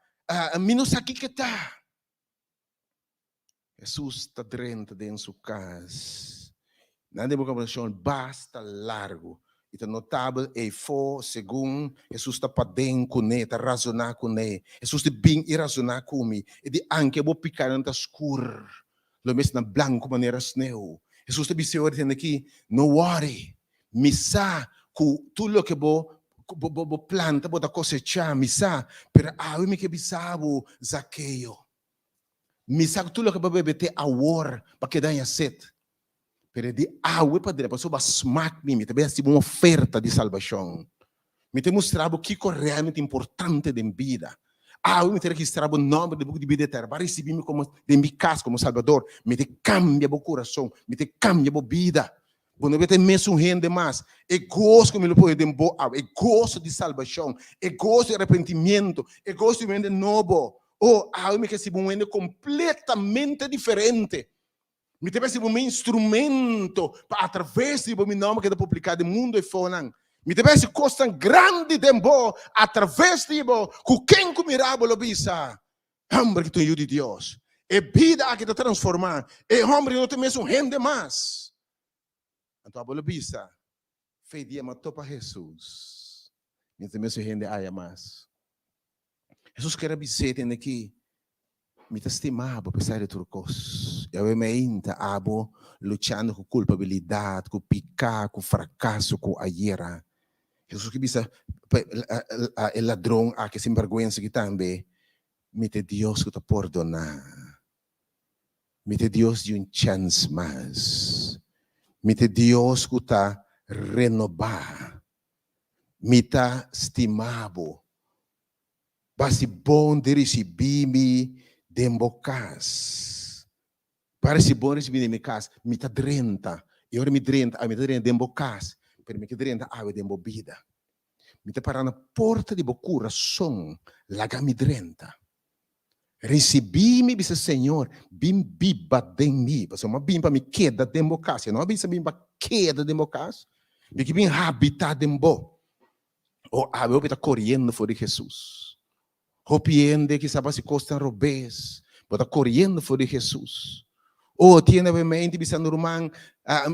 mi no sa kiko ta. Hesus ta drenta den su kas. Nan den un kombersashon basta largu i ta notabel eifó segun Hesus ta paden kuné, ta razoná kuné. Hesus di bin i razoná ku mi. E di anke bo pikanan ta skur, lo mes nan blanku manera sneu. Hesus ta bis'é ora tende aki, No wòri, mi sa ku tur loke bo bo planta bo ta kosechá, mi sa, pero awe mi ke bisa bo, Zakeo, Mi sa ku tur loke bo bebe te awor pa keda haña set, pero e di awe pa dre, pasobra bo a smak mi, mi ta bin hasi bo un oferta di salbashon. Mi ta mustra bo kiko realmente importante den bida. Awe mi ta registra bo nòmber den buki di bida eterno. Bo a risibí mi komo den mi kas komo Salbador. Mi ta kambia bo kurason, mi ta kambia bo bida. Bo no ta e mesun hende mas. E goso ku mi lo pone den bo awe, e goso di salbashon, e goso di arepentimiento, e goso di un hende nobo. Oh, awe mi ke sibi un hende kompletamente diferente. Mi ta bai sibi un instrumento pa atraves di bo mi nòmber keda publiká den mundu efonan. Mi ta bai hasi kosnan grandi den bo atraves di bo, ku ken ku mira bo lo bisa, Hòmber ki ta un yu di Dios. E bida aki ta transformá. E hòmber no ta mesun hende mas. Anto abo lo bisa, Fe di ama topa Hesus. Mi no ta mesun hende aya mas. Hesus ker a bis'é tende aki, Mi ta stima bo apesar di tur kos. I awe mainta abo luchando ku kulpabilidat, ku piká, ku frakaso, ku ayera. Hesus ke bisa pa e ladron aki sinbergwensa aki tambe, Mi ta e Dios ku ta pordoná. Mi ta e Dios di un chèns mas. Mi ta e Dios ku ta renobá. Mi ta stima bo. Basi bon di risibí mi den bo kas. Parece bon ricibi den mi cas, mi ta drenta, y ora mi drenta, mi ta drenta den bo cas, pero mi ke drenta awe den bo bida. Mi ta para na porta di bo curason, Laga mi drenta. Risibí mi, bisa Señor, bin biba den mi. Pasobra mi a bin pa mi keda den bo kas. E no a bisa bin pa keda den bo kas, mi ke bin habitá den bo. O awe hopi ta koriendo for di Hesus. Hopi hende ki sa hasi kosnan robes, bo ta koriendo for di Hesus. O tin hende awe bisando, Ruman,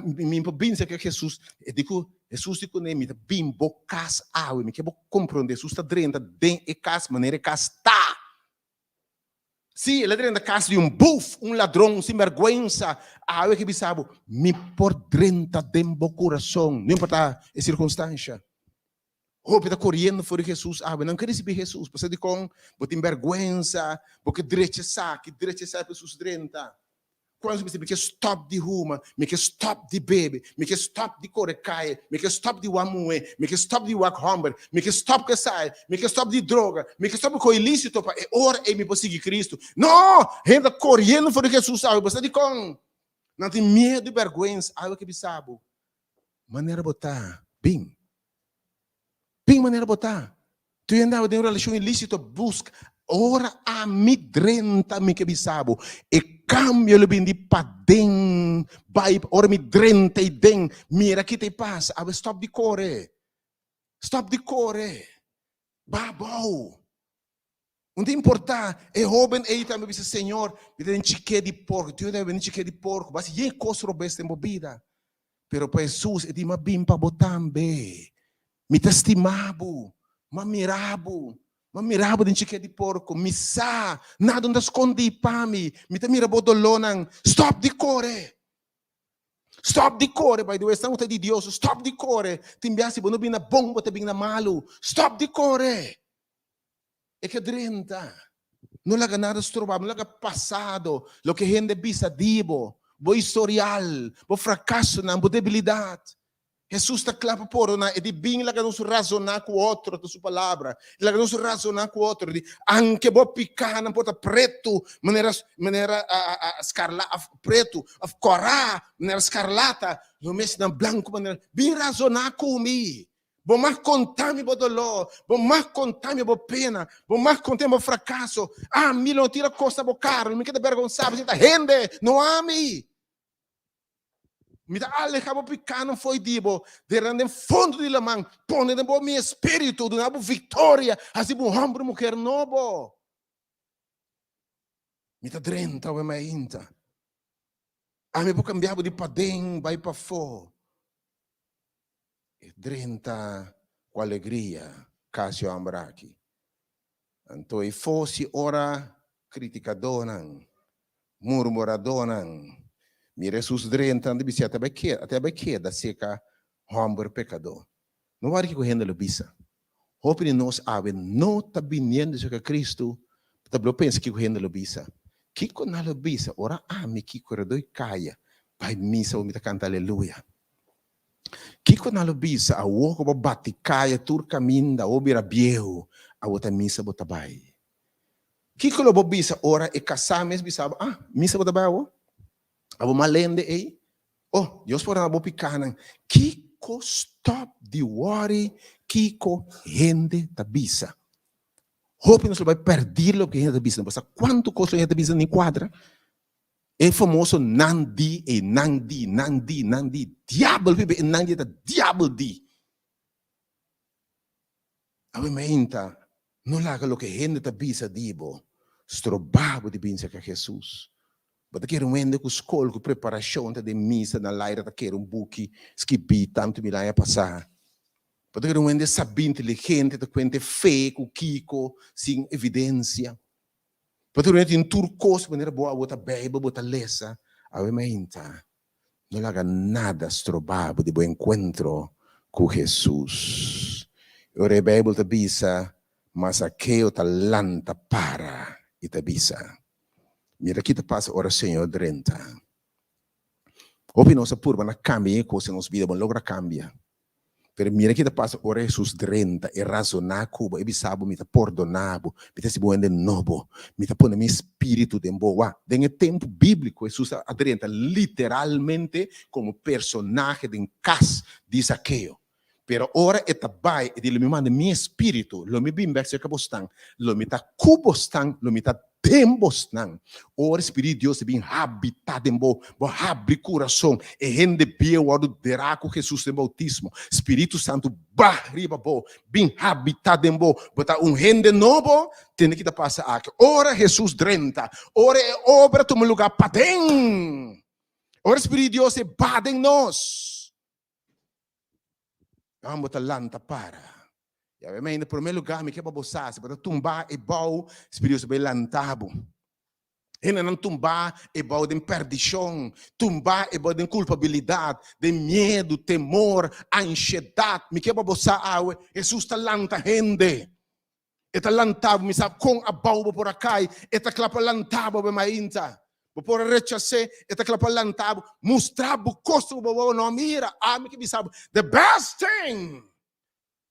mi por bin serka Hesus. E di ku Hesus di kuné, Mi ta bin bo kas awe. Mi ke bo komprondé, Hesus ta drenta den e kas manera e kas ta. Sí, el a drenta kas di un buf, un ladron, un sinbèrgwensa. Awe ke bisa bo, Mi por drenta den bo kurason, no importá e sirkunstansha. Hopi ta koriendo for di Hesus awe. Nan ke risibí Hesus. Pasobra dikon? Bo tin bèrgwensa, bo ke drecha esaki, drecha esei pa Hesus drenta. Kuantu bisa, Mi ke stòp di huma, mi ke stòp di bebe, mi ke stòp di kore kaye, mi ke stòp di wak muhé, mi ke stòp di wak hòmber, mi ke stòp ku esei, mi ke stòp di droga, mi ke stòp di kos ilísito pa e ora ei mi por sigui Kristu. No! Hende ta koriendo for di Hesus awe. Bo sa dikon? Nan tin miedu i bèrgwensa. Awe ke bisa bo, Manera bo ta, bin. Bin manera bo ta. Tu hende awe den un relashon ilísito buska ora ami drenta mi ke bisa bo e kambio lo bin di paden bai ora mi drenta ei den mira kita ei pasa awe stòp di kore stòp di kore ba abou. Un ta importá, e hóben ei tambe bisa, Señor, mi ta den chiké di porko. Tur hende ta den chiké di porko. Bo hasi yen kos robes den bo bida. Pero pa Hesus, e di, M'a bin pa bo tambe. Mi ta stima bo. M'a mira bo. M'a mira bo den chiké di porko. Mi sa, nada no ta skondí pa mi. Mi ta mira bo dolónan. Stòp di kore! Stòp di kore! By the way, esnan ku ta di Dios, stòp di kore! Tin biaha si bo no bin na bon, bo ta bin na malu. Stòp di kore! E ke drenta. No laga nada stroba bo, no laga pasado, loke hende bisa di bo, bo historial, bo frakasonan, bo debilidat. Hesus ta kla pa pordoná. E di bin laga nos razoná ku otro, ta su palabra. E laga nos razoná ku otro. Di, anke bo pikánan por ta pretu manera manera skarla òf pretu òf kòrá manera skarlata, lo mester nan blanku manera. Bin razoná ku mi. Bo mag konta mi bo doló, bo mag konta mi bo pena, bo mag konta mi bo frakaso. Ami lo no tira kos na bo kara, lo mi keda bergonsá pasobra ta hende, no ami. Mi ta aleha bo pikánan fo'i di bo, dera den fondo di laman, pone den bo mi espíritu, duna bo viktoria, hasi bo un hòmber i muher nobo. Mi ta drenta awe mainta. Ami por kambia bo di paden bai pafó. E drenta ku alegria kas e hòmber aki. Anto e fosi ora kritikadónan, murmuradónan, mira Hesus drenta, nan ta bisa, Ata bai keda, ata bai keda seka hòmber pekadó. No wòrdu kiko hende lo bisa. Hopi di nos awe no ta biniendo serka Kristu, ta blo pensa kiko hende lo bisa. Kiko nan lo bisa ora ami ki koredó i kaya bai misa ora mi ta kanta aleluya? Kiko nan lo bisa awor ku bo bati kaya tur kaminda, awor bira biehu, awor ta misa bo ta bai? Kiko lo bo bisa ora e kasá mes bisa bo, ah, misa bo ta bai awor? Abo mal hende ei? Oh, Dios por duna bo pikánan. Kiko stòp di wòri kiko hende ta bisa? Hopi nos lo bai pèrdí loke hende ta bisa. Bo sa kuantu kos loke hende ta bisa ni kuadra? E famoso nan di ei, nan di, nan di, nan di. Diabel biba e nan di e ta diabel di. Awe meinta, no laga loke hende ta bisa di bo stroba bo di bin serka Hesus. Bo ta kere un hende ku skol, ku preparashon ta den misa na laira ta kere un buki skibí tantu mil aña pasá. Bo ta kere un hende sabí, inteligente, ta kuenta e fe ku kiko sin evidensia. Bo ta kere un hende tin tur kos manera bo abo ta Beibel, bo ta lesa. Awe meinta, No laga nada stroba bo di bo enkuentro ku Hesus. E ora e Beibel ta bisa, Ma Zakeo ta lanta para i ta bisa, Mira ki ta pasa ora Señor drenta. Hopi nos a purba na kambia e kos den nos bida, bo no logra kambia. Pero mira ki ta pasa ora Hesus drenta, e razoná ku bo, e bisa bo, Mi ta pordoná bo, mi ta hasi bo hende nobo, mi ta pone mi spiritu den bo. Wak, den e tempu bíbliko Hesus a drenta literalmente komo personahe den kas di Zakeo. Pero ora e ta bai, e di, Lo mi manda mi Espíritu, lo mi bin bèk serka bosnan, lo mi ta ku bosnan, lo mi ta den bosnan. Ora e Spiritu di Dios ta bin habitá den bo, bo habri kurason, e hende bieu wòrdu derá ku Hesus den boutismo, Spiritu Santu bah riba bo, bin habitá den bo, bo ta un hende nobo. Tende ki ta pasa aki. Ora Hesus drenta, ora e obra tuma lugá paden, ora Spiritu di Dios e bah den nos, Amo ta lanta para. Ya ve na primer lugar mi ke pa bo sa, si bo ta tumba e bou, Spiritu Dios ta bai lanta bo. Hendenan tumba e bou den perdishon, tumba e bou den kulpabilidat, den miedu, temor, anshedat. Mi ke pa bo sa awe, Hesus ta lanta hende. E ta lanta bo, mi sa kon abou bo por a kai, e ta kla pa lanta bo be mainta. Bo por a rechas'é, e ta kla pa lanta bo, mustra bo kos ku bo bo no a mira. Ami ke bisa bo, the best thing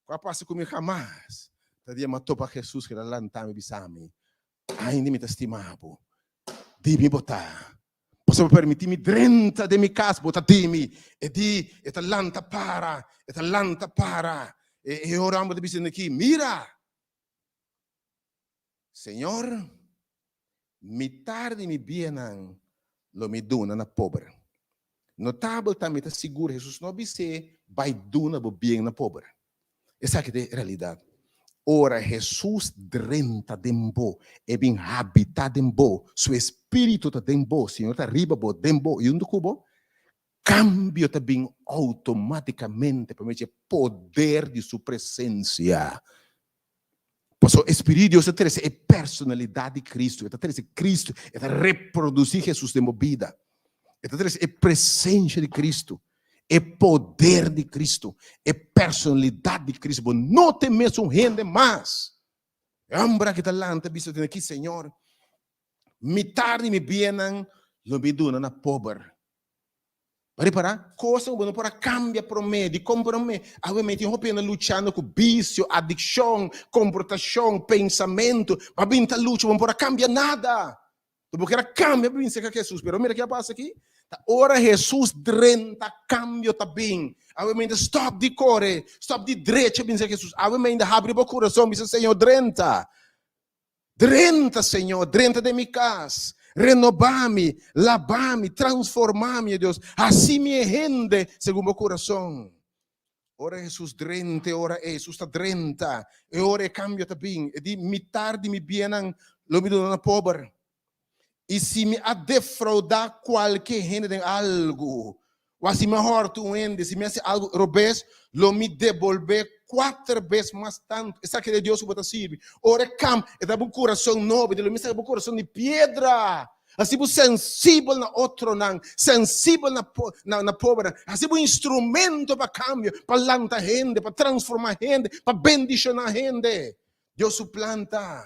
ku a pasa ku mi hamas ta dia mi a topa Jesus ku el a lanta mi bisa mi, Ainda mi ta stima bo, di mi bo ta. Pasobra bo permití mi drenta den mi kas, bo ta di mi. E di, e ta lanta para, e ta lanta para. E, e ora bo ta bisa aki, mira! Señor, mitar di mi biennan lo mi duna na pober. Notabel ta mi ta sigur Jesus no a bis'é bai duna bo bien na pober. Esaki ta e realidat. Ora Hesus drenta den bo, e bin habitá den bo, su espíritu ta den bo, Señor ta riba bo, den bo i huntu ku bo, kambio ta bin outomátikamente pa medio di e poder di su presensia. Pasobra e Spiritu di Dios ta trese e personalidat di Kristu, e ta trese Kristu, e ta reprodusí Hesus den bo bida. E ta trese e presensia di Kristu, e poder di Kristu, e personalidat di Kristu. Bo no ta e mesun hende mas. E hòmber aki ta lanta bisa den aki, Señor, mitar di mi biennan lo mi duna na pober. Bo a ripará? Kosnan ku bo no por a kambia promé. Dikon promé? Awe mi tin hopi hende luchando ku bisio, adikshon, komportashon, pensamentu. Bo a bin ta lucha, bo no por a kambia nada. Bo kier a kambia pa bin serka Hesus. Pero mira ke a pasa aki. Ta ora Hesus drenta, kambio ta bin. Awe mi ta stòp di kore, stòp di drecha bin serka Hesus. Awe mi ta habri bo kurason, bisa Señor drenta. Drenta, Señor, drenta den mi cas, renobá mi, labá mi, transformá mi, o Dios, hací mi e hende segun bo curason. Ora Jesús drenta, e ora ei, Jesús ta drenta, e ora e cambio ta bin. E di, Mitar di mi biennan lo mi duna na pober. I si mi a defraudá kualke hende den algu, o si mi a hòrta un hende, si mi a hasi algu robes, lo mi debolbé kuater bes mas tantu. Esaki ta e Dios ku bo ta sirbi. Ora e kam, e ta bo kurason nobo, e lo mi saka bo kurason di piedra. Hasi bo sensibel na otronan, sensibel na na na pobernan. Hasi bo instrumento pa kambio, pa lanta hende, pa transformá hende, pa bendishoná hende. Dios su plan ta.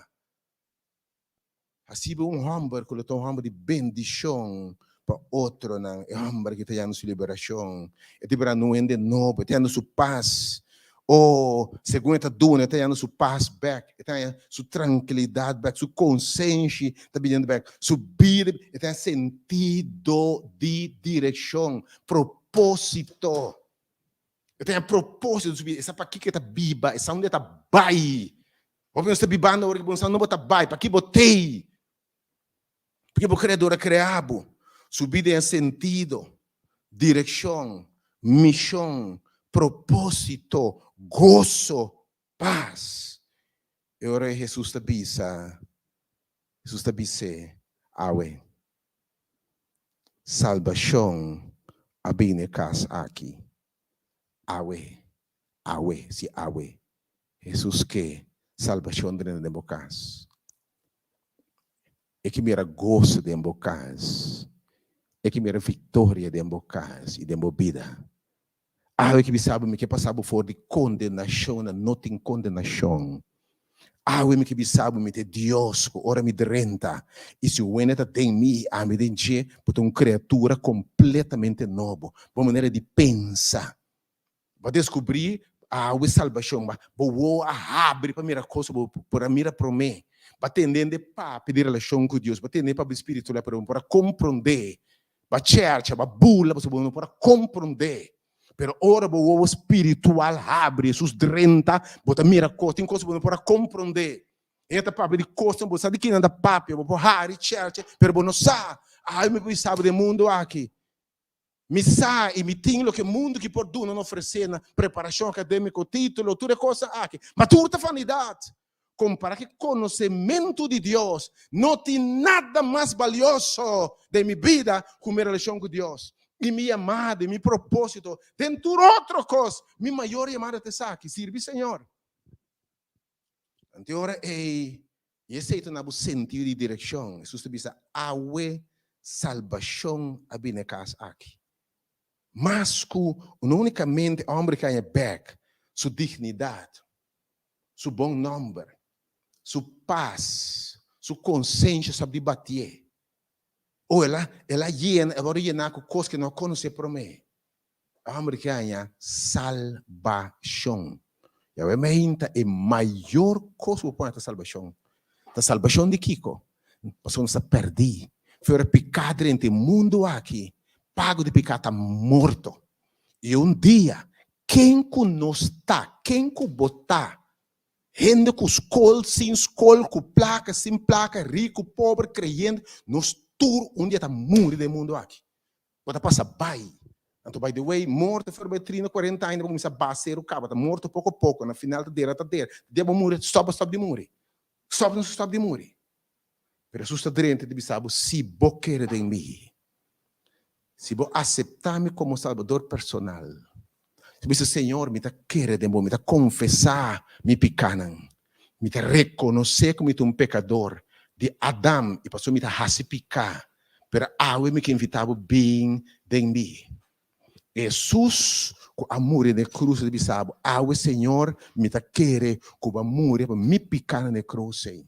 Hasiba un hòmber ku lo ta un hòmber di bendishon pa otronan. E hòmber aki ta yanda su liberashon. E ta birando un hende nobo. E ta yanda su pas. O, segun e ta duna, e ta yanda su pas bèk. E ta haña su trankilidat bèk. Su konsenshi ta biniendo bèk. Su bida, e ta haña sentido di direkshon, propósito. E ta haña propósito den su bida. E sa pakiko e ta biba. E sa unda e ta bai. Hopi nos ta bibando awor ki bo sa no bo ta bai, paki bo tei? Paki bo Creador a crea bo? Su bida en sentido, direccion, mision, proposito, goso, paz. E ora Jesus ta bisa, Jesus ta bis'é, Awe, salbacion a bini e cas aki. Awe, awe, si awe. Hesus ke salbashon drenta den bo kas. E ke mira goso den bo kas. E ke mira viktoria den bo kas i den bo bida. Awe ke bisa bo mi ke pasa bo for di kondenashon na no tin kondenashon. Awe mi ke bisa bo mi ta e Dios ku ora mi drenta i si wende ta den mi i ami den dje, bo ta un kreatura kompletamente nobo. Bo manera di pensa. Bo a deskubrí awe salbashon, ma bo wowo a habri pa mira kos ku bo por a mira promé. Bo a tende hende papia di relashon ku Dios, bo a tende hende papia di spiritualidat, pero bo no por a komprondé. Bo a chèrcha, bo a bula, pasobra bo no por a komprondé. Pero ora bo wowo spiritual habri, Hesus drenta, bo ta mira kos, tin kos ku bo no por a komprondé. E ta papia di kosnan, bo sa di kinan ta papia, bo por hari chèrchè, pero bo no sa. Ai, mi por bisa bo den mundu aki. Mi sa i mi tin loke mundu ki por duna na ofresé na preparashon akadémiko, título, tur e kosnan aki. Ma tur ta vanidat. Kompará ku e konosementu di Dios, no tin nada mas balioso den mi bida ku mi relashon ku Dios i mi yamada i mi propósito. Den tur otro kos, mi mayor yamada ta esaki, sirbi Señor. Anto e ora ei, i esei ta na bo sentido di direkshon, Hesus ta bisa, Awe salbashon a bini e kas aki. Mas ku no únikamente e hòmber ke haña bèk su dignidat, su bon nòmber, su pas, su konsensha stòp di batié. O el a el a yena, el a wòrdu yená ku kos ku e no a konosé promé. E hòmber ke haña salbashon. Yahweh meinta e mayor kos ku bo por haña ta salbashon. Ta salbashon di kiko? Pasobra nos ta pèrdí. Fuera piká drenta e mundu aki, pago di piká ta morto. I un dia Ken ku nos ta, ken ku bo ta, hende ku skol, sin skol, ku plaka, sin plaka, riku, pober, kreyente, nos tur un dia ta muri den e mundu aki. Bo ta pasa bai. Anto by the way, morto for bai trinta, kuarenta aña bo kuminsá baha seru kaba, ta morto poko poko, na final ta dera ta dera. Dia bo muri, stòp bo stòp di muri. Stòp nos stòp di muri. Pero Hesus ta drenta i ta bisa bo, Si bo kere den mi, si bo aseptá mi komo Salbador personal, si bo bisa, Señor, mi ta kere den bo, mi ta konfesá mi pikánan, mi ta rekonosé ku mi ta un pekador di Adam i pasobra mi ta hasi piká, pero awe mi ke invitá bo bin den mi. Hesus ku a muri na e krus ta bisa bo, Awe, Señor, mi ta kere ku bo a muri pa mi pikánan na e krus ei.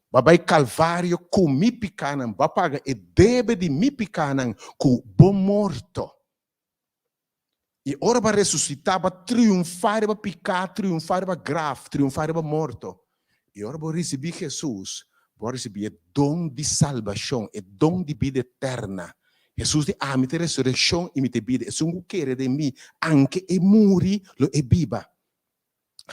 Bo a bai Kalvario ku mi pikánan, bo a paga e debe di mi pikánan ku bo morto. I ora bo a resusitá, bo a triunfá riba piká, triunfá riba graf, triunfá riba morto. I ora bo risibí Hesus, bo a risibí e don di salbashon, e don di bida eterna. Hesus di, Ami ta e resurekshon i mi ta e bida. Esun ku kere den mi, anke e muri, lo e biba.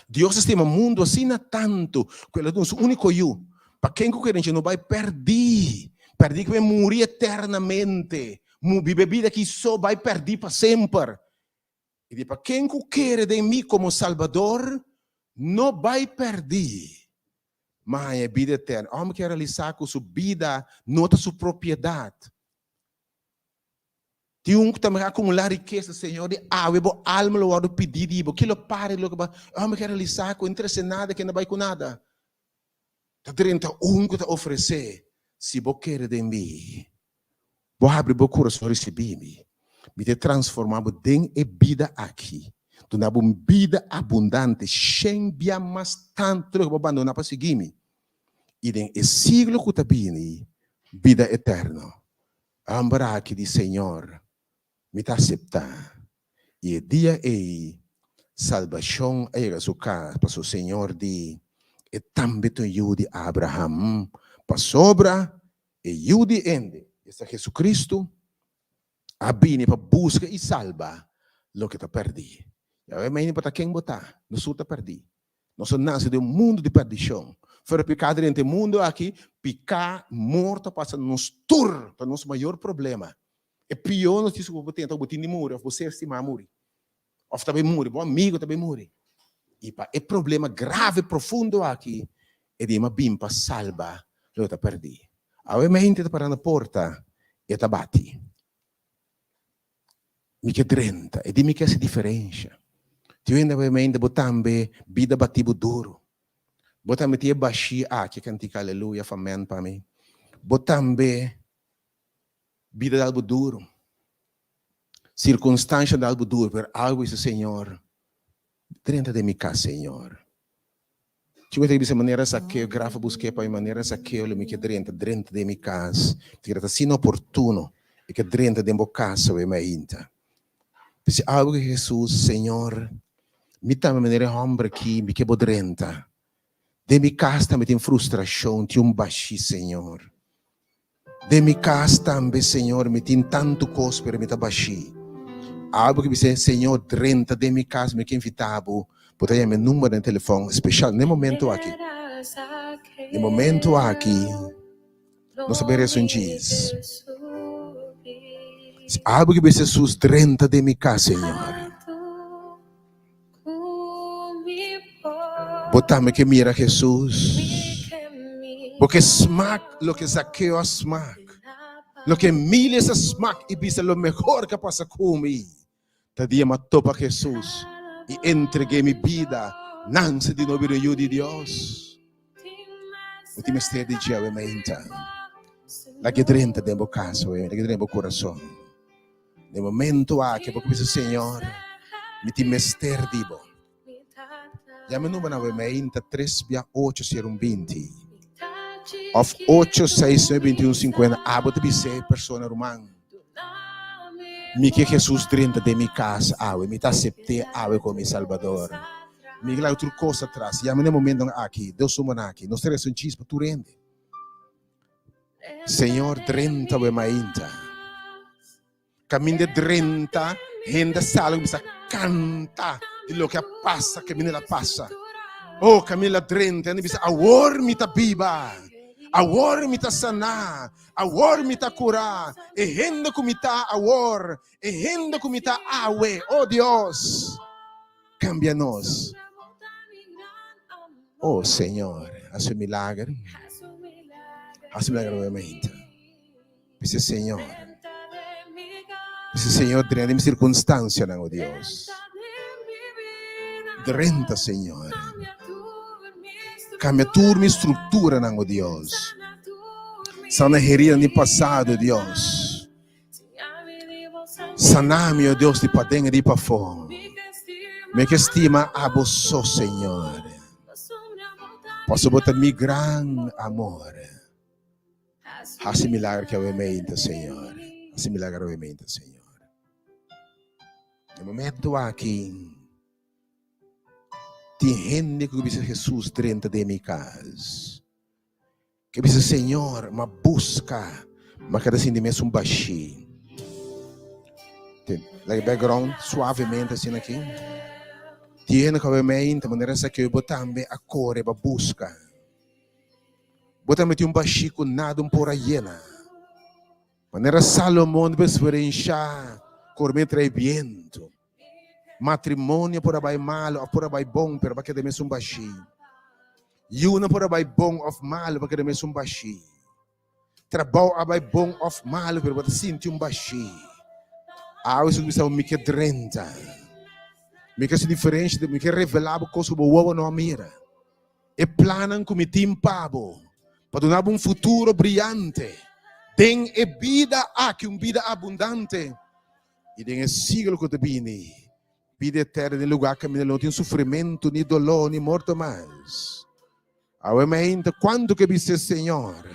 Dios a stima mundu asina tantu ku el a duna su úniko Yu, pa ken ku kere dje no bai pèrdí, pèrdí ku e muri eternamente, biba e bida aki so bai pèrdí pa semper. I di pa ken ku kere den mi komo Salbador no bai pèrdí, ma haña e bida eterno. Hòmber ke a realisá ku su bida no ta su propiedat. Tin un ku ta mira akumulá rikesa, Señor, di awe bo alma lo wòrdu pidí di bo. Ki lo para di loke bo a hòmber ke a realisá ku e no trese nada, ke no bai ku nada. Ta drenta un ku ta ofresé, Si bo kere den mi, bo habri bo kurason risibí mi, mi ta transformá bo den e bida aki, duna bo un bida abundante, shen bia mas tantu loke bo a bandoná pa sigui mi, i den e siglo ku ta bini, bida eterno. Hòmber aki di, Señor, mi ta aseptá. I e dia ei, salbashon a yega su kas, pasobra Señor di, E tambe ta un yu di Abraham. Pasobra e Yu di hende, esta Jesucristo, a bini pa buska i salba loke ta pèrdí. Yahweh mei no importa ken bo ta, nos tur ta pèrdí. Nos a nase den un mundu di perdishon. Fuera piká drenta e mundu aki, piká, morto a pasa nos tur, ta nos mayor problema. E pió notisia ku bo por tenta, bo tin di muri òf bo ser stimá muri. Òf ta bai muri, bo amigu ta bai muri. I pa e problema grave, profundo aki, e di a bin pa salba loke ta pèrdí. Awe mente ta pará na porta, e ta bati. Mi ke drenta, e di mi ke hasi diferensha. Tin hende awe mente bo tambe bida bati bo duru. Bo tambe tin e bashí aki, kantika aleluya of amen pa mi. Bo tambe bida dal bo duru. Sirkunstansha dal bo duru, pero algu bisa Señor, drenta den mi kas Señor. Chi ta bisa manera Zakeo, graf a busk'é pa mi manera Zakeo lo mi ke drenta, drenta den mi kas. Mi ta kere ta asina oportuno e ke drenta den bo kas awe mainta. Bisa algu ku Hesus, Señor, mi tambe manera e hòmber aki, mi ke bo drenta. Den mi kas tambe tin frustrashon, tin un bashí, Señor. Den mi kas tambe, Señor, mi tin tantu kos, pero mi ta bashí. Abo ke bisa, Señor, drenta den mi kas, mi ke invitá bo, bo ta yama e number den telefòn speshal n'e momento aki. E momento aki, nos ta bay resa un djis. Si abo ke bisa Jesus, drenta den mi kas, Señor. Bo tambe ke mira Jesus. Bo ke smak loke Zakeo a smak. Loke miles a smak i bisa lo mehor ke a pasa ku mi ta dia mi a topa Jesus i entreg'é mi bida nanse di nobo bira yu di Dios. Bo tin mester di dje awe mainta. Laga e drenta den bo kas awe, laga e drenta den bo kurason. Den momento aki bo bisa, Señor, mi tin mester di bo. Yama e numbernan awe meinta tres bia ocho sero un binti of ocho seis nuebe binti un sinkuenta. Abo ta bisa e persona, Ruman, mi ke Jesus drenta den mi kas awe. Mi ta asept'é awe komo mi Salbador. Mi ke laga tur kos atras. Yama den momentonan aki, dos numbernan aki. Nos ta resa un chispa tur hende. Señor drenta we mainta. Caminda drenta, hende sali cuminsa canta di loke a pasa, caminda el a pasa. Oh, caminda el a drenta, hende bisa, awor mi ta biba, awor mi ta saná, awor mi ta curá, e hende cu mi ta awor, e hende cu mi ta awe, oh Dios, cambia nos. Oh Señor, haci un milager. Haci un milager nuevamente. Dice Señor. Dice Señor, drenta mi circunstancianan, oh Dios. Drenta, Señor. Cambia tur mi structuranan, oh Dios. Sana heridanan di pasado, Dios. Sana mi, oh Dios, di paden i di pafó. Mi ke stima abo so, Señor. Pasobra bo ta mi gran amor. Hasi milagro ki awe meinta, Señor. Hasi milagro awe meinta, Señor. E momento aki, tin hende ku bisa Jesus drenta den mi kas. Ke bisa, Señor, m'a buska, m'a keda sinti mes un bashí. Like background suavemente asina aki. Tin hende ku awe meinta manera esaki bo tambe a kore pa buska. Bo tambe tin un bashí ku nada un por a yena. Manera Salomon ta eksperenshá kor trae bientu. Matrimonio por a bai malu òf por a bai bon, pero bo a keda mesun bashí. Yunan por a bai bon òf malu, bo a keda mesun bashí. Trabou a bai bon òf malu, pero bo ta sinti un bashí. Awe si bo bisa bo mi ke drenta, mi ke hasi diferensha, mi ke revelá bo kos ku bo wowo no a mira. E plannan ku mi tin pa bo, pa duna bo un futuro briante den e bida aki, un bida abundante. I den e siglo ku ta bini, bida eterno den lugá kaminda lo no tin sufrimentu, ni doló, ni morto mas. Awe mainta, kuantu ke bis'é Señor,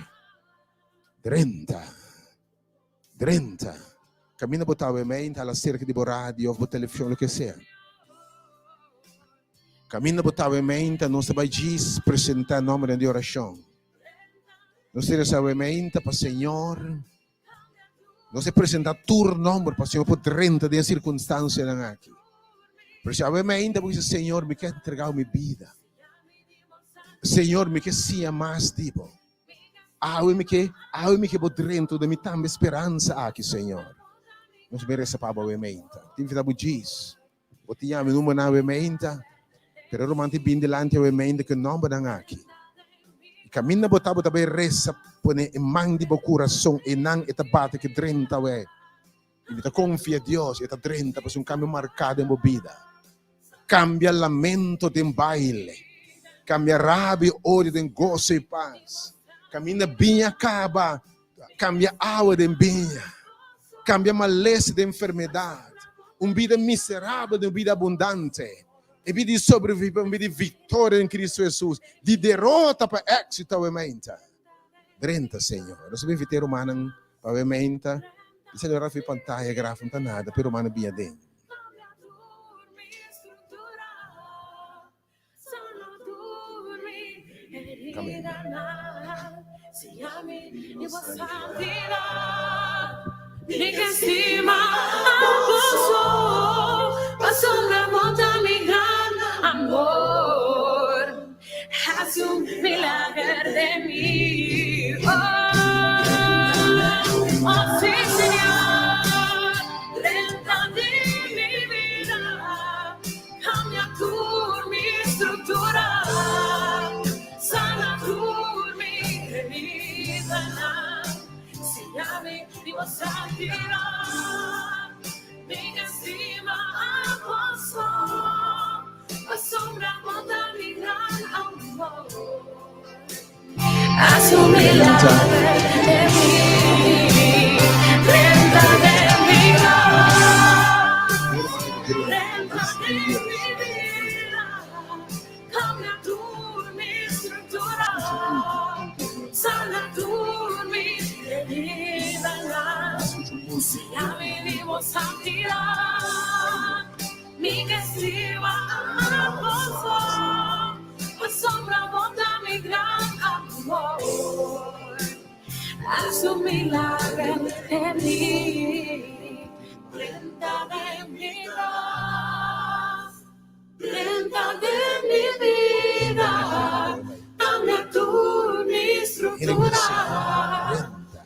Drenta, drenta. Kaminda bo ta awe mainta, hala serka di bo radio òf bo televishon, loke sea. Kaminda bo ta awe mainta, nos ta bai djis presentá nòmbernan di orashon. Nos ta resa awe mainta pa Señor. Nos e presenta tur nomber pa Señor por drenta den e circunstancianan aki. Pero si awe mainta bo bisa, Señor, mi ke entregao mi bida. Señor, mi ke siña mas di bo. Awe mi ke, awe mi ke bo drenta den mi tambe speransa aki, Señor. Nos bay resa pa bo awe mainta. Tin fita bo djis. Bo tin yama mi numbernan awe meinta, pero e ruman tin bin dilanti awe meinta ku e nombernan aki. I kaminda bo ta, bo ta bai resa pone e man di bo kurason, einan e ta bati ku drenta awe. I mi ta konfia Dios, e ta drenta pasobra un kambio marká den bo bida. Kambia lamento den baile, kambia rabia i odio den goso i pas. Kaminda biña kaba, Kambia awa den biña. Kambia malesa den enfermedat. Un bida miserabel den un bida abundante. E bida di sobrevivi pa un bida di viktoria den Kristu Hesus. Di derota pa éksito awe meinta. Drenta, Señor. Nos a bin invit'é rumannan pa awe meinta. Di selebrá fi pantaya graf no ta nada, pero rumannan biña den. Mi ke stima abo so, pasobra bo ta mi gran amor. Hasi un milager den mi. Oh, oh sí, Señor, drenta den mi bida, cambia tur mi structura, sana tur mi heridanan. Siñami di bo santidad, mi ke stima abo so, pasobra bo ta mi gran amor. Haz un milagro den mi, drenta den mi kas, drenta den mi bida. Cambia tur mi structura, sana tur mi heridanan, siñami di bo santidad, mi ke sirba abo so, pasobra bo ta mi gran amor. Haz un milagro den mi, drenta den mi kas. Drenta den mi bida, cambia tur mi structura,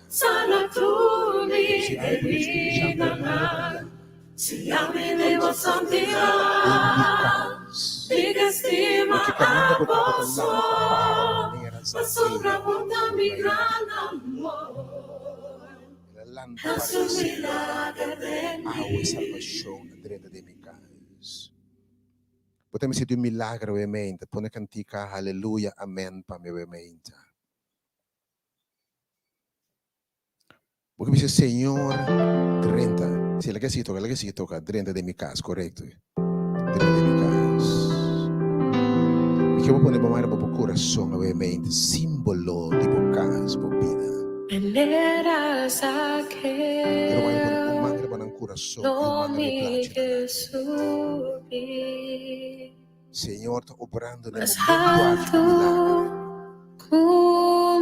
sana tur mi heridanan, siñami di bo santidad, mi ke stima abo so, pasobra bo ta mi gran amor. Hasi un milager den mi. Bo ta mester di un milagro awe meinta. Pone kantika Haleluya Amen pa mi awe meinta. Bo ke bisa Señor drenta. Si laga sigui toka, laga sigui toka. Drenta den mi kas, korekto. Drenta den mi kas. Mi ke bo pone bo man riba bo kurason awe meinta, simbolo di bo kas, bo bida. Manera Pero bo pone un man riba nan kurason i un man riba e plachi nan aki. Señor ta obrando na e momento aki un milagro.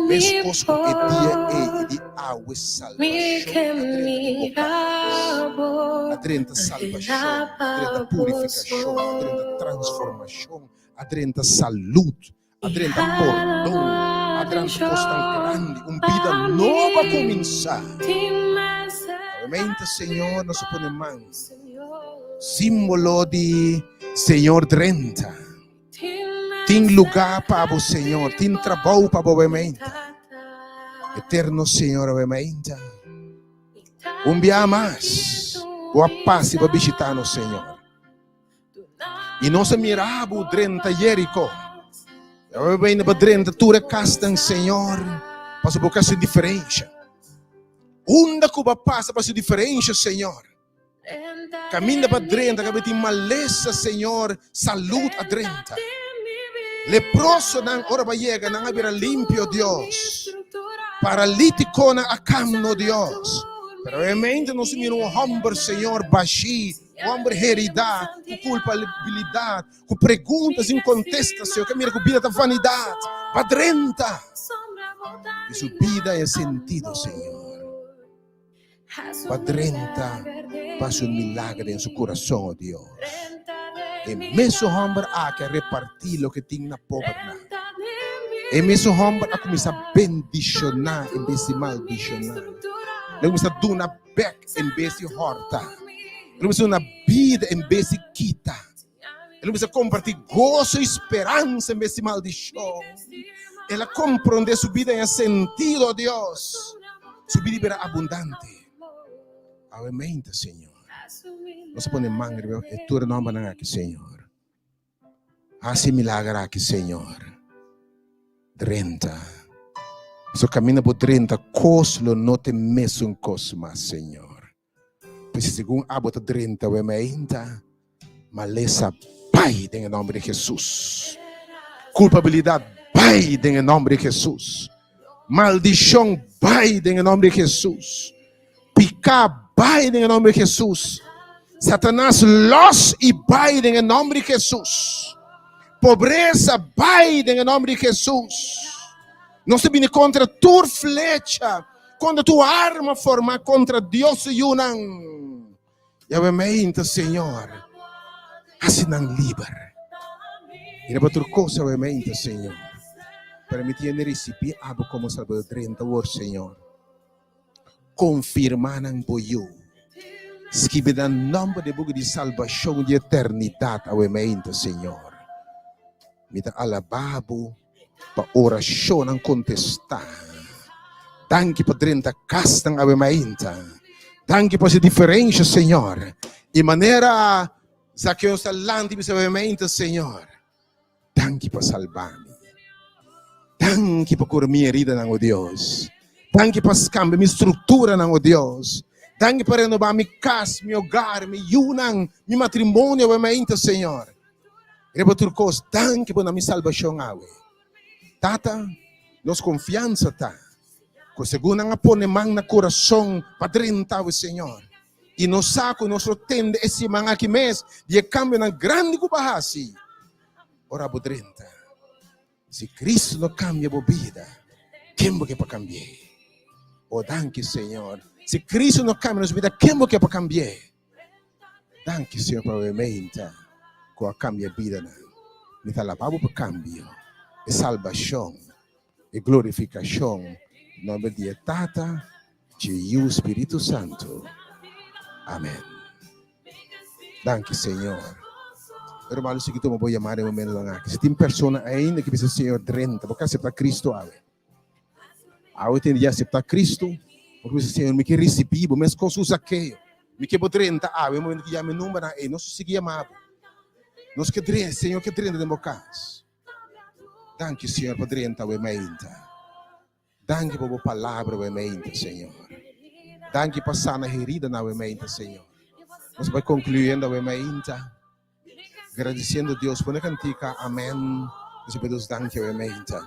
Meskos ku e dia ei i di awe salbashon a drenta den bo kas. A drenta salbashon, a drenta purifikashon, a drenta transformashon, a drenta salud, a drenta pordon, a dranta kosnan grandi, un bida nobo a kuminsá. Obviamente Señor nos a pone man, símbolo di Señor drenta. Tin lugá pa bo Señor, tin trabou pa bo obviamente. Eterno Señor obviamente. Un bia mas, bo a pasa i bo a bishita nos Señor. I nos a mira bo drenta Jeriko. I bo bini pa drenta tur e kasnan, Señor, pasobra bo ke hasi un diferensha. Unda ku bo a pasa pa hasi un diferensha, Señor? Kaminda pa drenta kabe tin malesa, Señor, salud a drenta. Leprosonan ora bo a yega nan a bira limpio, Dios. Paralitikonan a kamno, Dios. Pero obviamente nos a mira un homber, Señor, bashí. Un homber heridá, ku kulpabilidat, ku pregunta sin kontesta, Señor, ke mira ku bida ta vanidat, pa drenta di su bida e sentido, Señor. Pa drenta pa su milagro den su kurason, oh Dios. E mesun homber aki a repartí loke tin na pobernan. E mesun homber a kuminsá bendishoná en bes di maldishoná. El a kuminsá duna bek en bes di hòrta. El a kuminsá duna bida en bes di kita. El a kuminsá kompartí goso i speransa en bes di maldishon. El a komprondé su bida en e sentido, Dios. Su bida bira abundante. Awe meinta, Señor. Nos a pone man riba e tur e nòmbernan aki, Señor. Hasi milager aki, Señor. Drenta. So kaminda bo drenta, kos lo no ta e mesun kos mas, Señor. P'esei segun abo ta drenta we meinta, malesa bai den e nòmber di Hesus. Kulpabilidat bai den e nòmber di Hesus. Maldishon bai den e nòmber di Hesus. Piká bai den e nòmber di Hesus. Satanas lòs i bai den e nòmber di Hesus. Pobresa bai den e nòmber di Hesus. Nos ta bini kontra tur flecha. kontra tur arma formá kontra Dios su yunan. Yahweh meinta, Señor, hasi nan liber. I riba tur kos, Yahweh meinta, Señor, permití hende risibí abo komo Salbador drenta awor, Señor. Konfirmá nan bo yu. Skibi nan nòmber den buki di salbashon di eternidat awe meinta, Señor. Mi ta alabá bo pa orashonnan kontestá. Danki pa drenta kasnan awe mainta. Danki pa hasi diferensha, Señor. I manera Zakeo sta lanti bisa awe mainta, Señor, danki pa salba mi. Danki pa kura mi heridanan, o Dios. Danki pa skambia mi strukturanan, o Dios. Danki pa renobá mi kas, mi hogar, mi yunan, mi matrimonio awe mainta, Señor. Riba tur kos, danki bo na mi salbashon awe. Tata, nos konfiansa ta ku segun nan a pone man na kurason pa drenta awe, Señor, i nos sa ku nos lo tende e siman aki mes di e kambionan grandi ku bo a hasi ora bo drenta. Si Cristo no kambia bo bida, ken bo ke pa kambi'é? O danki, Señor. Si Cristo no kambia nos bida, ken bo ke pa kambi'é? Danki Señor pa bo meinta ku a kambia bidanan. Mi ta alabá bo pa kambio, e salbashon, e glorifikashon. Den nomber di e Tata, dje Yu, Spiritu Santu. Amen. Danki Señor. Hermano, si ki tuma bo yamada e momentonan aki. Si tin persona ainda ki bisa Señor drenta, bo ka aseptá Cristo awe. Awe tin di aseptá Cristo, bo ke bisa, Señor, mi ke risibí bo, meskos ku Zakeo. Mi ke bo drenta awe, e momento ku yama e numbernan ei, nos sigui yama bo. Nos ke drenta, Señor ke drenta den bo kas. Danki, Señor, pa drenta awe mainta. Danki pa bo palabra awe mainta, Señor. Danki pa sana heridanan awe mainta, Señor. Nos bai konkluyendo awe mainta. Gradisiendo Dios pone kantika amen nos a pidi Dios danki awe meinta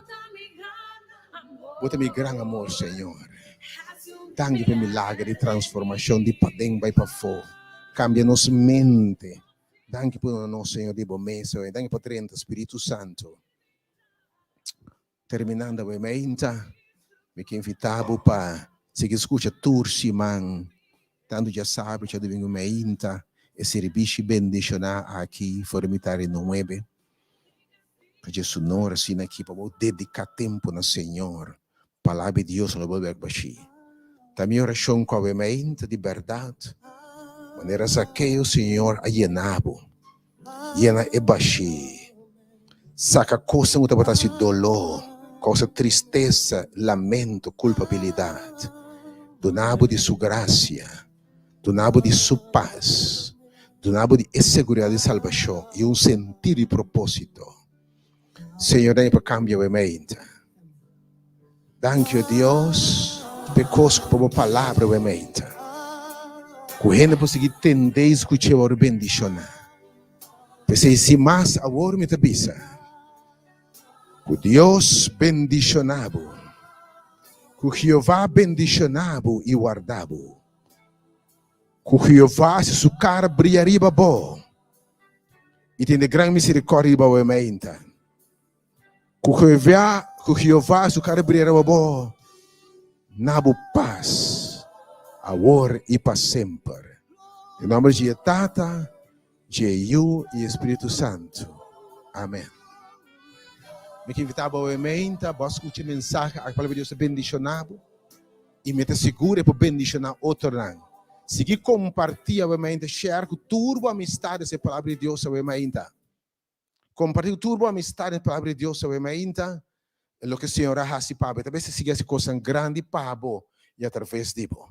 bo ta mi gran amor Señor danki pa e milager di transformacion di paden bai pafo cambia nos mente danki pa duna nos Señor di bo mes awe danki pa drenta Spiritu Santo. Terminando awe meinta, mi ke invita bo pa sigui skucha tur siman, tantu djasabra djadumingu meinta, e sirbishi bendishoná aki for di mitar di nuebe pa djesunor asina aki pa bo dediká tempu na Señor. Palabra di Dios no lo bolbe bashí. Ta mi orashon ku awe meinta di bèrdat, manera Zakeo Señor a yena bo. Yena e bashí. Saka kosnan ku tabata hasi doló, kousa tristesa, lamento, kulpabilidat. Duna bo di Su grasia, duna bo di Su pas, duna bo di e seguridat di salbashon i un sentido di propósito. Señor, danki pa kambia bo mente. Danki, o Dios, pa e kos ku pa bo palabra bo mente. Ku hende por sigui tende i skuch'é wòrdu bendishoná. P'esei, sin mas awor mi ta bisa, ku Dios bendishoná bo, ku Jehová bendishoná bo i warda bo, ku Jehová hasi su kara bria riba bo i tene gran miserikòrdia riba bo mente. Ku Jehová, ku Jehová su kara bria riba bo, na bo pas, awor i pa semper. Den nòmber dje Tata, dje Yu i e Spiritu Santu. Amèn. Mi ke invitá bo awe meinta, bo a skucha e mensahe aki, Palabra di Dios ta bendishoná bo, i mi ta sigur e por bendishoná otronan. Sigui kompartí awe meinta, share ku tur bo amistat e Palabra di Dios awe meinta. Kompartí ku tur bo amistat e Palabra di Dios awe mainta, e loke Señor a hasi pa bo. E ta mester sigui hasi kosnan grandi pa bo i atraves di bo.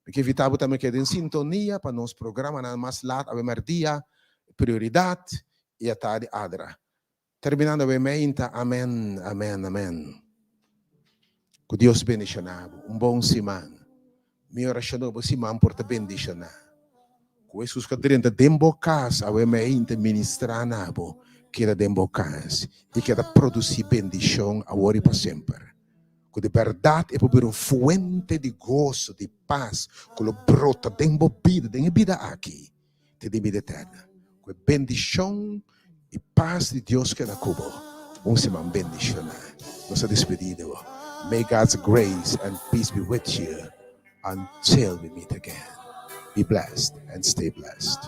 Mi ke invitá bo tambe keda den sintonia pa nos programanan mas lat awe mèrdia, Prioridat i atardi Adra. Terminando awe mainta, Amen, amen, amen. Ku Dios bendishoná bo. Un bon siman. Mi orashon ta ku bo siman por ta bendishoná. Ku Hesus ka drenta den bo kas awe meinta ministrá na bo, keda den bo kas i keda produsí bendishon awor i pa semper. Ku di bèrdat e por bira un fuente di goso, di pas ku lo brota den bo bida, den e bida aki te den bida eterna. Ku e bendishon i pas di Dios keda ku bo. Un siman bendishoná. Nos ta despedí di bo. May God's grace and peace be with you until we meet again. Be blessed and stay blessed.